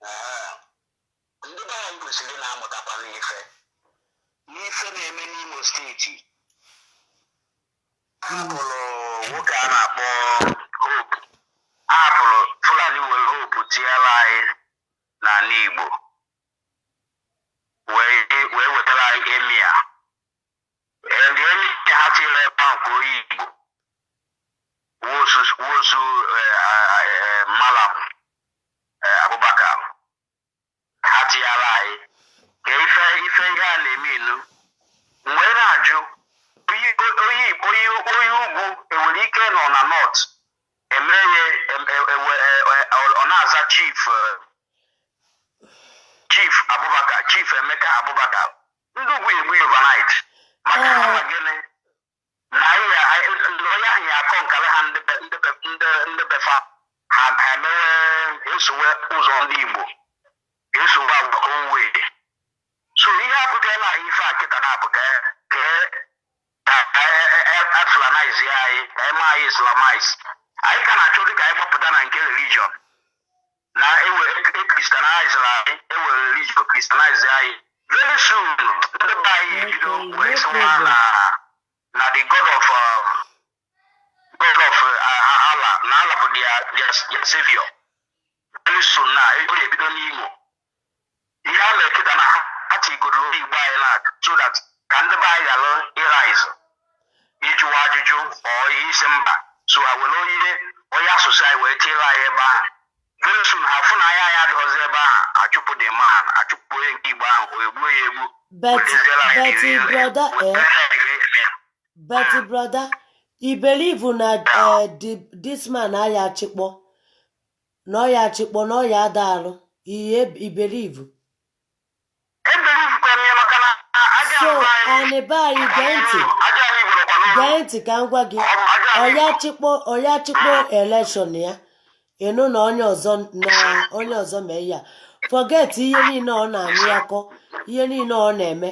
Ee, ndị be anyị kwesịrị ị na-amụtakwa n'ife na-eme n'Imo Steeti. Hapụrụ nwoke a na-akpọ Hope, hapụrụ Fulani were Hope tinyere anyị n'ala Igbo, wee wetara anyị emir. Ndị emir ha tinyere ebe ahụ ka onye Igbo wosu Malam Abubakar ha tinyere anyị ka ife ihe a na-eme inu. Mgbe na-ajụ onye ugwu enwere ike nọ na north emere ya ọ na-aza chief, Chief Abubakar, Chief Emeka Abubakar, ndị ugwu egbu ya overnight maka ha ma gịnị na onye ahụ ya akọ nkara ha, ndị befa ha emewe esowe ụzọ ndị Igbo, esowe agwa owe. So ihe abụtela anyị ife a kịta na-abụ ka Fulanize anyị, ka eme anyị Islamize. Anyị ka na-achọ dị ka anyị gbapụta na nke religion na ewe Christianize anyị, ewe religion Christianize anyị. Very soon ndị be anyị ebido wee sịwa na the God of Allah, na Allah bụ their savior. Very soon na ọ ga-ebido n'Imo. Ihe a mere kịta na ha tigodoro ndị Igbo anyị na so that ka ndị be anyị ghara ịrise ịjụwa ajụjụ ọ ihe isi mba. So ha were onye asụsụ anyị wee tiela anyị ebe ahụ. Very soon ha fụ na anyị adịghọzi ebe ahụ, achụpụ the man, achụpụ onye nke Igbo ahụ, o egbuo ya egbu. But brother, eh, but brother, I believe na this man aya achịkpọ na ọ ya achịkpọ na ọ ya ada arụ ihe I believe. Ebelievekwa m ya maka na aja So ala anyị anị be anyị, gee ntị. Aja ala Igbo nọkwa n'ụlọ. Gee ntị ka m gwa gị. Ọya chịkpọ election ya, ịnụ na onye ọzọ, na onye ọzọ mee ya. Forget ihe niile ọ na-anụ akọ, ihe niile ọ na-eme.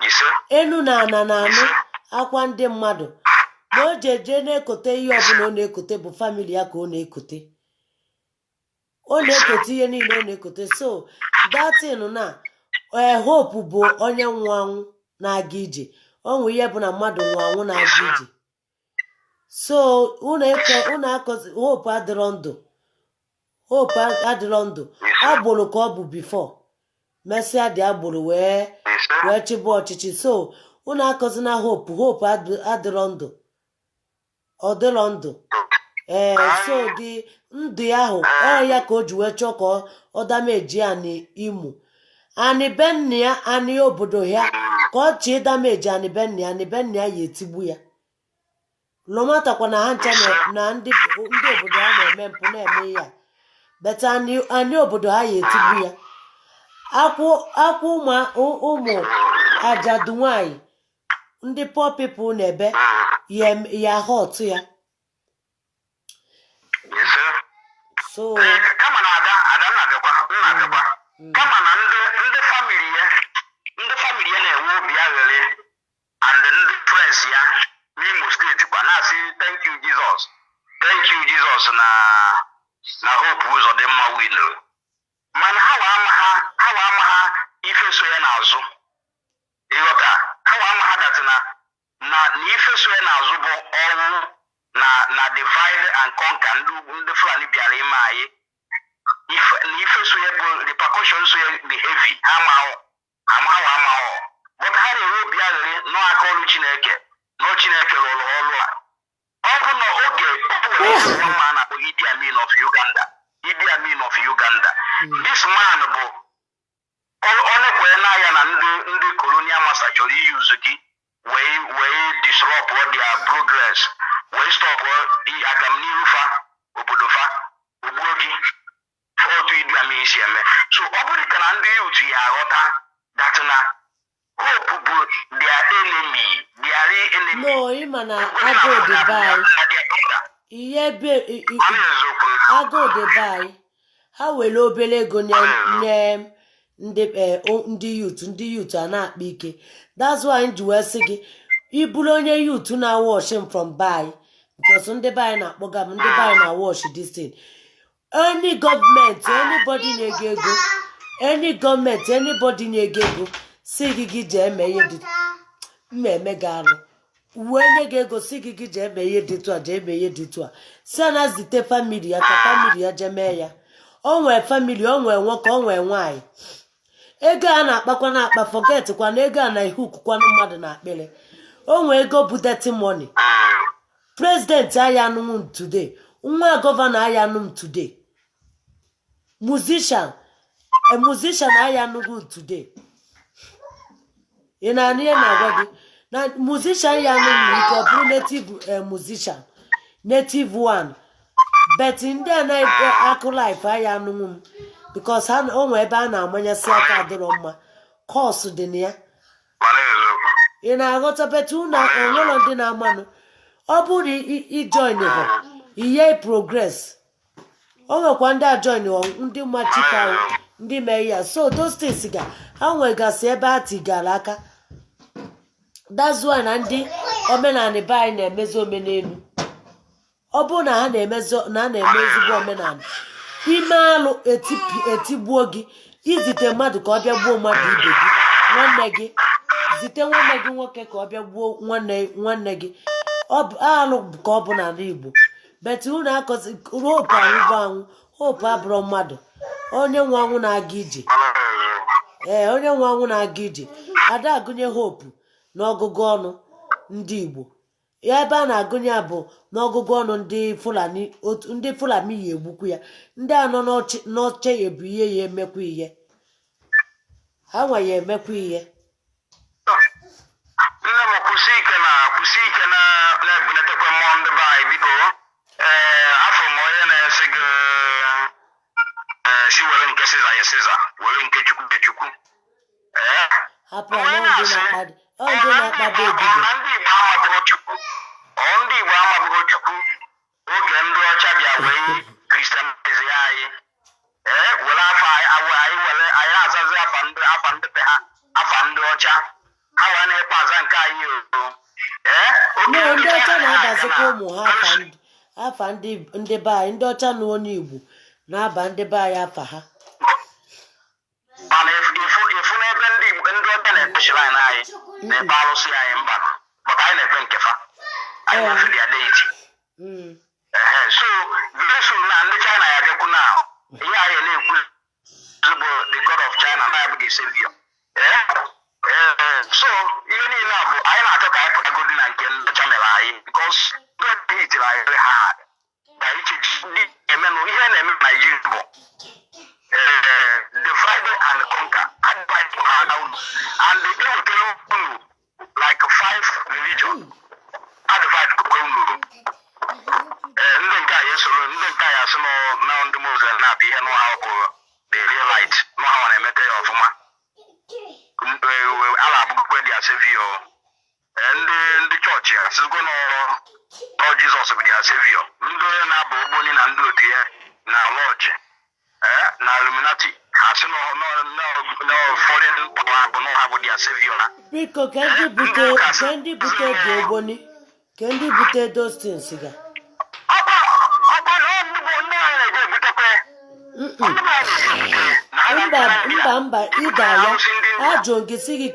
Ise. Enu na ana na-anụ akwa ndị mmadụ ma o ji eje na-ekote. Ihe ọbụla ọ na-ekote bụ family ya ka ọ na-ekote. Ọ na-ekote ihe niile ọ na-ekote. So datin na Hope bụ onye nwụ anwụ na-aga ije. Onwe ihe bụ na mmadụ nwụ anwụ na-aga ije. So unu eke unu akọzi. Hope adịrọ ndụ, Hope adịrọ ndụ. Agboro ka ọ bụ before mesịa dị agboro wee Ise. wee chịbụ ọchịchị. So unu akọzina Hope. Hope adịrọ ndụ, ọ dịrọ ndụ. Ee, so dị ndụ ya ahụ, ọ ya ka o ji wee chọọ ka ọ damage anị Imo, anị be nna ya, anị obodo ya, ka ọ chịị damage anị be nna ya. Anị be nna ya ya etigbu ya lọmatakwa na ha ncha na ndị obodo ha na-eme mpụ, na-eme ihe a, but anị obodo ha ya etigbu ya. Akwụ akwụ ụmụ ajadu nwanyị, ndị poor people na-ebe ya ya hot ya. Ise. So Ee, kama na ada na-abịakwa, nna abịakwa, kama na ndị family ya, ndị family ya na-enwe obi aghịrị, and ndị friends ya n'Imo Steeti kwa na-asị, "Thank you, Jesus, thank you, Jesus," na Hope Uzodimma win. Mana ha wa ama ha ife so ya n'azụ. Ịghọta? Ha wa ama ha that na ife so ya n'azụ bụ ọnwụ na divide and conquer ndị ugwu, ndị Fulani bịara ime anyị ife, na ife so ya bụ repercussion so ya dị heavy. Ha amahụ ama, ha wa amahụ, but ha na-enwe obi aghịrị nọ aka ọrụ Chineke nọ. Chineke lụrụ ha ọlụ a. Ọ bụ na oge o nwere ihe nwa man na-akpọ Idi Amin of Uganda, Idi Amin of Uganda. This man bụ ọ na-ekwenye n'anya na ndị colonial master chọrọ iyuzu gị wee disrupt their progress, wee stop agamnihu fa, obodo fa, ogbuo gị. Otu Idi Amin si eme. So ọ bụrụ ka na ndị youth ya aghọta that na Hope bụ their enemy, their real enemy. No, ịma na agụụ dị be anyị. Ihe ebe Ọ na-eziokwu. Agụụ dị be anyị. Ha were obere ego nye ndị ndị youth, ndị youth a na-akpa ike. That's why m ji wee sị gị, ịbụrụ onye youth na-watch m from be anyị, because ndị be anyị na-akpọga m, ndị be anyị na-watch this thing. Any gọọmenti, anybody na-ego ego, any gọọmenti, anybody na-ego ego si gị gị jee mee ihe dị mma, eme gị arụ, uwe nye gị ego, si gị gị jee mee ihe dị etu a, jee mee ihe dị etu a, si na zite family ya ka family ya jee mee ya. O nwee family, o nwee nwoke, o nwee nwaanyị. Ego a na-akpakwa na-akpa, forget kwa na ego a na ihukukwanụ mmadụ na akpịrị. O nwee ego bụ dirty money. President aya anụnwụ m today, nwa governor aya anụ m today, musician, a musician aya anụghị today. Ị na-anụ ihe na-agwa gị na musician ya anụ nwere ike ọ bụrụ native musician, native one, but ndị a na-akụ life aya anụnwụ m, because ha o nwee ebe a na-amanyasị aka adịrọ mma, curse dị na ya. Mana eziokwu. Ị na-aghọta? But unu onwere ndị na-amanụ, ọ bụrụ na i join ha, ihe progress. O nwekwa ndị a join họ, ndị machika ahụ, ndị mee ya. So those things ga ha nwegasị ebe ha tigara aka. That's why na ndị omenala be anyị na-emezi omenelu. Ọ bụrụ na ha na-emezi, na ha na-eme ezigbo omenala, ime alụ, etigbuo gị. Izite mmadụ ka ọ bịa gbuo mmadụ ibe gị, nwanne gị, zite nwanne gị nwoke ka ọ bịa gbuo nwanne nwanne gị, ọ bụ alụ ka ọ bụ n'ala Igbo. But unu akọzi Hope anwụgo anwụ. Hope abụrụ mmadụ, onye nwe anwụ na-aga ije. Mana eziokwu. Ee, onye nwe anwụ na-aga ije. Ada agụnye Hope n'ọgụgụ ọnụ ndị Igbo ya. Ebe a na-agụnye ya bụ n'ọgụgụ ọnụ ndị Fulani. Otu ndị Fulani ya egbukwu ya, ndị a nọ n'oche ya ebu ihe ya emekwa ihe ha nwa ya emekwa ihe. Nne m, kwụsị ike na na-ebunetekwa mmụọ ndị be anyị, biko. Ee, afọ m onye na-esi gị, ee, si were nke Siza ya Siza, were nke Chukwu nke Chukwu. Ee. Hapụ ya na ndị na-akpa, ọ ndị na-akpaba Ọ obibi. na ndị Igbo amabụghị Chukwu, ọ ndị Igbo amabụghị Chukwu oge ndị ọcha bịa wee Christianize anyị. Ee, were afa anyị, anyị were anyị na-azazi afa ndị be ha, afa ndị ọcha ha wee na-ekpe aza nke anyị o. Ee, oge No, ndị ọcha China na-abazikwa na- ụmụ ha afa ndị be anyị. Ndị ọcha na onye Igbo na-aba ndị be anyị afa ha. Mana ifu n'ebe ndị Igbo, ndị ọcha na-ekpe shrine anyị, na-ekpe arụsị anyị, mba, but anyị na-ekpe nke fa, anyị Ee. na-efe their deity. Ehe, so very soon na ndị China ya abịakwu na ihe anyị na-ekwu bụ the God of China na ya bụ the savior. Ee, ee, so ihe niile a bụ anyị na-achọ ka anyị pụtagodi na nke ndị ọcha mere anyị, because God hitiri anyị very hard na iche ndị emenụ ihe na-eme na Nigeria bụ divide and conquer. Advise ha na unu and ewetara unu like five religion, advise kwe unu. Ee, ndị nke a ya esoro ndị nke a ya asị na ndị Muslim na-abịa ihe n'ụha bụ the real light n'ụha nwa na-emete ya ọfụma. A na-abụkwe their savior. Ee, ndị chọọchị asịgo n'ọrụ nọ Jizọs bụ their savior. Ndị na-aba ogboni na ndị otu ya na lọji, ee, na Illuminati asị nọ foreign power bụ n'ọha bụ their savior na Biko, ka ndị bute dị ogboni, ka ndị bute those things ga. Ọkwa na ndị bụ ndị anyị na-eje ebutekwe. Mm-mm. Ndị bụ anyị na-eje ebute na ha Mba. na-eje Mba, mba, ịda ya. Arụsị ndị India. Ajụ gị sị gị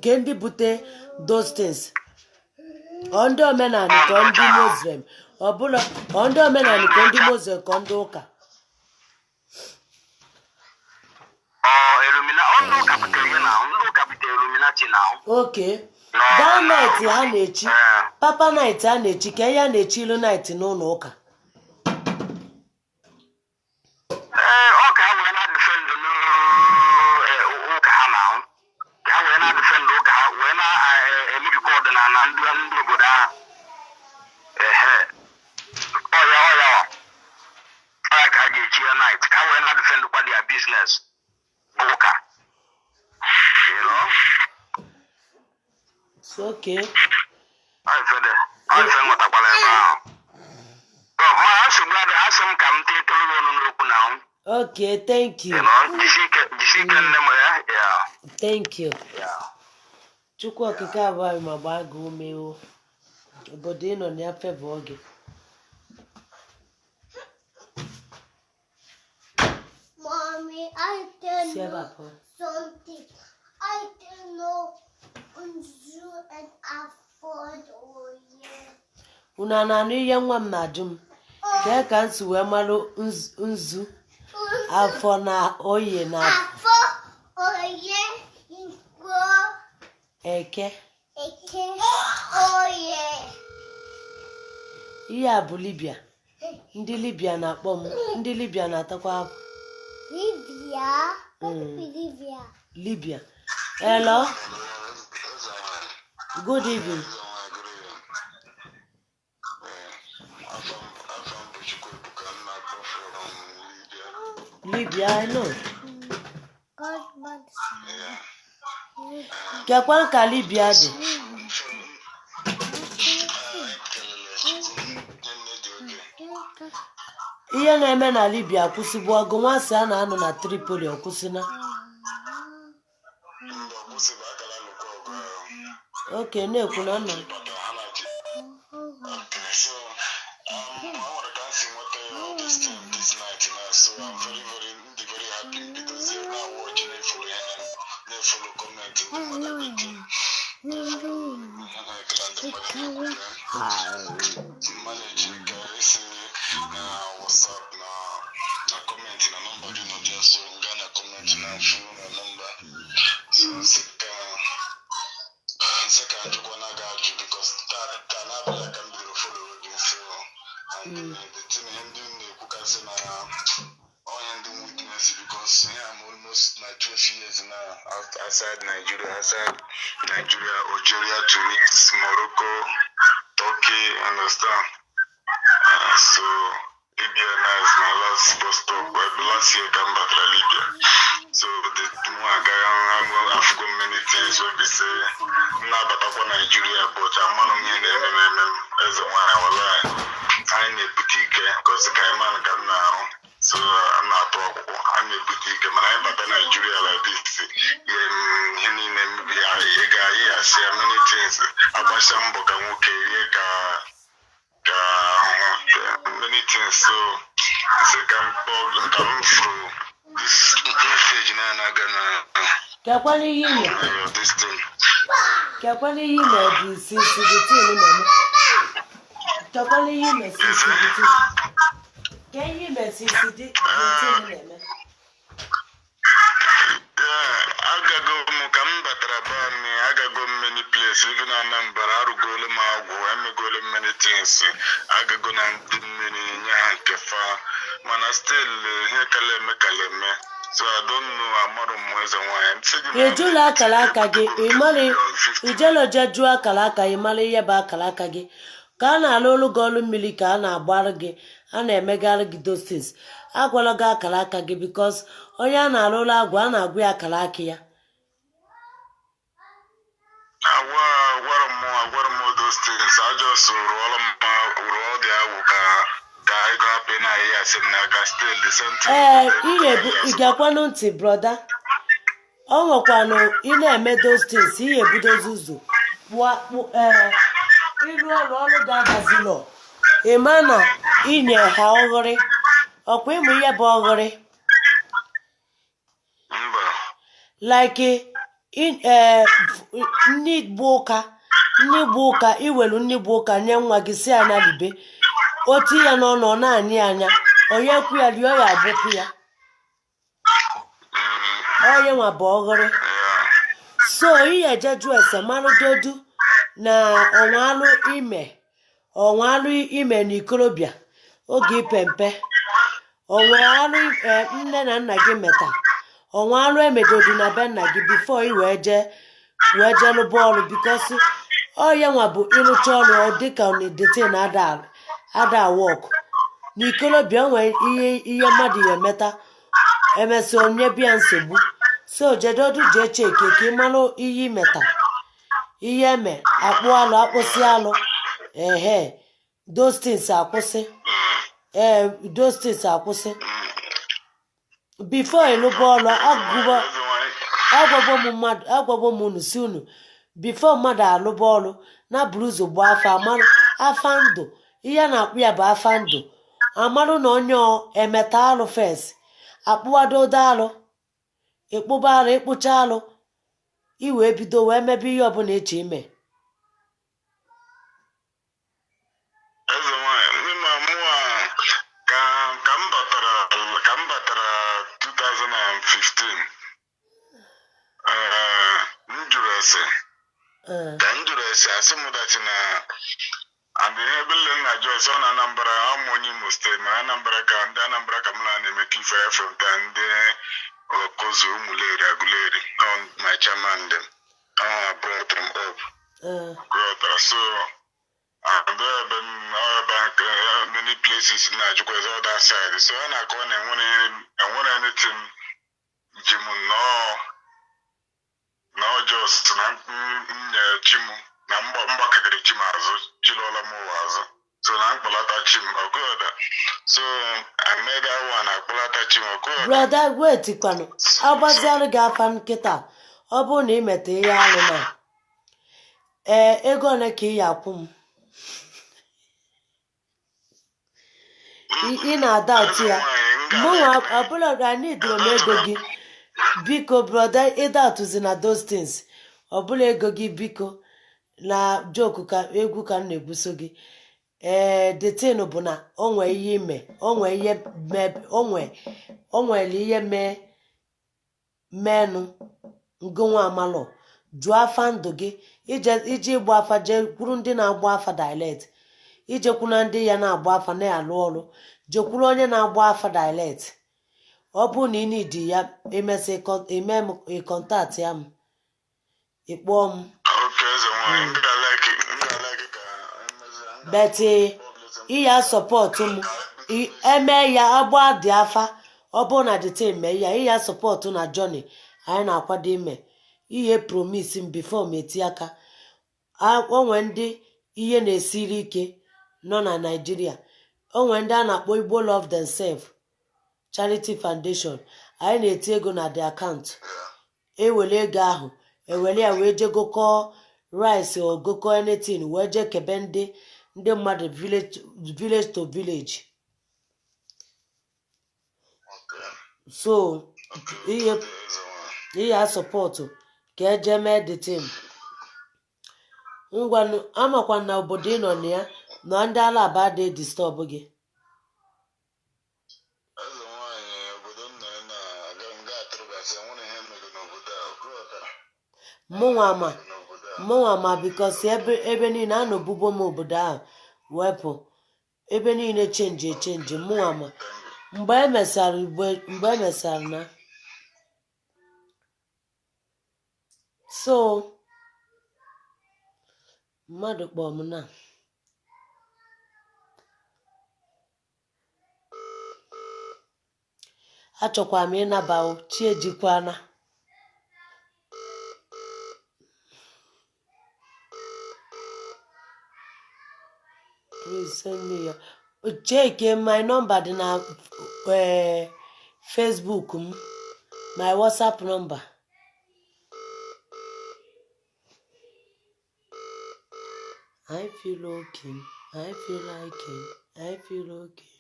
ke ndị bute those things, ọ ndị omenala ka ọ ndị Muslim ọbụla, ọ ndị omenala ka ndị Muslim ka ọ ndị ụka? Ọ Illumina, ọ ndị ụka butere ihe na ndị ụka butere Illuminati na Oke that knight ha na-echi, papa knight a na-echi, ka ya na-echi ilu knight n'ụlọ ụka. Ee, ọ ka ha wee na-adefend ụka ha na ka ha wee na-adefend ụka ha, wee na-emebikwa ọdịnala ndị obodo ahụ. Ehe, ọya ka ha ga-echi ya knight ka ha wee na-adefend kwa their business bụ ụka. So okay. Ọ ife dị, ọ ife m nwetakwara ebe ahụ. Ọ, ma nsogbu adị, asị m ka m tetụrụ gị ọnụ n'okwu na ahụ. Okay, thank you. Jisi ike, jisi ike, nne m ya ya. Thank you. Ya. Chukwu Okike abụọ anyị ma gbaa gị ume o. Obodo ị nọ na ya favour gị. Mommy, I don't Si ebe a know pụọ. something. I don't know Nzu and Afọ Oye. Unu a na-anụ ihe nwa m na-ajụ m? Kee ka m si wee malụ nzu, afọ na oye na Afọ, Oye, Nkwo, Eke? Eke, Oye. Ihe a bụ Libya. Ndị Libya na-akpọ m. Ndị Libya na-atakwa akwa. Libya. What is Libya? Libya. Hello, good evening. Afam bụ Chukwuebuka, m na-akpọ from Libya. Libya, I know. God wants Kekwa ka Libya dị? Kelele Chukwu, nne dị oke. Ihe na-eme na Libya akwụsịbụ? Ọgụ nwa sị a na-anọ na Tripoli ọ kwụsịna? Mba, ọ kwụsịbụ, akala alụkwa ọgụ ahụ. Oke na-ekwu na nna. Bata ha na-achị. Okay, so I nwere ka m si nweta ya this thing this night na, so I'm very very ndị very happy because you're now watching, na-efollow ihe na na-efollow comment ndị mmadụ, everything na-efollow ihe na-ekele ndị mmadụ na-ekwu ya. Manage ka esi na WhatsApp na comment na nọmba gị nọ dị, so m gaa na comment na mfu na nọmba, so nsị ka njikwa na-aga ajụ because taa n'abalị ka m bidoro follow gị, so and the thing, ihe ndị m na-ekwukasị na onye ndị m witness, because here I'm almost na 12 years now outside Nigeria, Algeria, Tunis, Morocco, Turkey, understand? So Libya now is my last bus stop. Last year ka m batara Libya, so the mụ agaghị afụgo many things wey be say m na-abatakwa Nigeria, but amanụ m ihe na-eme m eme m. Eze nwanyị, wallahi, anyị na-ebute ike cause ka man ka m na-arụ, so m na-atụ ọkwụkwọ, anyị na-ebute ike, mana anyị bata Nigeria like this, ihe niile mmebi. Ị ga asị ya many things, agbasa mbọ ka nwoke rie ka ahụhụ, many things. So nsị ka m kpọọ ka m furu this message na na-aga na Kekwana ihe ime. This thing. Kekwana ihe ime dị since the thing na-eme. Chọkwala ihe imesi isi dị ka ihe imesi isi dị dị na-eme. Yeah, agago m ka m batara be anyị, agago m many place, even Anambra, arụgolo m agwụ, emegolo m many things, agago na ndị mmiri nye ha nke fa, mana still ihe kala eme kala eme. So I don't know, amarụ m, eze nwaanyị. Nsị gị na Ejula akara aka gị, ị mara ijelo je jụọ akara aka ị, mara ihe bụ akara aka gị, ka a na-alụ ọlụ gị ọlụ mmiri, ka a na-agbarụ gị, a na-emegharị gị those things. Agwala gị akara aka gị, because onye a na-alụ ụlọ agwụ, a na-agwa ya akara aka ya. Agwa agwara m those things. I just rụọrọ m, rụọ dị agwụ ka ego hapụ ị na-ahịa asị m n'aka. Still the same thing. Ee, ị ga-ebu ị ga-akwanụ ntị, brother. Ọ nwekwanụ ị na-eme those things, ị ga-ebudozi ụzọ kpụọ kpụ. Ee, ịrụ ọrụ ga-agazilọ, ị ma na inye ha ọghịrị ọkwa ịmụ ihe bụ ọghịrị. Mba. Like ee, nni gba ụka, nni gba ụka, iwelu nni gba ụka nye nwa gị, si ya na libe otu ya n'ọnụ, ọ na-anyị anya, onye kwu ya rie, ọ ya agbụpụ ya. Onye nwa bụ ọghịrị. So ihe eje jụọ ese malụdodu na ọnwa alụ ime, ọnwa alụ ime na ikorobịa oge ipe mpe, onwe alụ nne na nna gị meta, ọnwa alụ emedodu na be nna gị before ị wee jee lụba ọrụ, because ọ ya nwa bụ ịrụcha ọrụ, ọ dịka detin ada ada work na ikorobịa. Onwe ihe mmadụ ya emeta, emesịa onye bịa nsogbu. So jedodu jee check ka ị malụ ihe imeta, ihe eme akpụ alụ, akpụsị alụ, ehe, those things akwụsị. Ee, those things akwụsị before ịlụba ọrụ. Agụba agwagwo m mmadụ, agwagwo m unu, si unu before mmadụ alụba ọrụ na buru ụzọ gbaa afa, amarụ afa ndụ. Ihe a na-akpụ ya bụ afa ndụ, amarụ na onye ọ emeta alụ first, akpụwadodo alụ, ịkpụba alụ, ịkpụcha alụ, i wee bido wee mebe ihe ọbụla eche ime. Eze nwanyị, ma mụa ka m batara 2015, ee, m jụrụ ese. Ka m jụrụ ese, asị m that na and ihe ebele nna jụ ese, ọ na Anambra, amụ onye Imo Steeti, ma Anambra ka ndị Anambra ka m na na-emekọ ife FM ka ndị Okozu, Ụmụleri, Aguleri, on my chairman them ọ brought them up. Ghọtara? So and ebe m ebe nke many places na-ajụkwa eze other side, so ọ na-akọwa na enwere anything ji m nnọọ na ọ just na m nyere chi m na mgbakọdere chi m azụ, chilụọla m ụwa azụ, so na mkpọlata chi m ọkụọda. So I made that one, akpọlata chi m ọkụọda. Brother, wait kwanụ, agbazialụ gị afa nkịta. Ọ bụrụ na ị meta ihe alụ na ee, ego ole ka ị ya akwụ m? Ị na-ada atụ ya mụnwa ọbụla. I need m ego gị, biko. Brother, ịda atụzi na those things ọbụla ego gị, biko. Na joke ka egwu ka m na-egwuso gị. Ee, the thing bụ na o nwee ihe ime, o nwee ihe o nwere ihe mee menụ ngụnwa amalụ. Jụọ afa ndụ gị, ije iji gba afa, jee kwuru ndị na-agba afa direct, ijekwuru na ndị ya na-agba afa na-alụ ọrụ, jekwuru onye na-agba afa direct. Ọ bụrụ na ị need ya, emesị ime m ị contact ya m, ịkpọọ m. Okay, eze nwanyị, m ga-like ka emezi But iya support m eme ya, agba dị afa. Ọ bụrụ na the thing mee ya, iya support na journey anyị na-akwado ime ihe. Promise m before m eti aka. Onwe ndị ihe na-esiri ike nọ na Naijiria, onwe ndị a na-akpọ Igbo Love Themselves Charity Foundation. Anyị na-eti ego na the account, ewere ego ahụ, ewere ya wee jee gokọọ rice or gokọọ anything, wee jee kebe ndị mmadụ village village to village. So ihe Eze nwanyị. Ihe a support ka eje mee the thing. Ngwanụ, amakwa na obodo ị nọ na ya. Na ndị Alaba dị disturb gị? Eze nwaanyị, obodo m nọ na-aga nga atụrụgasị, nwere ihe mere n'obodo a ghọtara. Mụnwa ma. N'obodo a. Mụnwa ma, because ebe niile a na-obubo m, obodo ahụ wepụ ebe niile change echange. Mụnwa ma mgbe e mesara, mgbe e mesara na so mmadụ kpọọ m na achọkwa m ịnaba o, chi ejikwana. Please send me your, check my number dị na Facebook m, my WhatsApp number. I feel okay. I feel like it. I feel okay.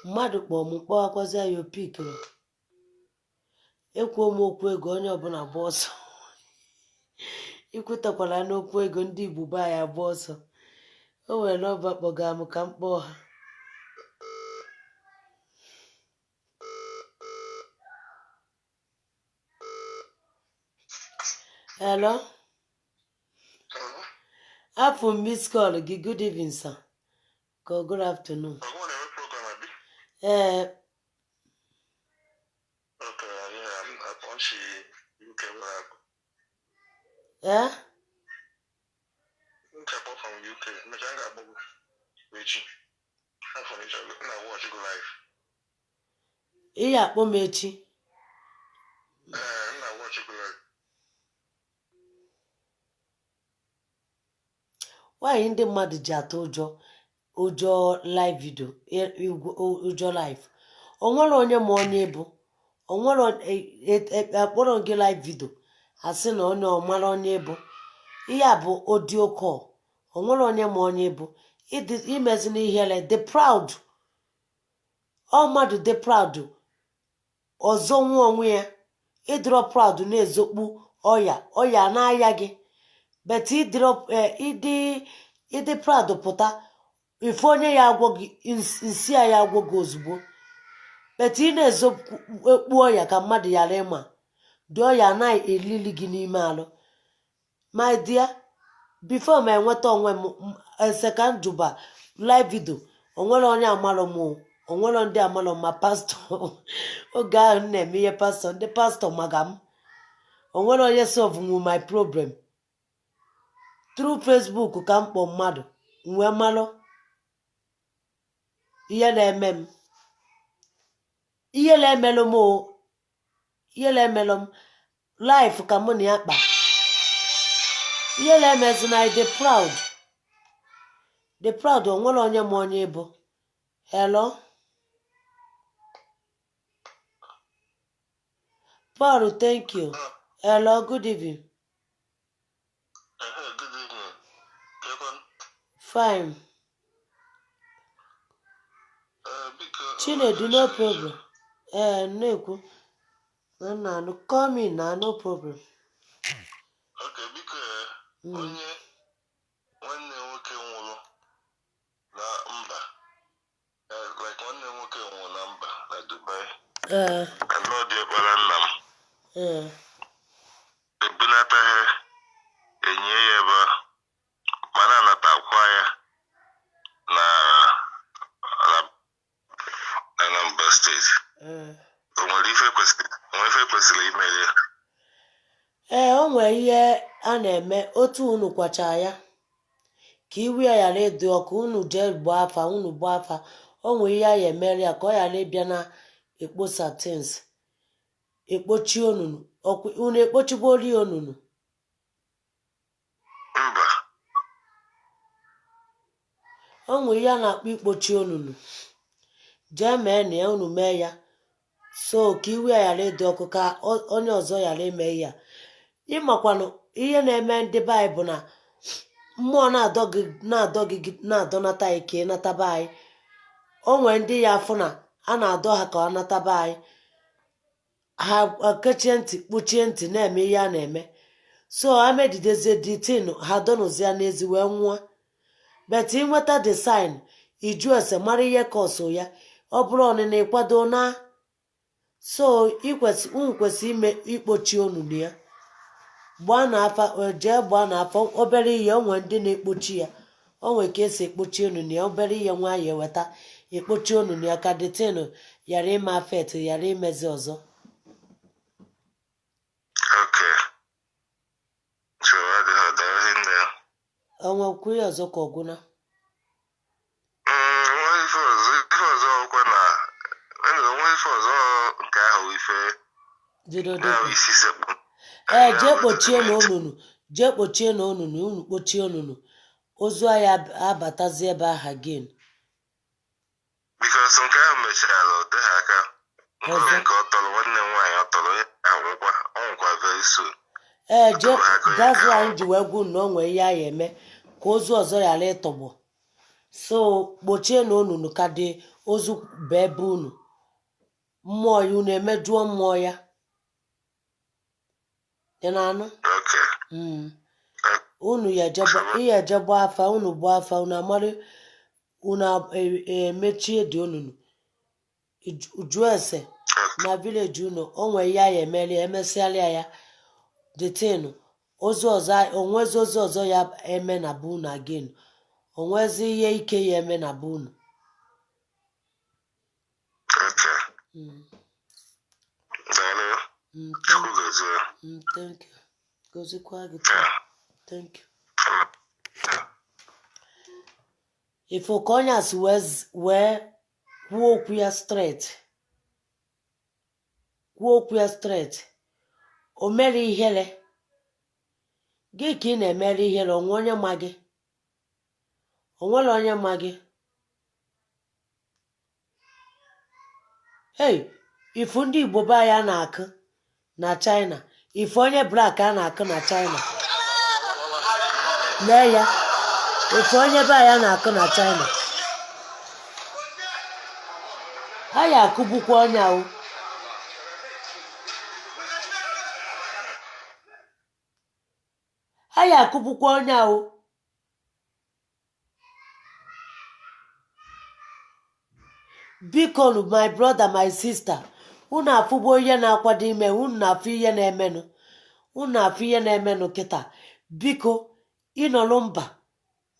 Mmadụ kpọọ m, kpọwakwazịa ya, opikiri. Ekwuo m okwu ego, onye ọbụla gba ọsọ. Ikwutakwala n'okwu ego, ndị Igbo be anyị agba ọsọ. O nwere nọmba kpọga m ka m kpọọ ha. Hello, afụ m miss call gị. Good evening, sir, ka ọ good afternoon. Ọgwụ na-eme program abi? Ee. Okay, yeah, akpọnchi UK nwere akụ. Ee. Nke akpọ from UK. Mechaa, m ga-akpọ gị echi. Afọ na ịchọ na watch go live. Ị ya akpọ m echi? Ee, m na watch go live. Nwaanyị, ndị mmadụ ji atụ ụjọ live video, ụjọ live. Onwere onye ma onye bụ onwere akpọrọ gị live video, asị na onye ọ mara onye bụ ihe a bụ audio call. Onwere onye ma onye bụ imezina ihere. The proud, ọ mmadụ dị proud ọzọ nwa onwe ya. Ịdịrọ proud na-ezokpu ọya, ọya na-aya gị, but ịdịrọ ịdị proud pụta, ife onye ya agwọ gị, nsị a ya agwọ gị ozugbo. But ị na-ezokpu ọya ka mmadụ ghara ịma dị, ọya na-elili gị n'ime alụ. My dear, before m enweta onwe m ese ka njuba live video, onwere onye amalụ m o, onwere ndị amalụ m, ma pastọ. Oge ahụ m na-eme ihe pastọ, ndị pastọ maga m. Onwere onye solve nwu my problem through Facebook ka m kpọ mmadụ m wee malụ ihe na-eme m, ihe na-emelụ m o, ihe na-emelụ m life ka mụ na ya kpa. Ihe na-emezi na I dey proud, dey proud. Onwere onye ma onye bụ. Hello, Paul, thank you. Hello, good evening. Good evening. Kekwan, Fine. Biko. Chinedu, no problem. Ee, na-ekwu na nna anụ, call me na no problem. Okay, biko, onye nwanne nwoke nwụrụ na mba, like nwanne nwoke nwụrụ na mba na Dubai. Anọ diọkpara nna m. Ebunata ha, enye ya ebe a, mana anatakwa ya na Anambra Steeti. O nwere ife kwesịrị ime ya? Ee, o nwere ihe a na-eme. Otu unu kwacha ya ka iwu ya ghara ịdị ọkụ, unu jee gbaa afa, unu gbaa afa. O nwere ihe a ya emere ya ka ọ ghara ịbịa na ekposa things, ekpochi onunu. Unu ekpochigori onunu? Mba. O nwere ihe a na-akpọ ikpochi onunu. Jee mee na ya, unu mee ya so ka iwu ya ghara ịdị ọkụ, ka onye ọzọ ghara ime ihe a. Ịmakwanụ ihe na-eme ndị be anyị bụ na mmụọ na-adọ gị, na-adọ gị, na-adọnata anyị ka ịnataba anyị. O nwere ndị ya afụ na A na-adọ ha ka ọ nataba anyị. Ha kechie ntị, kpuchie ntị, na-eme ihe a na-eme. So amedidezie the thing, ha dọnụzie n'ezi wee nwụọ. But ịnweta the sign, iju ese mara ihe cause ya. Ọ bụrụ ọnịna, ịkwado na so ikwesị, unu kwesị ime ikpochi onunu ya. Gbaa n'afa, jee gbaa n'afa obere ihe. Onwe ndị na-ekpochi ya, onwe ka esi ekpochi onunu ya. Obere ihe nwayọ eweta ekpochi onunu ya ka the thing ghara ime affect, ghara imezi ọzọ. Okay. So adịghị daalụ nne. Onwekwu ihe ọzọ ka ọgwụna? Nwe ife ọzọ ọkwa na onwe ife ọzọ nke ahụ ife bido ya dịkwa bụ isi sekpụ. Ee, jee kpochie na onunu, jee kpochie na onunu. Unu kpochie onunu, ozu anyị abatazi ebe ahụ again. Because nke ahụ mechara o teghị aka. Nke Ọzọ. Nke ọ tọrọ nwanne m nwaanyị, ọ tọrọ onye ahụ nwụkwa, ọ nwụkwa very soon. Ee, jee. That's why anyị ji wee gwu na o nwee ihe anyị eme ka ozu ọzọ ghara ịtọgbọ. So kpochie na onunu ka dị ozu bee ebe unu mmụọ ya, unu emejuo mmụọ ya. Ị na-anụ? Okay. Unu ya eje ihe eje gbaa afa. Unu gbaa afa, unu amara, unu emechie dị onunu. Jụọ ese na village unu. O nwee ihe anyị emeli, emesịala ya detin ozu ọzọ, onwezi ozu ọzọ ya eme na be unu again, onwezi ihe ike ya eme na be unu. Okay. Daalụ. Thank, Chukwu gozie. Thank you. Gozikwa gị too. Thank you. Ifo ka onye a si wee kwuo okwu ya straight, kwuo okwu ya straight. O mere ihere gị ka ị na-emere ihere. Onwe onye ma gị? Onwere onye ma gị? Hey, ifu ndị Igbo be anyị a na-akụ na China, ifu onye black a na-akụ na China, lee ya. Ifu onye be anyị a na-akụ na China, ha ya akụgbukwa ọnya o. Ha ya akụgbukwa ọnya o. Biko nu, my brother, my sister, unu afụgbo ihe na-akwado ime. Unu na-afụ ihe na-emenụ, unu na-afụ ihe na-emenụ kịta. Biko, ịnọrọ mba,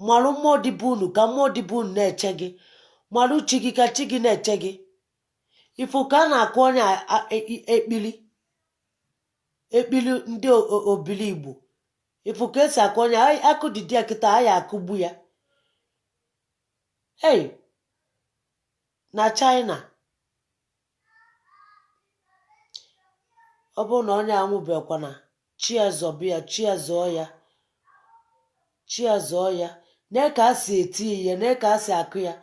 marụ mmụọ dịbe unu ka mmụọ dịbe unu na-eche gị. Marụ chi gị ka chi gị na-eche gị. Ifo ka a na-akụ onye ekpili ekpili ndị obili Igbo. Ifo ka esi akụ onye akụdidi ya kịta, a ya akụgbu ya. Hey, na China, ọ bụrụ na onye anwụbekwana, chi azọbụ ya, chi azọọ ya, chi azọọ ya. Nee ka a si eti ya, nee ka a si akụ ya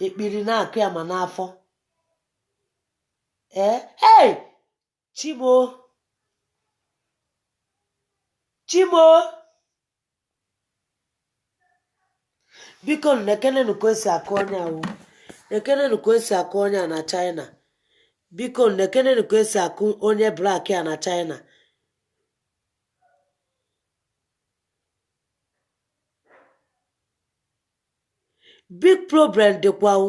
ekpiri, na-akụ ya ma n'afọ. Ee, hey, chimo, chimo, biko nekenenu ka esi akụ onye ahụ, nekenenu ka esi akụ onye a na China. Biko nekenenu ka esi akụ onye black a na China. Big problem dịkwa o,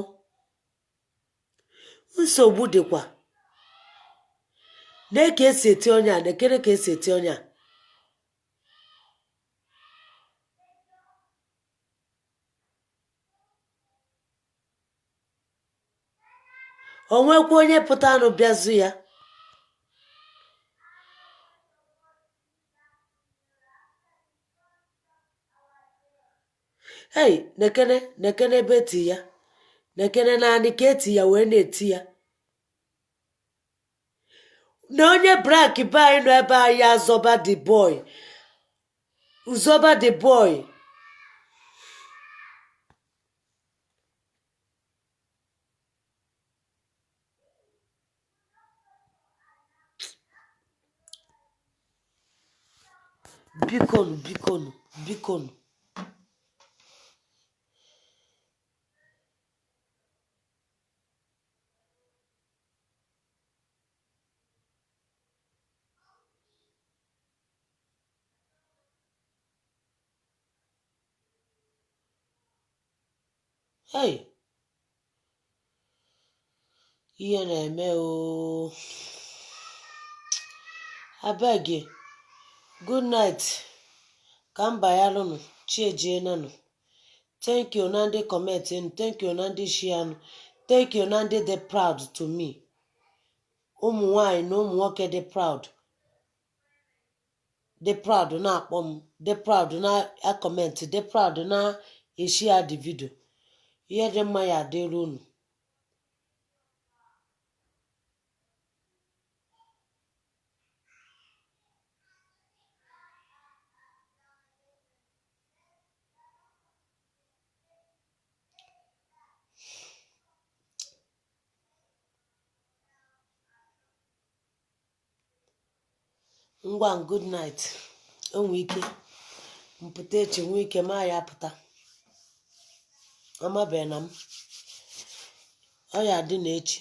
nsogbu dịkwa. Nee ka esi eti onye a, nekene ka esi eti onye a. O nwekwa onye pụtanụ bịazụ ya. Hey, nekene, nekene ebe eti ya, nekene naanị ka eti ya wee na-eti ya. Na onye black be anyị nọ ebe anyị azọba the boy, ụzọba the boy. Bikonu, bikonu, bikonu. Hey, ihe na-eme ooo. Abeg, good night. Ka m banyalụnụ, chi ejienanụ. Thank you na ndị comment, thank you na ndị share, thank you na ndị dị proud to me. Ụmụ nwanyị na ụmụ nwoke dị proud, dị proud na-akpọ m, dị proud na-acomment, dị proud na-eshare the video. Ihe dị mma ya adịrị unu. Ngwa, good night. O nwee ike mpụta echi, nwee ike ma ya apụta, amabeghị na m ọ ya adị na echi.